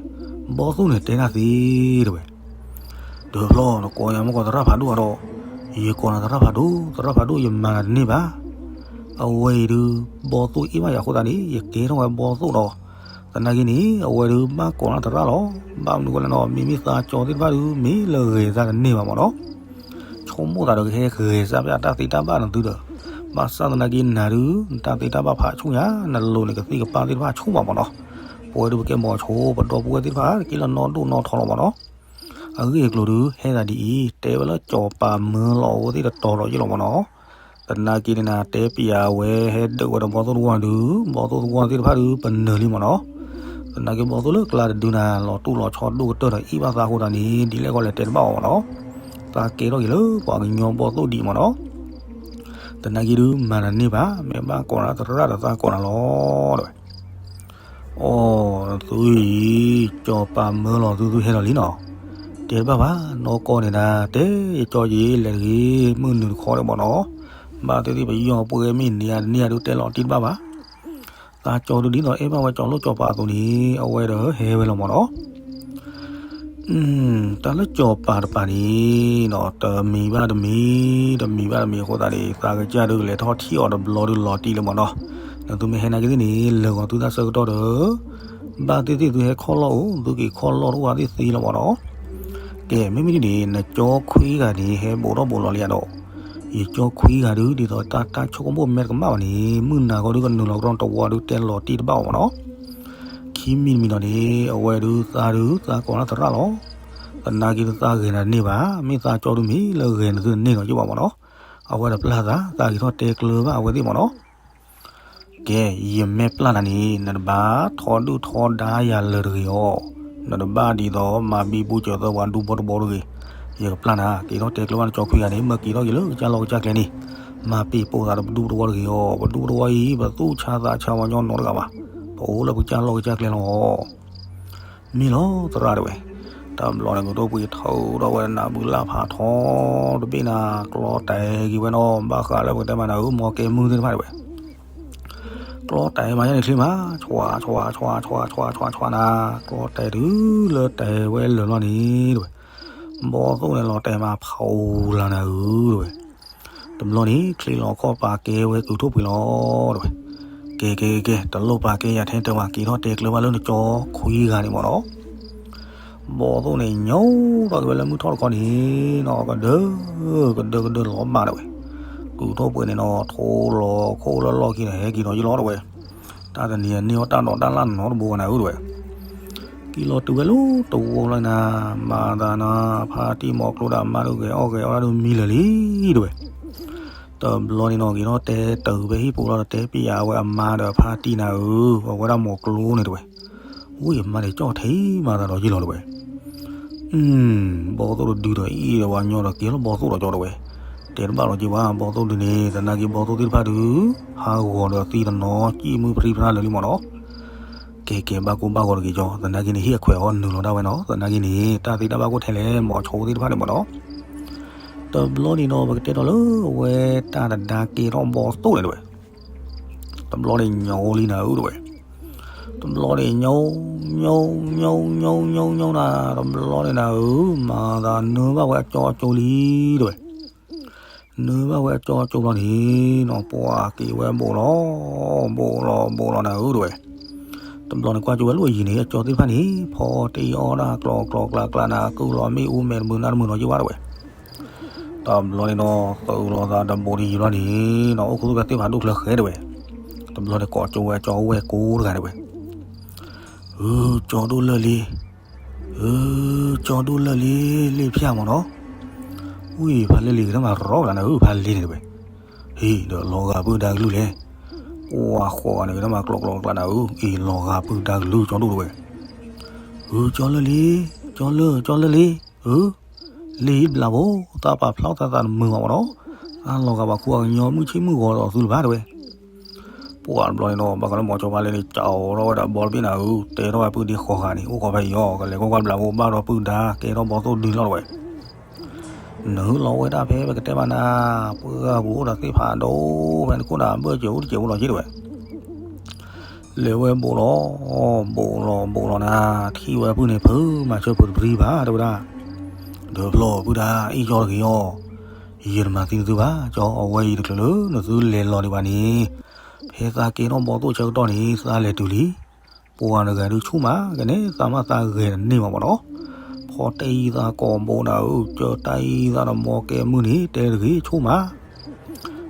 ဘီသိၣ်န့ၣ်တဲတၢ်သ့တဲဝဲ. ဒီးဖျီ နကိးယၤမ့ၢ်ကိးသရၣ်ဖးဒိၣ်အါဒီး ယကိးနၤသရၣ်ဖးဒိၣ် သရၣ်ဖးဒိၣ် ယမၤနၤတန့ၢ်ဘၣ်. အဝဲအံၤဒုး ဘီသိၣ်အ့ၣ်ဘၣ်ယၤအဃိသတးန့ၣ် ယကဲထီၣ်ဝဲဘီသိၣ်ဒီး သနာ်က့န့ၣ် အဝဲဒုးဘၣ်ကိးနၤသရၣ်လီၤ. ဘၣ်မနုၤအဃိလဲၣ်နီၤ မ့မ့ၢ်သးကၠီသ့ၣ်တဖၣ်ဒုး မ့ၢ်လၢဂဲၤသးတန့ၢ်ဘၣ်မးနီၤ. ဆိကမိၣ်သးဒီးကဟဲဂဲၤစၢ်ပျၢ်တၢ်သ့တၢ်ဘၣ်နသုဒီး ဘၣ်ဆၣ်သနာ်က့နၤဒုး နတၢ်သ့တၢ်ဘၣ်ဖးဆူၣ်ညါ နလိၤန့ၣ်ကသံၣ်ကပၢ်သ့ၣ်တဖၣ်ဆူၣ်မးမးနီၤ. ပဝဲဒုးပကဲမီၤဆိ ပဒီပုၢ်ဝဲၢ်သ့ၣ်တဖၣ် က့ၤလၢနီၢ်ဒိၣ်နီၢ်ထီလီၤမးနီၤ. အဂ့ၢ်အကျိၤဒုး ဟဲသးဒ်အံၤ တဲဝဲလၢကၠီၤပၤမၢလီၤအဝဲသ့ၣ်တတီၤလီၤယ့ၣ်လီၤမးနီၤ. သနာ်က့န့ၣ်နၤ တဲပျးဝဲဟဲဒၢးဝဲဒီးဘီသိၣ်တဝီဒုး ဘီသိၣ်တဝီသ့ၣ်တဖၣ်ဒုး ပနၢၤလံမးနီၤ. သနာ်က့ဘီသိၣ်လၢကျါတဒုနၤ လီၤတူၢ်လီၤဆီဒိၣ်ကတၢၢ်ဒီးအ့ၣ်ဘၣ်သးအဃိသတးန့ၣ် ဒ်လဲၣ်ဂီၢ်လဲၣ်တဲတဘၣ်အီၤမးနီၤ. သးကဲထီၣ်က့ၤလၢပှၤကညီဘီသိၣ်ဒံးမးနီၤ. သနာ်က့ဒုး မၤနၤတန့ၢ်ဘၣ် မ့ၢ်ဘၣ်ကိးနၤသရၣ်ဒီးသးကိးနၤလီၤတဲဝဲ. အိ သုအံၤ ကၠီၤပၤမၢလီၤသု သုဟဲလီၤလံနီၤ. တဲတဘၣ်ဘၣ် နီၢ်ကီၢ်န့ၣ်နၤ တဲယကၠီယ့ၤ လဲၤတဂ့ၤ မုၢ်နုာ်တခီဒံးမးနီၤ. ဘၣ်သ့ၣ်သ့ၣ်ပယီၤပှဲၤမ့ၢ်န့ၢ်ဧါတန့ၢ်ဧါဒုးတဲလီၤတံၢ်တဘၣ်ဘၣ်. သးကၠီဒုးဒ်သိးအဲၣ်ဘၣ်ဝဲကၠီၤလိၣ်ကၠီၤပၤအသိးန့ၣ် အဝဲဒီးဟဲဝဲလီၤမးနီၤ. တၢ်လၢကၠီၤပၤတပၤန့ၣ်နီၤ တမံၤဘၣ်တမံၤ တမံၤဘၣ်တမံၤအဃိသတးန့ၣ် သးကစၢ်ဒုးကလဲၤထီၣ်ထံၣ်အီၤတဘျီဒုးလီၤတံၢ်လၢမးနီၤ. နသုမ့ၢ်ဟဲနာ်က့သ့ၣ်န့ၣ် လၢာ်ဂီၤသုတၢ်ဆၢကတီၢ်ဒီး ဘၣ်သ့ၣ်သ့ၣ်သုဟဲခီၣ်လီၢ်အိၣ် သုက့ၤခီၣ်လီၢ်တအိၣ်ဘၣ်သ့ၣ်သ့လီၤမးနီၤ. ကဲ မ့မ့ၢ်ဒ်န့ၣ် နကၠီခွံဂၤန့ၣ် ဟဲဘူးထီၣ်ဘူးလီၤလံဧါဒီး ယကၠီခွံဂၤဒုး ဒ်သိးတၢ်တၢ်ဆိကမိၣ်မဲာ်တကမၣ်ဘၣ်န့ၣ် မုၢ်နၤခီဒုးကနုာ်လီၤကဒီးတဝီဒုးတဲလီၤတံၢ်တဘၣ်အီၤမးနီၤ. ခံမံၤတမံၤဒီးန့ၣ် အဝဲဒုးသးဒုး သးကိးနၤသရၣ်လီၤ. သနာ်က့ဒုးသးဂဲၤနၤတန့ၢ်ဘၣ် မ့ၢ်သးကၠီဒုးမ့ၢ်လၢဂဲၤနသုတန့ၢ်နီၤက့ဘၣ်မးနီၤ. အဝဲတပျၢ်သး သးက့ၤထီၣ်တဲကျၢၤဘၣ်အဝဲသ့ၣ်မးနီၤ. ကဲ ယမ့ၢ်ပျၢ်နၤန့ၣ် နတဘၣ်ထီဒုၣ်ထီဒါယၤလၢၤတဂ့ၤအီၤ. နတဘၣ်ဒ်သိးမၤဘံဘူစၢၤသၢပှၤဒူဖိတဝီတဂ့ၤ. ယကပျၢ်နၤ က့ၤထီၣ်တဲကျၢၤဘၣ်နကၠီခွံဂၤန့ၣ် မၢက့ၤထီၣ်က့ၤလၢကစၢ်လီၢ်ကစၢ်ကျဲန့ၣ် မၤပ့ၤပိာ်သးဒီးပဒူပတဝီတဂ့ၤအီၤ. ပဒူပတဝီအံၤ ပသူၣ်ဆါသးဆါဝဲညီနီတဂၤဘၣ်. ပအိၣ်လၢပကစၢ်လီၢ်ကစၢ်ကျဲလီၤ. မ့ၢ်လီၤသရၣ်တဲဝဲ. တဘျီန့ၣ် ကုၢ်ထူၣ်ပှ့ၤထၢထီၣ်ဝဲနၢ်ဘုလၢ်ဖးထီတဘ့ၣ်နၤ ကျီတဲာ်က့ၤဝဲနီၤ ဘၣ်ဃးလၢပကတဲမးနၤဧၢ မီကဲမုၢ်သ့ၣ်တဖၣ်တဲဝဲ ကျီတဲာ်မးယဲန့ၣ်ချ့မး ဆွးဆွးဆွးဆွးဆွးဆွးဆွးနၤ ကျီတဲာ်တုၤလၢတဲာ်ဝဲလၢာ်လီၤန့ၣ်တဲဝဲ ဘီသိၣ်န့ၣ်လီၤတဲာ်မးဖီလၢနၤဧၢတဲဝဲ တဘျီန့ၣ် ချ့လီၤခီၣ်ပာ်ကဲဝဲကုၢ်ထူၣ်ပှ့ၤလီၤတဲဝဲ ကဲကဲကဲ တလိၣ်ပာ်ကဲယၤထဲတၢ်ဘၣ် က့ၤထီၣ်တဲကျၢၤဘၣ်လၢနကၠီခွံဂၤန့ၣ်မးနီၤ. ဘီၣ်သိၣ်န့ၣ် ညိထီၣ်က့ၤဝဲလၢမုၢ်ထီၣ်တခီန့ၣ်နီၤ ကဒၢ ကဒၢကဒၢလီၤဘၣ်တဲဝဲ, ကုၢ်ထီၣ်ပှဲၤန့ၣ်နီၤ ထိလီၤခိၣ်လၢလီၢ်ခံန့ၣ် ဟဲက့ၤဒီးယလီၤတဲဝဲ, တၢ်တနံၤအန့ၢ်အီၣ်တၢ်ဒိးတၢ်လၢ်နီတဘိဂၤနၤဧၢတဲဝဲ, က့ၤလီၤတုၤဝဲလၢတဝီလီၤနၤ, မၤသးနၤ ဖါတံၢ်မီၤကျိဒၣ်မါဒုးဂဲၤအီၣ်ဂဲၤအီဒၣ်ဒုးမံလၢာ်လံ တဲဝဲ တဘျီန့ၣ်နီၤ က့ၤထီၣ်တဲတုၤဖဲဟံၣ်ပူၤလီၤ တဲပျးဝဲအမါဒီးဖါတံၢ်နၤဧၢ, အဝဲဒၣ်မီၤကျိန့ၣ်တဲဝဲ, ဝံၢ်အမါန့ၣ် ကၠီၣ်ထဲမၤသးဒီးယလီၤတဲဝဲ, ဘီၣ်သိၣ်တဒုဒီးအံၤဒီးပှၤညီဒီးက့ၤလီၤဘီၣ်သိၣ်ဒီးကၠီတဲဝဲ, တဲတဘၣ်လီၤက့ၤဘၣ် ဘီၣ်သိၣ်ဒုန့ၣ် သနာ်က့ဘီၣ်သိၣ်သ့ၣ်တဖၣ်ဒုး ဟးဂီၤဒီးသံတနီၤ စံၣ်မုၢ်ပြံပြါလၢာ်လံမ့ၢ်နီၤ, ကဲကဲဘၣ်ကိၢ်ဘၣ်ဂီၤတဂ့ၤကၠီ, သနာ်က့န့ၣ် ဟံၣ်အခွဲးအီၤနုာ်လီၤဒၣ်ဝဲနီၤ, သနာ်က့န့ၣ် တၢ်သ့တၢ်ဘၣ်ကိၢ်ထဲလဲၣ် မီၤဆိသ့ၣ်တဖၣ်န့ၣ်မ့ၢ်နီၤ, တဘျီန့ၣ်နီၤ ပကတဲထီၣ်လၢအဝဲတၢ်တဒါကဲထီၣ်ဘီၣ်သိၣ်န့ၣ်တဲဝဲ, တဘျီန့ၣ်ညိလံနၤဧၢတဲဝဲ, တဘျီန့ၣ်ညိ ညိ ညိ ညိ ညိ ညိနၤ, တဘျီန့ၣ်နၤဧၢ မၤသးနၢဘၣ်ဝဲအကၠီအကၠိလံတဲဝဲ, နၢဘၣ်ဝဲအကၠီအကၠိဘျီန့ၣ်နီၤ ပှၤက့ၤဝဲဘိၣ်လီၤ, ဘိၣ်လီၤ ဘိၣ်လီၤနၤဧၢတဲဝဲ, တဘျီန့ၣ်ကွၢ်ကၠိဝဲလၢအယံၤန့ၣ် အကၠီသ့ၣ်တဖၣ်န့ၣ် ဖီတံၢ်အီၣ်ဒၣ်ကျီကျီကျါကျါနၤ ကုၢ်လီၤမ့ၣ်အူမဲာ်တမုာ်နါတမုာ်နီၤက့ၤဘၣ်တဲဝဲ တဘျီန့ၣ်နီၤ သုးလီၤသးတဘိးတယံၤဘျီန့ၣ်နီၤ အိၣ်ခူသူၣ်ဖဲသ့ၣ်ဖးဒိၣ်ချၢဃဲတဲဝဲ, တဘျီန့ၣ်ကိးကၠိဝဲကၠီဝဲၢ်ကိတဂၤတဲဝဲ, ဧၢ ကၠီဒိၣ်လၢာ်လံ, ဧၢ ကၠီဒိၣ်လၢာ်လံ, လ့ၣ်ဖၠၣ်မ့ၢ်နီၤ, ဝံၣ်ဖးလ့ၣ်လံ ကတၢ်မၤရီကလါနၤဧၢ ဖးလ့ၣ်န့ၣ်တဲဝဲ, ဟ့ၣ်ဒီးလီၤဂာ်ပုၢ်ဒါကလုၢ်လဲၣ်, ကွၢ်ဃီဂၤန့ၣ် ကတၢ်မၤကျီကျီကျါနၤဧၢ, အ့ၣ်လီၤဂာ်ပုၢ်ဒါကလုၢ်ကၠီဒိၣ်တဲဝဲ, ဧၢ ကၠီလၢာ်လံ, ကၠီလၢာ် ကၠီလၢာ်လံ, ဧၢ လ့ၣ်ဘျးဘိ သးပာ်ဖျါသးသးတမုာ်ဘၣ်မ့ၢ်နီၤ, အလီၤဂာ်ပှၤခူအကညီမုၢ်ဆ့ၣ်မုၢ်ဂီၤဒီးသုလၢၤဘၣ်တဲဝဲ, ပှၤတဘျီန့ၣ်နီၤ ဘၣ်ဃးလၢမီၤကၠီဖးလ့ၣ်န့ၣ် ကၠီထီၣ်ဝဲဒၣ်ဘီတဘ့ၣ်နၤဧၢ, တဲထီၣ်ဝဲပုၢ်ဒ့ဃီဂၤန့ၣ် အိၣ်ဃီဖဲအံၤအီၤ ကလဲၤကွၢ်ကွၢ်ဘျးဘိဘၣ်ဒီးပုၢ်ဒါ ကဲထီၣ်ဘီသိၣ်ဒုလီၤတဲဝဲ, နုာ်လီၤဝဲဒၣ်ဖဲပကတဲဘၣ်နၤ, ပှၤပူၤအိၣ်ဒီးသ့ၣ်ဖးဒိၣ် ဖဲနခိၣ်နၢ်ဘၢၣ်စၢၤအိၣ်တစဲးဖိလီၤက့တဲဝဲ လဲၤဝဲဘိၣ်လီၤ, ဘိၣ်လီၤ ဘိၣ်လီၤနၤ, ထံၣ်ဝဲပုၢ်န့ၣ် ဖုမၤဆၢဖုတပြံဘၣ်တဲဝဲဒၣ်, ဒီးဖျီၣ်ပုၢ်ဒါ အ့ၣ်ကၠီတဂ့ၤအီၤ, ယတမၤသံနသုဘၣ်ကၠီ, အဝဲအံၤတချုးလၢနသုလဲၤလီၤဒံးဘၣ်န့ၣ်, ဖဲသးကဲထီၣ်ဘီသိၣ်ဆၢကတီၢ်န့ၣ် သးလဲၤတုၤလံ, ပှၤတဂၤဒုးဆူၣ်မး ကနဲ သးမၤသးဂဲၤတန့ၢ်ဘၣ်မ့ၢ်နီၤ, ဖီတဲအံၤသးကိးဘိနၤဧၢ, ကၢတၢ်အံၤသးတမီကဲမုၢ်န့ၣ် တဲတဂ့ၤ ဆူၣ်မး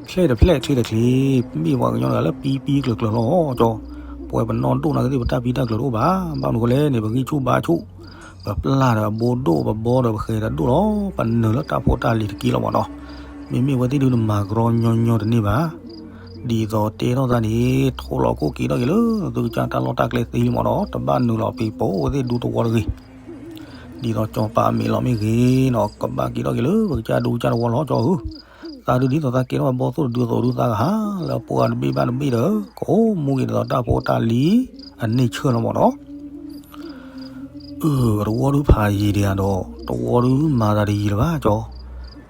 ချဲၣ်တဖျဲၣ်ချ့တချ့, မ့ၢ်ပှၤကညီတဂၤလၢပံပံကျၢၤကျၢၤလီၤကၠီ, ပဝဲပနီၢ်ဒိၣ်နာ်က့သ့ၣ် ပတၢ်ပံတၢ်ကျၢၤတအိၣ်ဘၣ်, ဘၣ်မနုၤဃိလဲၣ်န့ၣ် ပဂံၢ်ဆူၣ်ဘါဆူၣ်, ပပျၢ်ဒီးအဘိဒိၣ် ပဘီဒီးပဃဲၤတဒိၣ်လီၤ, ပနုာ်လၢတၢ်ဖိတၢ်လံၤတက့ၢ်လီၤမ့ၢ်နီၤ, မ့မ့ၢ်ဝဲသ့ၣ်ဒုးနမၤကရီညီညီတန့ၢ်ဘၣ်, ဒ်သိးတဲထီၣ်သးန့ၣ် ထိၣ်လီၤခိၣ်က့ၤထီၣ်က့ၤလၢသုကစၢ်တၢ်လီၢ်တၢ်ကျဲသ့လံမ့ၢ်နီၤ, တဘၣ်နုာ်လီၤပံၤပိာ်ဝဲသ့ၣ်ဒူသဝီတဂ့ၤ, ဒ်သိးကၠီပာ်မ့ၢ်လီၤမ့ၢ်ဂ့ၤနီၤ ကဘၣ်က့ၤထီၣ်က့ၤလၢပကစၢ်ဒူကစၢ်သဝီလီၤကၠီဧၢ, သးဒုးဒ်သိးသးကဲထီၣ်ဝဲဘီသိၣ်တဒုအသိးဒုးသးကဟးလၢပှၢ်တဘ့ၣ်ဘၣ်တဘ့ၣ်ဒီး ကအိၣ်မူက့ၤဒ်သိးတၢ်ဖိတၢ်လံၤအန့ၢ်ဆၢလီၤမ့ၢ်နီၤ အၢ တဝီဒုးဖးယံၤဒံးဧါဒီး တဝီဒုးမၤသးတယံၤလၢၤဘၣ်ကၠီ,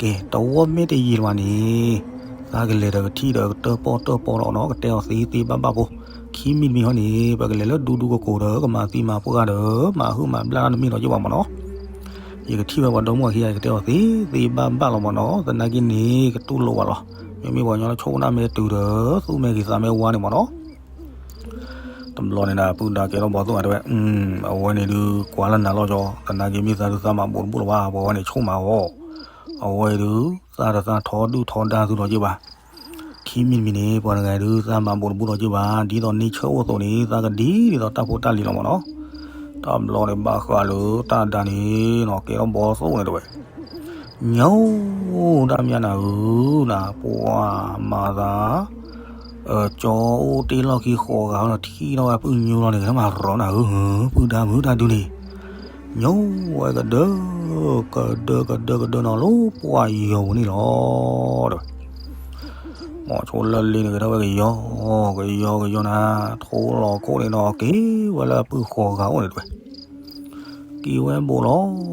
ကဲ တဝီမ့ၢ်တယံၤလၢၤဘၣ်န့ၣ် သးကလဲၤဒီးကထံၣ်ဒီးကတၢၣ်ပီၣ်တၢၣ်ပီၣ်ဒီးနီၤ ကတဲအီၤသ့သ့ဘၣ်ဘၣ်ဖိ, ခံမံၤတမံၤဟီန့ၣ် ပကလဲၤလၢဒူဒူကကိာ်ဒီး ကမၤသံမၤပှၢ်ဒီး မၤဟုၣ်မၤဘျၣ်တၢ်တမ့ၢ်လီၤက့ၤဘၣ်မ့ၢ်နီၤ, ယကထံၣ်ဝဲပှၤဒီမါဝၤခံဂၤ ယကတဲအီၤသ့သ့ဘၣ်ဘၣ်လီၤမ့ၢ်နီၤ, သနာ်က့န့ၣ် ကတူၢ်လိာ်ဝဲလီၤ, မ့မ့ၢ်ပှၤကညီလၢဆိၣ်နၢ်မဲာ်တုၤဒီး သူၣ်မဲာ်ဂ့ၤသးမဲာ်ဝါန့ၣ်မ့ၢ်နီၤ တဘျီန့ၣ်ဒၣ် ပုၢ်ဒါကဲထီၣ်ဘီသိၣ်ဧါတဲဝဲ, အဝဲန့ၣ်ဒုး ကွၢ်လၢနၤလီၤကၠီ, သနာ်က့မ့ၢ်သးဒုးသးမၤဘိးတဘိၣ်လၢၤဘၣ်, ပှၤဝဲန့ၣ်ဆိၣ်မးအီၤ, အဝဲအံၤဒုး သးတသးထီဒုၣ်ထီဒါသုလီၤက့ၤဘၣ်, ခံမံၤတမံၤန့ၣ် ပှၤတဂၤဒုး သးမၤဘိးတဘိၣ်လီၤက့ၤဘၣ်, ဒ်သိးန့ၢ်ဆၢအိၣ်အသိးန့ၣ် သးကဒ်ဒ်သိးတၢ်ဖိတၢ်လံၤလီၤမ့ၢ်နီၤ, တဘျီန့ၣ် ဘၣ်ဃးလၢတၢ်ဒါန့ၣ်နီၤ ကဲထီၣ်ဘီသိၣ်န့ၣ်တဲဝဲ ညိ တၢ်မၠၢ်နၤဧၢ, နၤပှၤမၤသး, ကၠီအိၣ်တ့ၢ်လီၢ်ခံဃိးဂၤနီၤ ထံၣ်ထီၣ်ဝဲပုၢ်ညိလီၤန့ၣ် ကမၤရီနၤဧၢ, ပုၢ်ဒါမုၢ်တၢ်ဒုးန့ၣ်, ညိဝဲကဒၢ, ကဒၢကဒၢကဒၢနီၤလၢပှၢ်ယီၤပူၤန့ၣ်လီၤ, တဲဝဲ မီၤဆိလၢလ့န့ၣ် ကထီၣ်ဝဲကယီ, ကယီကယီနၤ, ထိလီၤခိၣ်န့ၣ်နီၤ က့ၤဝဲလၢအပုၢ်ဃိးဂၤအိၣ်န့ၣ်တဲဝဲ က့ၤဝဲဘိးလီၤ,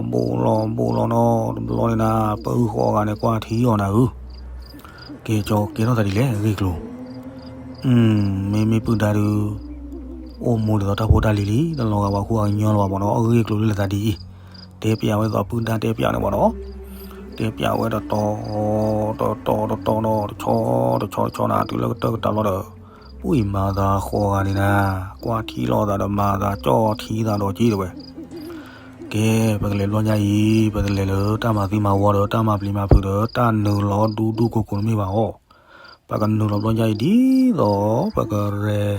ဘိးလီၤဘိးလီၤနီၤ, တဘျီန့ၣ်နၤ ပုၢ်ဃိးဂၤန့ၣ် ကွၢ်ထံအီၤနၤဧၢ, ကဲကၠီ ကဲထီၣ်သးဒ်လဲၣ် အဂ့ၢ်ကျိၤ, မ့မ့ၢ်ပုၢ်ဒါဒုး အိၣ်မူဒ်သိးတၢ်ဖိတၢ်လံၤလံ, တလီၤဂာ်ပှၤခူအကညီလၢၤဘၣ်မ့ၢ်နီၤ, အဂ့ၢ်ကျိၤလၢလၢသးဒ်အံၤ, တဲပျးဝဲသိးပုၢ်ဒါတဲပျးန့ၣ်မ့ၢ်နီၤ, တဲပျးဝဲတတီၤ တတီၤတတီၤနီၤ တဆီတဆီတဆီနၤ တုၤလၢကတၢၢ်ကတၢၢ်လီၤဒီး ပုၢ်အံၤမၤသးဃိးဂၤန့ၣ်နၤ, ကွၢ်ထံလီၤသးဒီးမၤသးကၠီထံသးဒီးက့ၤတဲဝဲ, ကဲ, ပကလဲၤဘျီညါအံၤ ပတလဲၤလၢတၢ်မၤသံမၤဝီဒီး တၢ်မၤပျံၤမၤဖုးဒီး တၢ်နုာ်လီၤဒူဒူခိၣ်ခိၣ်တမ့ၢ်ဘၣ်အီၤ. ပကနုာ်လီၤဘျီညါအံၤဒ်သိး ပကရဲၣ်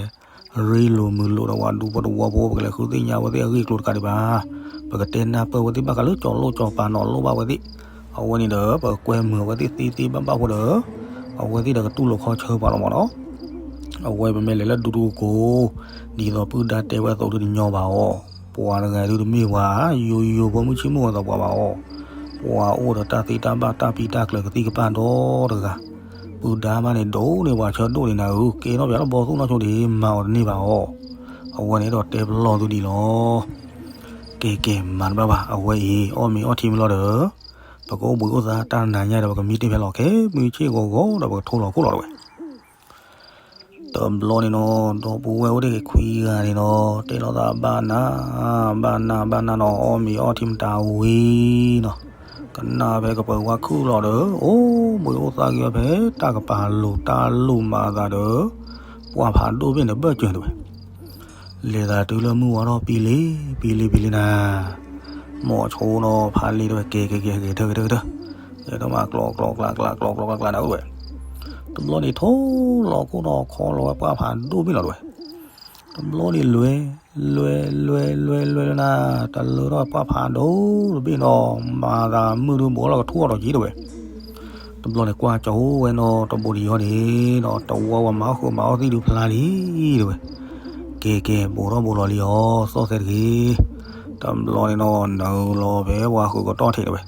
ရ့လိာ်မုာ်လိာ်ဒီးပှၤဒူဖိတဝီဖိ ပကလဲၤဃုသ့ၣ်ညါအဝဲသ့ၣ်အဂ့ၢ်အကျိၤတကးဒံးဘၣ်. ပကတဲနၢ်ပၢၢ်အဝဲသ့ၣ်ဘၣ်ဃးလၢကၠီၤလိၣ်ကၠီၤပၤနီၤလိၣ်ဘၣ်ဝဲသ့ၣ်. အဝဲန့ၣ်ဒီး ပကကွဲမုာ်အဝဲသ့ၣ်သ့သ့ဘၣ်ဘၣ်ဃိဒီး အဝဲသ့ၣ်ဒီးကတူၢ်လိာ်ခီဆၢပှၤလီၤမးနီၤ. အဝဲပမ့ၢ်လဲၤလၢဒူဒူခိၣ်ခိၣ် ဒ်သိးပုၢ်ဒါတဲဝဲအသိးဒုတညီဘၣ်အီၤ. ပှၤတဂၤဒုတမ့ၢ်ပှၤ ယိယိဖိမုၢ်ဆ့ၣ်မုၢ်ဂီၤသးပှၤဘၣ်အီၤ. ပှၤအိၣ်ဒီးတၢ်သ့တၢ်ဘၣ်တၢ်ပံတၢ်ကျၢၤကသံၣ်ကပၢ်ဒီတဂၤ. ပုၢ်ဒါမးန့ၣ်ဒိၣ်န့ၢ်ပှၤဆၢဒိၣ်န့ၢ်နၤဧၢ, ကဲထီၣ်ပှၤလၢဘီၣ်သိၣ်နီၢ်ဆိဒံး မၤအီၤတန့ၢ်ဘၣ်အီၤ. အဝဲန့ၣ်ဒီးတဲပလီၢ်သုဒံးလီၤ. ကဲကဲ မၤတဘၣ်ဘၣ်, အဝဲအံၤ အီၣ်မ့ၤအီထံမ့ၢ်လီၤဒီး ပကအိၣ်ဘှံးအိၣ်သါတၢ်နၤညါဒီး ပကမံတ့ၢ်ဖဲလီၤခဲ မုၢ်ဆ့ၣ်ဂီၤဂီၤဒီး ပကထိလီၤခိၣ်လီၤတဝဲ. တဘျီန့ၣ်နီၤ ဒီပုၢ်ဝဲၢ်အိၣ်တ့ၢ်ခွံဂၤန့ၣ်နီၤ တဲလိာ်သးဘၣ်နၤ ဘၣ်နၤဘၣ်နၤနီၤ အီၣ်မ့ၤအီထံမတၤဝံၤနီၤ, ကနၣ်ဖဲကပၢၤဝါခုၣ်လီၤဒီး အိၣ်ဘှံးအိၣ်သါက့ၤဖဲတၢ်ကပၤလိၤတၢ်လိၣ်မၤအသးဒီး ပှၢ်ဖးဒိၣ်ဘ့ၣ်န့ၣ်ဘၢၣ်စၢၤတဝဲ. လဲၤသးတုၤလၢမုၢ်ဝါထီၣ်ပံလံ ပံလံ ပံလံနၤ, မိၢ်ဆိနီၤဖးလံတဝဲ ကဲကဲကဲ ဂဲၤထၢၣ်ဂဲၤထၢၣ်ဂဲၤထၢၣ်, ယဲထီၣ်မးကျီကျီကျါကျါ ကျီကျီကျါကျါနၤအိၣ်တဝဲ. တဘျီန့ၣ်ထိလီၤခိၣ်နီၤ ခီလီၤဝဲပှၢ်ဖးဒိၣ်ဘ့ၣ်လီၤတဝဲ. တဘျီန့ၣ်လွဲ လွဲ လွဲ လွဲ လွဲလၢနၤ, တလၢထီၣ်ပှၢ်ဖးဒိၣ်တဘ့ၣ်နီၤ မၤသးမုၢ်ဒုဘိးလီၤကထူၣ်အီၤဒီးက့တဝဲ. တဘျီန့ၣ်ကွၢ်ကၠီဝဲနီၤ တဘိးဒံးအီၤန့ၣ်နီၤ တဝီဝဲမၤအီၣ်ဃုာ်မၤအီၣ်သံၣ်ဒုဖျါလံတဝဲ. ကဲကဲ ဘိးထီၣ်ဘိးလီၤလံအီၤ သီၣ်သဲတဂ့ၤ. တဘျီန့ၣ်နီၤ နုာ်လီၤဖဲပှၤဃုာ်ကတီၢ်ထံးတဝဲ.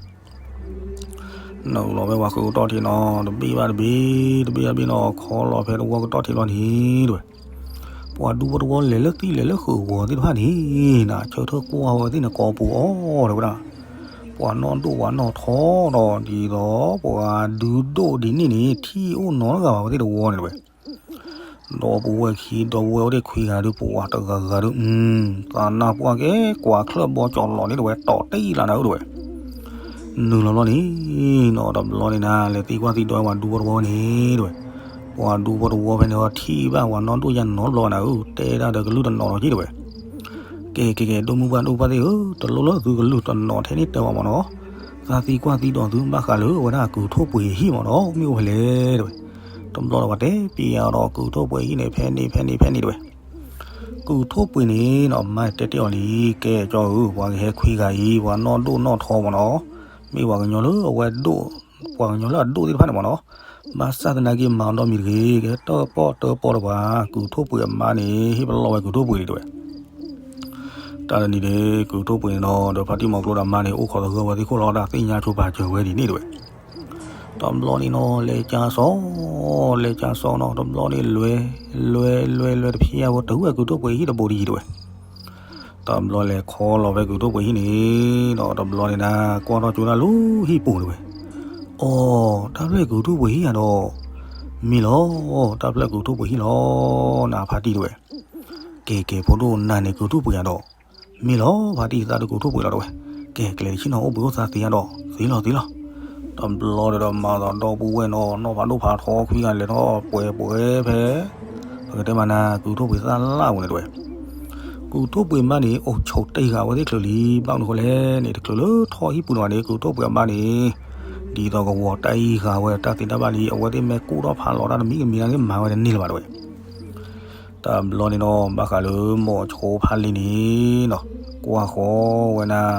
နုာ်လီၤဖဲပှၤဃုာ်ကတီၢ်ထံးနီၤ တဘ့ၣ်ဘၣ်တဘ့ၣ် တဘ့ၣ်ဘၣ်တဘ့ၣ်နီၤ ခီလီၤဖဲတဝီကတီၢ်ထံးလီၤန့ၣ်တဝဲ. ပှၤဒူဖိတဝီလဲၤလၢသံၣ်လဲၤလၢဃုာ်ဂီၤသ့ၣ်တဖၣ်န့ၣ် နဆၢထၢၣ်ကွၢ်ဝဲသ့ၣ်န့ၣ်ကိးပူၤအီၤတဝဲဒၣ်. ပှၤနီၢ်ဒိၣ်ပှၤနီၢ်ထီဒီး ဒ်သိးပှၤဒုဒိၣ်ဒ်န့ၣ်န့ၣ် ထံၣ်အိၣ်နီတဂၤဘၣ်ဝဲသ့ၣ်တဝီန့ၣ်တဝဲ. ဒီပုၢ်ဝဲၢ်ခံ ဒီပုၢ်ဝဲၢ်အိၣ်တ့ၢ်ခွံဂၤဒု ပဝးတဂၤဂၤဒု သးနၢ်ပှၢ်ကဲ ကွၢ်ချၢၣ်ဘီကၠီၤလီၤန့ၣ်တဝဲ တီၢ်တံၢ်လၢနၤဧၢတဝဲ. နုာ်လီၤဘျီန့ၣ်နီၤ တဘျီန့ၣ်နၤ လဲၤသံကွၢ်သံဒိးဝဲပှၤဒူဖိတဝီန့ၣ်တဝဲ. ပှၤဒူဖိတဝီဖဲန့ၣ်ဟီထံၣ်ဘၣ်ပှၤနီၢ်ဒိၣ်ယါနီတဘျီနၤဧၢ တဲဒၣ်ဒီးကလုၢ်တနီၤလီၤက့တဝဲ. ကဲကဲကဲ ဒိၣ်မုၢ်ဘၣ်ဒိၣ်ပၢ်သ့ၣ်ဧၢ တလိၣ်လၢသုကလုၢ်တနီၤထဲန့ၣ်တဲဘၣ်မ့ၢ်နီၤ. သးသံကွၢ်သံဒိးသုဘၣ်ဃးလၢအဝဲဒၣ်ကုၤထိၣ်ပှ့ၤဟံၣ်မ့ၢ်နီၤ မ့ၢ်အိၣ်ဖဲလဲၣ်တဝဲ. တဘျီဒီးပှၤတဲပျးအီၤဒီးကုၤထိၣ်ပှ့ၤဟံၣ်န့ၣ် ဖဲန့ၣ်ဖဲန့ၣ်ဖဲန့ၣ်တဝဲ. ကုၤထိၣ်ပှ့ၤန့ၣ်နီၤ အမါတဲတဲအီၤလံ ကဲကၠီဧၢ ပှၤကဟဲခွံဂၤအံၤ ပှၤနီၢ်ဒိၣ်နီၢ်ထီမ့ၢ်နီၤ မ့ၢ်ပှၤကညီလၢအဝဲဒိၣ် ပှၤကညီလၢအဒိၣ်သ့ၣ်တဖၣ်န့ၣ်မ့ၢ်နီၤ. ဘၣ်ဆၣ်သနာ်က့မၤအီၤဒီမံၤတဂ့ၤ ကဟဲတၢၣ်ပီၣ်တၢၣ်ပီၣ်ဒီးပှၤ ကုၤထိၣ်ပှ့ၤအမါန့ၣ် ဟ့ၣ်ပလီၢ်ဝဲကုၤထိၣ်ပှ့ၤလံတဝဲ. တၢ်တနံၤန့ၣ် ကုၤထိၣ်ပှ့ၤန့ၣ်နီၤ ဒီးဖါတံၢ်မီၤကျိဒီးအမါန့ၣ် အိၣ်ခိးသဂၢၢ်ဝဲသ့ၣ်ခိၣ်လီၤဒၣ်သ့ၣ်ညါဆိပာ်စၢၤဝဲဒ်န့ၣ်တဝဲ. တဘျီန့ၣ်နီၤ လဲၤကၠါစီၤ လဲၤကၠါစီၤနီၤ တဘျီန့ၣ်လွဲ လွဲ လွဲ လွဲ တဖျဲၣ်ဝဲတဝဲကုၤထိၣ်ပှ့ၤဟံၣ်တဘိးတယံၤတဝဲ. တဘျီလဲၤခီလီၤဖဲကုၤထိၣ်ပှ့ၤဟံၣ်န့ၣ်နီၤ တဘျီန့ၣ်နၤ ကွၢ်ထီၣ်ကၠိဒၣ်လၢဟံၣ်ပူၤတဝဲ. အိ တၢ်ဖျၢၣ်ကုၤထိၣ်ပှ့ၤဟံၣ်ယၤဒီး မ့ၢ်လီၤ တၢ်ဖျၢၣ်ကုၤထိၣ်ပှ့ၤဟံၣ်လီၤ နဖါတံၢ်တဝဲ. ကဲကဲ ဖိဒိၣ်နၤန့ၣ်ကုၤထိၣ်ပှ့ၤယၤဒီး မ့ၢ်လီၤ ဖါတံၢ်သးဒုကုၤထိၣ်ပှ့ၤလီၤတဝဲ. ကဲ ကလဲၤတဆ့ၣ်နီၤအိၣ်ဘှံးအိၣ်သါသ့ယၤဒီး သ့လီၤသ့လီၤ. တဘျီဒီးမၤသးဒီပုၢ်ဝဲၢ်နီၤ နီၢ်ဖးဒိၣ်ဖးထီခွံဂၤလဲၤထီၣ်ပှဲၤပှဲၤဖဲ ပကတဲမးနၤ ကုၤထိၣ်ပှ့ၤသၣ်လၣ်ပူၤန့ၣ်တဝဲ. ကုၤထိၣ်ပှ့ၤမါန့ၣ် အိၣ်ဆိးတ့ၢ်ဃာ်ဝဲသ့ၣ်ချုးလံ ဘၣ်မနုၤဃိလဲၣ်န့ၣ် တချုးလၢထီၣ်ဟံၣ်ပူၤန့ၣ်ဘၣ်န့ၣ် ကုၤထိၣ်ပှ့ၤအမါန့ၣ် ဒ်သိးကဝီၤတၢ်အံၤဃာ်ဝဲတၢ်သ့တၢ်ဘၣ်လံ အဝဲသ့ၣ်မ့ၢ်ကူၣ်ထီၣ်ဖးလီၤတၢ်တမံၤကမံၤန့ၣ် မၤဝဲတန့ၢ်လၢၤဘၣ်တဝဲ. တဘျီန့ၣ်နီၤ ဘၣ်ဃးလၢမိၤဆိဖါလံန့ၣ်နီၤ ကွၢ်ဃီဝဲဒၣ်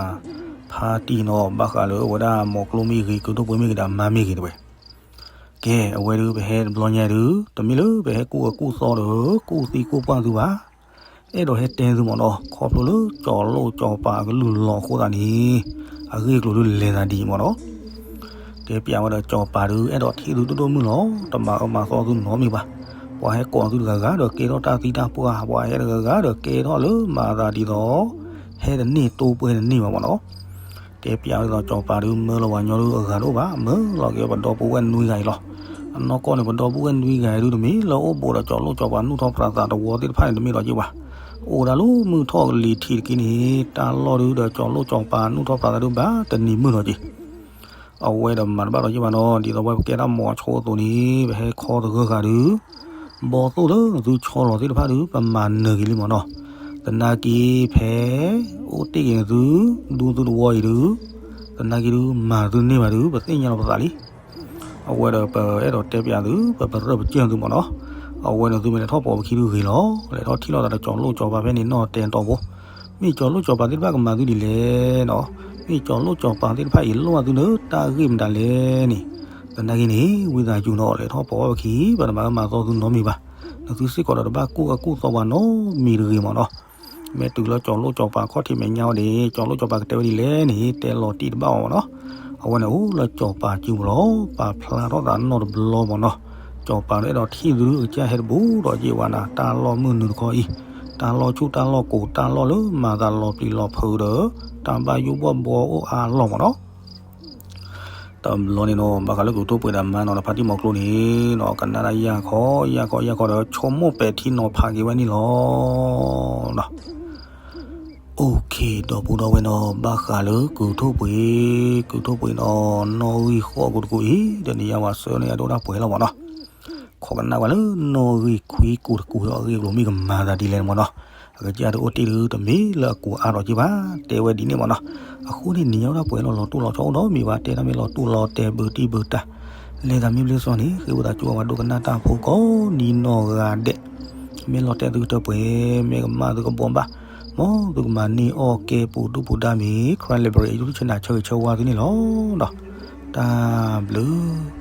ဖါတံၢ်နီၤ ဘၣ်ဃးလၢအဝဲဒၣ်မိၤကျိမ့ၢ်ဂ့ၤ ကုၤထိၣ်ပှ့ၤမ့ၢ်ဂ့ၤဒီးအမါမ့ၢ်ဂ့ၤတဝဲ. ကဲ အဝဲဒုးပဟဲတဘျီညါဒုး တမ့ၢ်လၢပဟဲကူၣ်အၢကူၣ်သီဒီး ကူၣ်သံကူၣ်ပှၢ်သုဘၣ်. အဲၣ်ဒိးဟဲတဲသုမ့ၢ်နီၤ ခီဖျိလၢကၠီၤလိၣ်ကၠီၤပၤအကလုၢ်လီၤအဃိသတးန့ၣ် အဂ့ၢ်အကျိၤဒုးလဲၤသးဒ်အံၤမ့ၢ်နီၤ. တဲပျးဝဲဒီးကၠီၤပၤဒုး အဲၣ်ဒိးထံၣ်သုဒိၣ်ဒိၣ်မုၢ်လီၤ တမၤအၢမၤသီသုနီတမံၤဘၣ်. ပှၤဟဲကိးသုတဂၤဂၤဒီးကဲထီၣ်တၢ်သံတၢ်ပှၢ် ပှၤဟဲတဂၤဂၤဒီးကဲထီၣ်လၢမၤအသးဒ်သိး ဟဲတန့ၢ်တိပှဲၤတန့ၢ်ဘၣ်မ့ၢ်နီၤ. တဲပျးဝဲဒၣ်ကၠီၤပၤဒုး မၢလီၤပှၤကညီဒုးအဂၤတအိၣ်ဘၣ် မၢလီၤက့ၤပဒီပုၢ်ဝဲၢ်နွံဂၤအံၤလီၤ. အနီၢ်ကီၢ်န့ၣ် ပဒီပုၢ်ဝဲၢ်နွံဂၤအံၤဒုး တမ့ၢ်လၢအိၣ်ဘူးဒီးကၠီၤလိၣ်ကၠီၤပၤနူၢ်ထီၣ်ပြးသးတဝီသ့ၣ်တဖၣ်န့ၣ် တမ့ၢ်ဒီးက့ၤဘၣ်. အိၣ်ဒၣ်လၢမုၢ်ထီၣ်ကလံၤထံးတက့ၢ်န့ၣ် တၢ်လီၢ်ဒုးဒီးကၠီၤလိၣ်ကၠီၤပၤနူၢ်ထီၣ်ပြးသးဒုးဘၣ်တနံၤမုၢ်ဒီးက့ၤ အဝဲဒီးမၤတဘၣ်ဒီးက့ၤဘၣ်နီၤ ဒ်သိးဝဲပကဲတၢ်မိၤဆိအသိးန့ၣ် ပဟဲခီသဂၢၢ်ဃာ်ဒုး ဘီသိၣ်လၢသုဆီလီၤသ့ၣ်တဖၣ်ဒုး ပမၤနၢၤက့ၤလံမ့ၢ်နီၤ. သနာ်က့ဖဲ အိၣ်တ့ၢ်က့ၤနသု ဒူသုတဝီအံၤဒုး, သနာ်က့ဒုး မၤသုန့ၢ်ဘၣ်ဒုး ပသ့ၣ်ညါလီၤပသးလံ. အဝဲဒီးပအဲၣ်ဒိးတဲပျးသု ပပရၢၢ်ပစၢၢ်သုမ့ၢ်နီၤ. အဝဲန့ၣ်သုမ့ၢ်လဲၤထီၣ်ပိာ်ပခံဒုးဂ့ၤလီၤ. လဲၤထီၣ်ထံၣ်လိာ်သးဒီးကၠီၤလိၣ်ကၠီၤပၤဖဲန့ၣ်နီၢ်တဲတီဘိ. မ့ၢ်ကၠီၤလိၣ်ကၠီၤပၤသ့ၣ်တဖၣ်ကမၤသုဒ်လဲၣ်နီၤ. မ့ၢ်ကၠီၤလိၣ်ကၠီၤပၤသ့ၣ်တဖၣ်အံၤလိၣ်သုလၢတၢ်ဂ့ၢ်မတၤလဲၣ်န့ၣ်, သနာ်က့န့ၣ် ဝံသးစူၤနီၤ လဲၤထီၣ်ပိာ်ဝဲပခံ ပှၤတမၤအၢမၤသီသုနီတမံၤဘၣ်. နသုစ့ၢ်ကီးဒီးတဘၣ်ကူၣ်အကူၣ်သီပှၤနီတမံၤတဂ့ၤမ့ၢ်နီၤ. မ့ၢ်တုၤလၢကၠီၤလိၣ်ကၠီၤပၤခီၣ်ထံးမဲာ်ညါဝဲန့ၣ် ကၠီၤလိၣ်ကၠီၤပၤကတဲဝဲဒ်လဲၣ်န့ၣ် တဲလီၤတံၢ်တဘၣ်အီၤမ့ၢ်နီၤ. အဝဲန့ၣ်အိၣ်လၢကၠီၤပၤစုပူၤလီၤ. ပာ်ဖျါထီၣ်သးနီတဘျီမ့ၢ်နီၤ. ကၠီၤပၤန့ၣ်အဲၣ်ဒိးထံၣ်သုကစၢ်ဟဲတဘူးဒီးယ့ၢ်ဝဲနၤ တၢ်လီၢ်မုၢ်နုာ်တခီအံၤ, တၢ်လီၢ်ဆူၣ်တၢ်လီၢ်ကိး တၢ်လီၢ်လၢမၤသးလီၤပျံၤလီၤဖုးဒီး တၢ်ဘၣ်ယိၣ်ဘၣ်ဘှီအိၣ်အါလီၢ်မ့ၢ်နီၤ. တဘျီန့ၣ်နီၤ ဘၣ်ဃးလၢကုၢ်ထိၣ်ပှ့ၤဒီးမါနီၤ တဖါတံၢ်မီၤကျိန့ၣ်နီၤ ကနၣ်တၢ်ယၢ်ခီယၢ်ခီယၢ်ခီဒီး ဆိကမိၣ်ပဲာ်ထံနီၤဖးက့ၤဝဲန့ၣ်လီၤ. အိၣ်ခ့ ဒီပုၢ်ဒီဝဲၢ်နီၤ ဘၣ်ဃးလၢကုၢ်ထိၣ်ပှ့ၤ, ကုၢ်ထိၣ်ပှ့ၤနီၤ နီၣ်ဂံၢ်ဃိးကိးတကိးအံၤ တနံၤညါဝဲဆၢန့ၢ်အဒိၣ်တၢ်ပှဲၤလီၤမ့ၢ်နီၤ. ခိးကနၣ်ဝဲလၢနီၣ်ဂံၢ်ခွံကိးတကိးဒီး အဂ့ၢ်အကျိၤမ့ၢ်ကမၤသးဒ်လဲၣ်မ့ၢ်နီၤ. အကစၢ်တအိၣ်တ့ၢ်ဒုး တမ့ၢ်လၢအကူအါထီၣ်က့ဘၣ် တဲဝဲဒ်န့ၣ်မ့ၢ်နီၤ. အဃိန့ၣ် နံၤညါဝဲဒၣ်ပှဲၤလီၤ လီၤတိၢ်လီၤဆီအိၣ်ဒီးမ့ၢ်ဘၣ် တဲတၢ်မ့ၢ်လီၤတိၢ်လီၤတဲာ်ဘုးတံၢ်ဘုးတၢ် လဲၤသးမ့ၢ်ဘျ့စီန့ၣ် ဃ့ဝံသးစူၤအဝဲဒိကနၣ်တၢ်ဖိကိးနံၤနီၢ်ဂၤဒဲး, မ့ၢ်လီၤတဲာ်သုကတၢၢ်ပှဲၤ မ့ၢ်ကမၣ်သုကဘှီဘၣ်, မ်သုကမၤန့ၢ်အီၣ်ကဲပူၤဒုၣ်ပူၤဒါမ့ၢ် Karen Library YouTube channel ဆၢဂ့ၤဆၢဝါသုန့ၣ်လီၤ. တၢ်ဘျုး